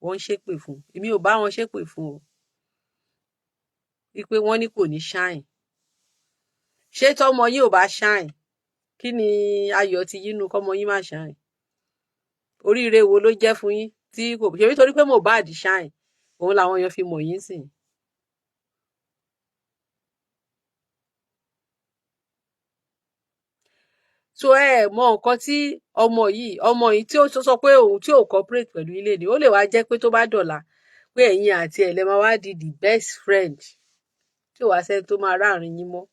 wọ́n ń ṣépè fún. Èmi ò bá wọn ṣépè fún o, wípé wọ́n ní kò ní shine. Ṣé tọmọ yín ò bá shine, kí ni ayọ̀ ti yínú kọ́mọ yín má shine? Oríire wo ló jẹ́ fún yín tí kò ṣe? Nítorí pé Mohbad shine, òun làwọn èèyàn fi mọ̀ yín sìn. So ẹ mọ nǹkan tí ọmọ yìí, ọmọ yìí tí ó sọ pé òun tí ò cooperate pẹ̀lú ilé ni, ó lè wá jẹ́ pé tó bá dọ̀la pé ẹ̀yin àti ẹ̀ lè máa wá di the best friend, tí ò wá sẹ́ni tó máa ráàrin yín mọ́.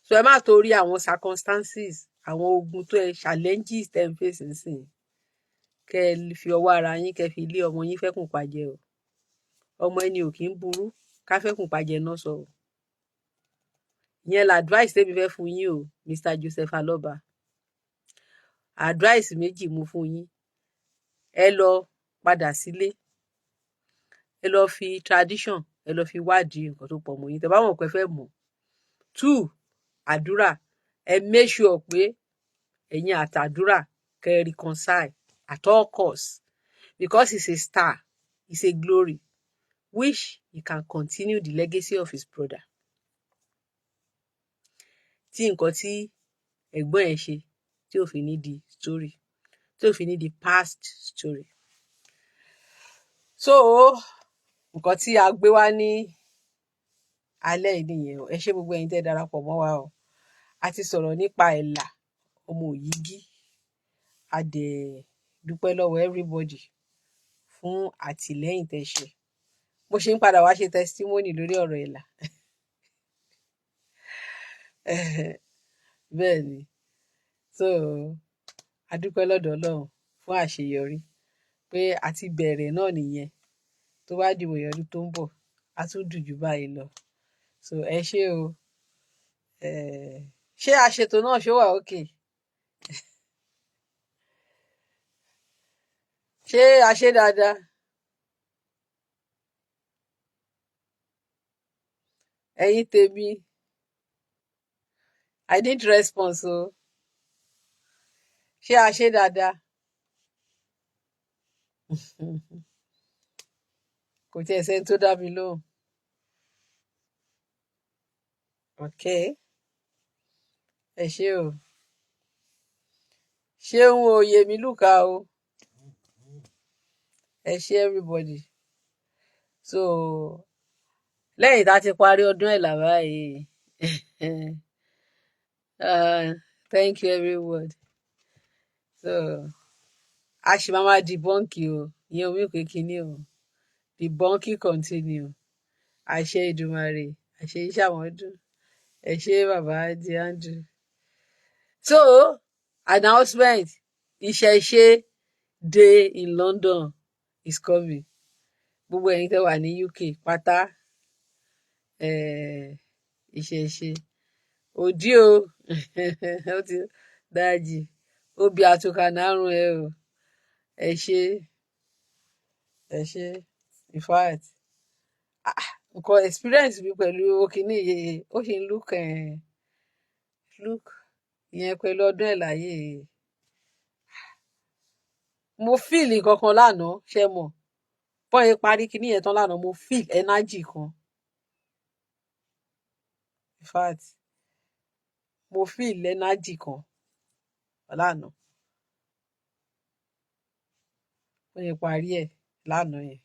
So ẹ má torí àwọn circumstances, àwọn ogun tó ẹ, challenges tẹ́ ń face nísìn, kẹ́ ẹ fi ọwọ́ ara yín kẹ́ fi lé ọmọ yín fẹ́kùn pajẹ o. Ọmọ ẹni ò kì í burú ká fẹ́kùn pajẹ náà sọ o. Ìyẹn la advice tẹ́mi fẹ́ fún yín o, Mr. Joseph Aloba. Advice méjì mo fún yín. Ẹ lọ padà sílé, ẹ lọ fi tradition, ẹ lọ fi wádìí nǹkan tó pọ̀ mọ́ yín tẹ́ bá mọ̀ pé fẹ́ mọ̀. Two, àdúrà. Ẹ make sure pé ẹ̀yin àtàdúrà kẹ́ ẹ reconcile at all costs, because he's a star, he's a glory which he can continue the legacy of his brother. Tí nǹkan tí ẹ̀gbọ́n ẹ̀ ṣe tí ò fi ní di story, tí ò fi ní di past story. So nǹkan tí a gbé wá ní alẹ́ yìí nìyẹn o. Ẹ ṣé gbogbo ẹ̀yin tẹ́ darapọ̀ mọ́ wa o. A ti sọ̀rọ̀ nípa Ẹ̀là ọmọ Òyìgí. A dẹ̀ dúpẹ́ lọ́wọ́ everybody fún àtìlẹ́yìn tẹ́ ṣe. Mo ṣe ń padà wá ṣe testimony lórí ọ̀rọ̀ Ẹ̀là. Bẹ́ẹ̀ ni. So a dúpẹ́ lọ́dọ̀ Ọlọ́run fún àṣeyọrí pé a ti bẹ̀rẹ̀ náà nìyẹn. Tó bá dìwòyí ọdún tó ń bọ̀, á tún dùn jù báyìí lọ. So ẹ ṣé o. Ṣé àṣetò náà ṣó wà okay? Ṣé a ṣe dáadáa? Ẹ̀yin tèmi, I need response o. Ṣé a ṣe dáadáa? Kò tiẹ̀ sẹ́ni tó dá mi lóhùn. Okay, ẹ ṣé o. Ṣeun o, Yèmí Lùkà o. Ẹ ṣé everybody. So lẹ́yìn tá a ti parí ọdún Ẹ̀là báyìí, thank you everyone. So a ṣì máa máa debunk o. Ìyẹn omi pé kinní o. Debunking continue. Àṣẹ Èdùmàrè, àṣẹ Ìṣàmọ́dún. Ẹ ṣé bàbá di Andrew. So announcement, Ìṣẹ̀ṣe Day in London is coming. Gbogbo ẹ̀yin tẹ́ wà ní UK pátá, Ìṣẹ̀ṣe òdí o. Ó ti dájì obì àtùkà nárùn ẹ o. Ẹ ṣé, ẹ ṣé. In fact, nǹkan experience mi pẹ̀lú òkìní yìí, ó ṣì ń look, look ìyẹn pẹ̀lú ọdún ẹ̀ láyé. Mo feel nǹkan kan lánàá, ṣe mọ̀ bọ́n ẹ parí kinní yẹn tán lánàá, mo feel energy kan. In fact, mo feel energy kan lánàá bọ́n ẹ parí ẹ̀ lánàá yẹn.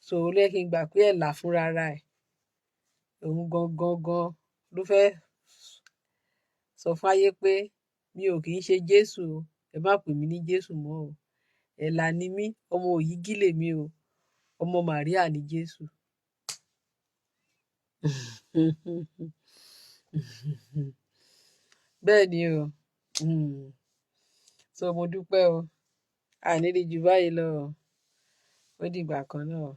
So ó lé kí n gbà pé Ẹ̀là fúnra ra ẹ̀, òun gangan gan ló fẹ́ sọ fáyé pé mi ò kì í ṣe Jésù o, ẹ má pè mí ní Jésù mọ́ o. Ẹ̀là ni mí, ọmọ Òyìgí lèmi o, ọmọ Màríà ni Jésù. Bẹ́ẹ̀ ni o. So mo dúpẹ́ o. Àní rí ju báyìí lọ o. Ó dìgbà kan náà.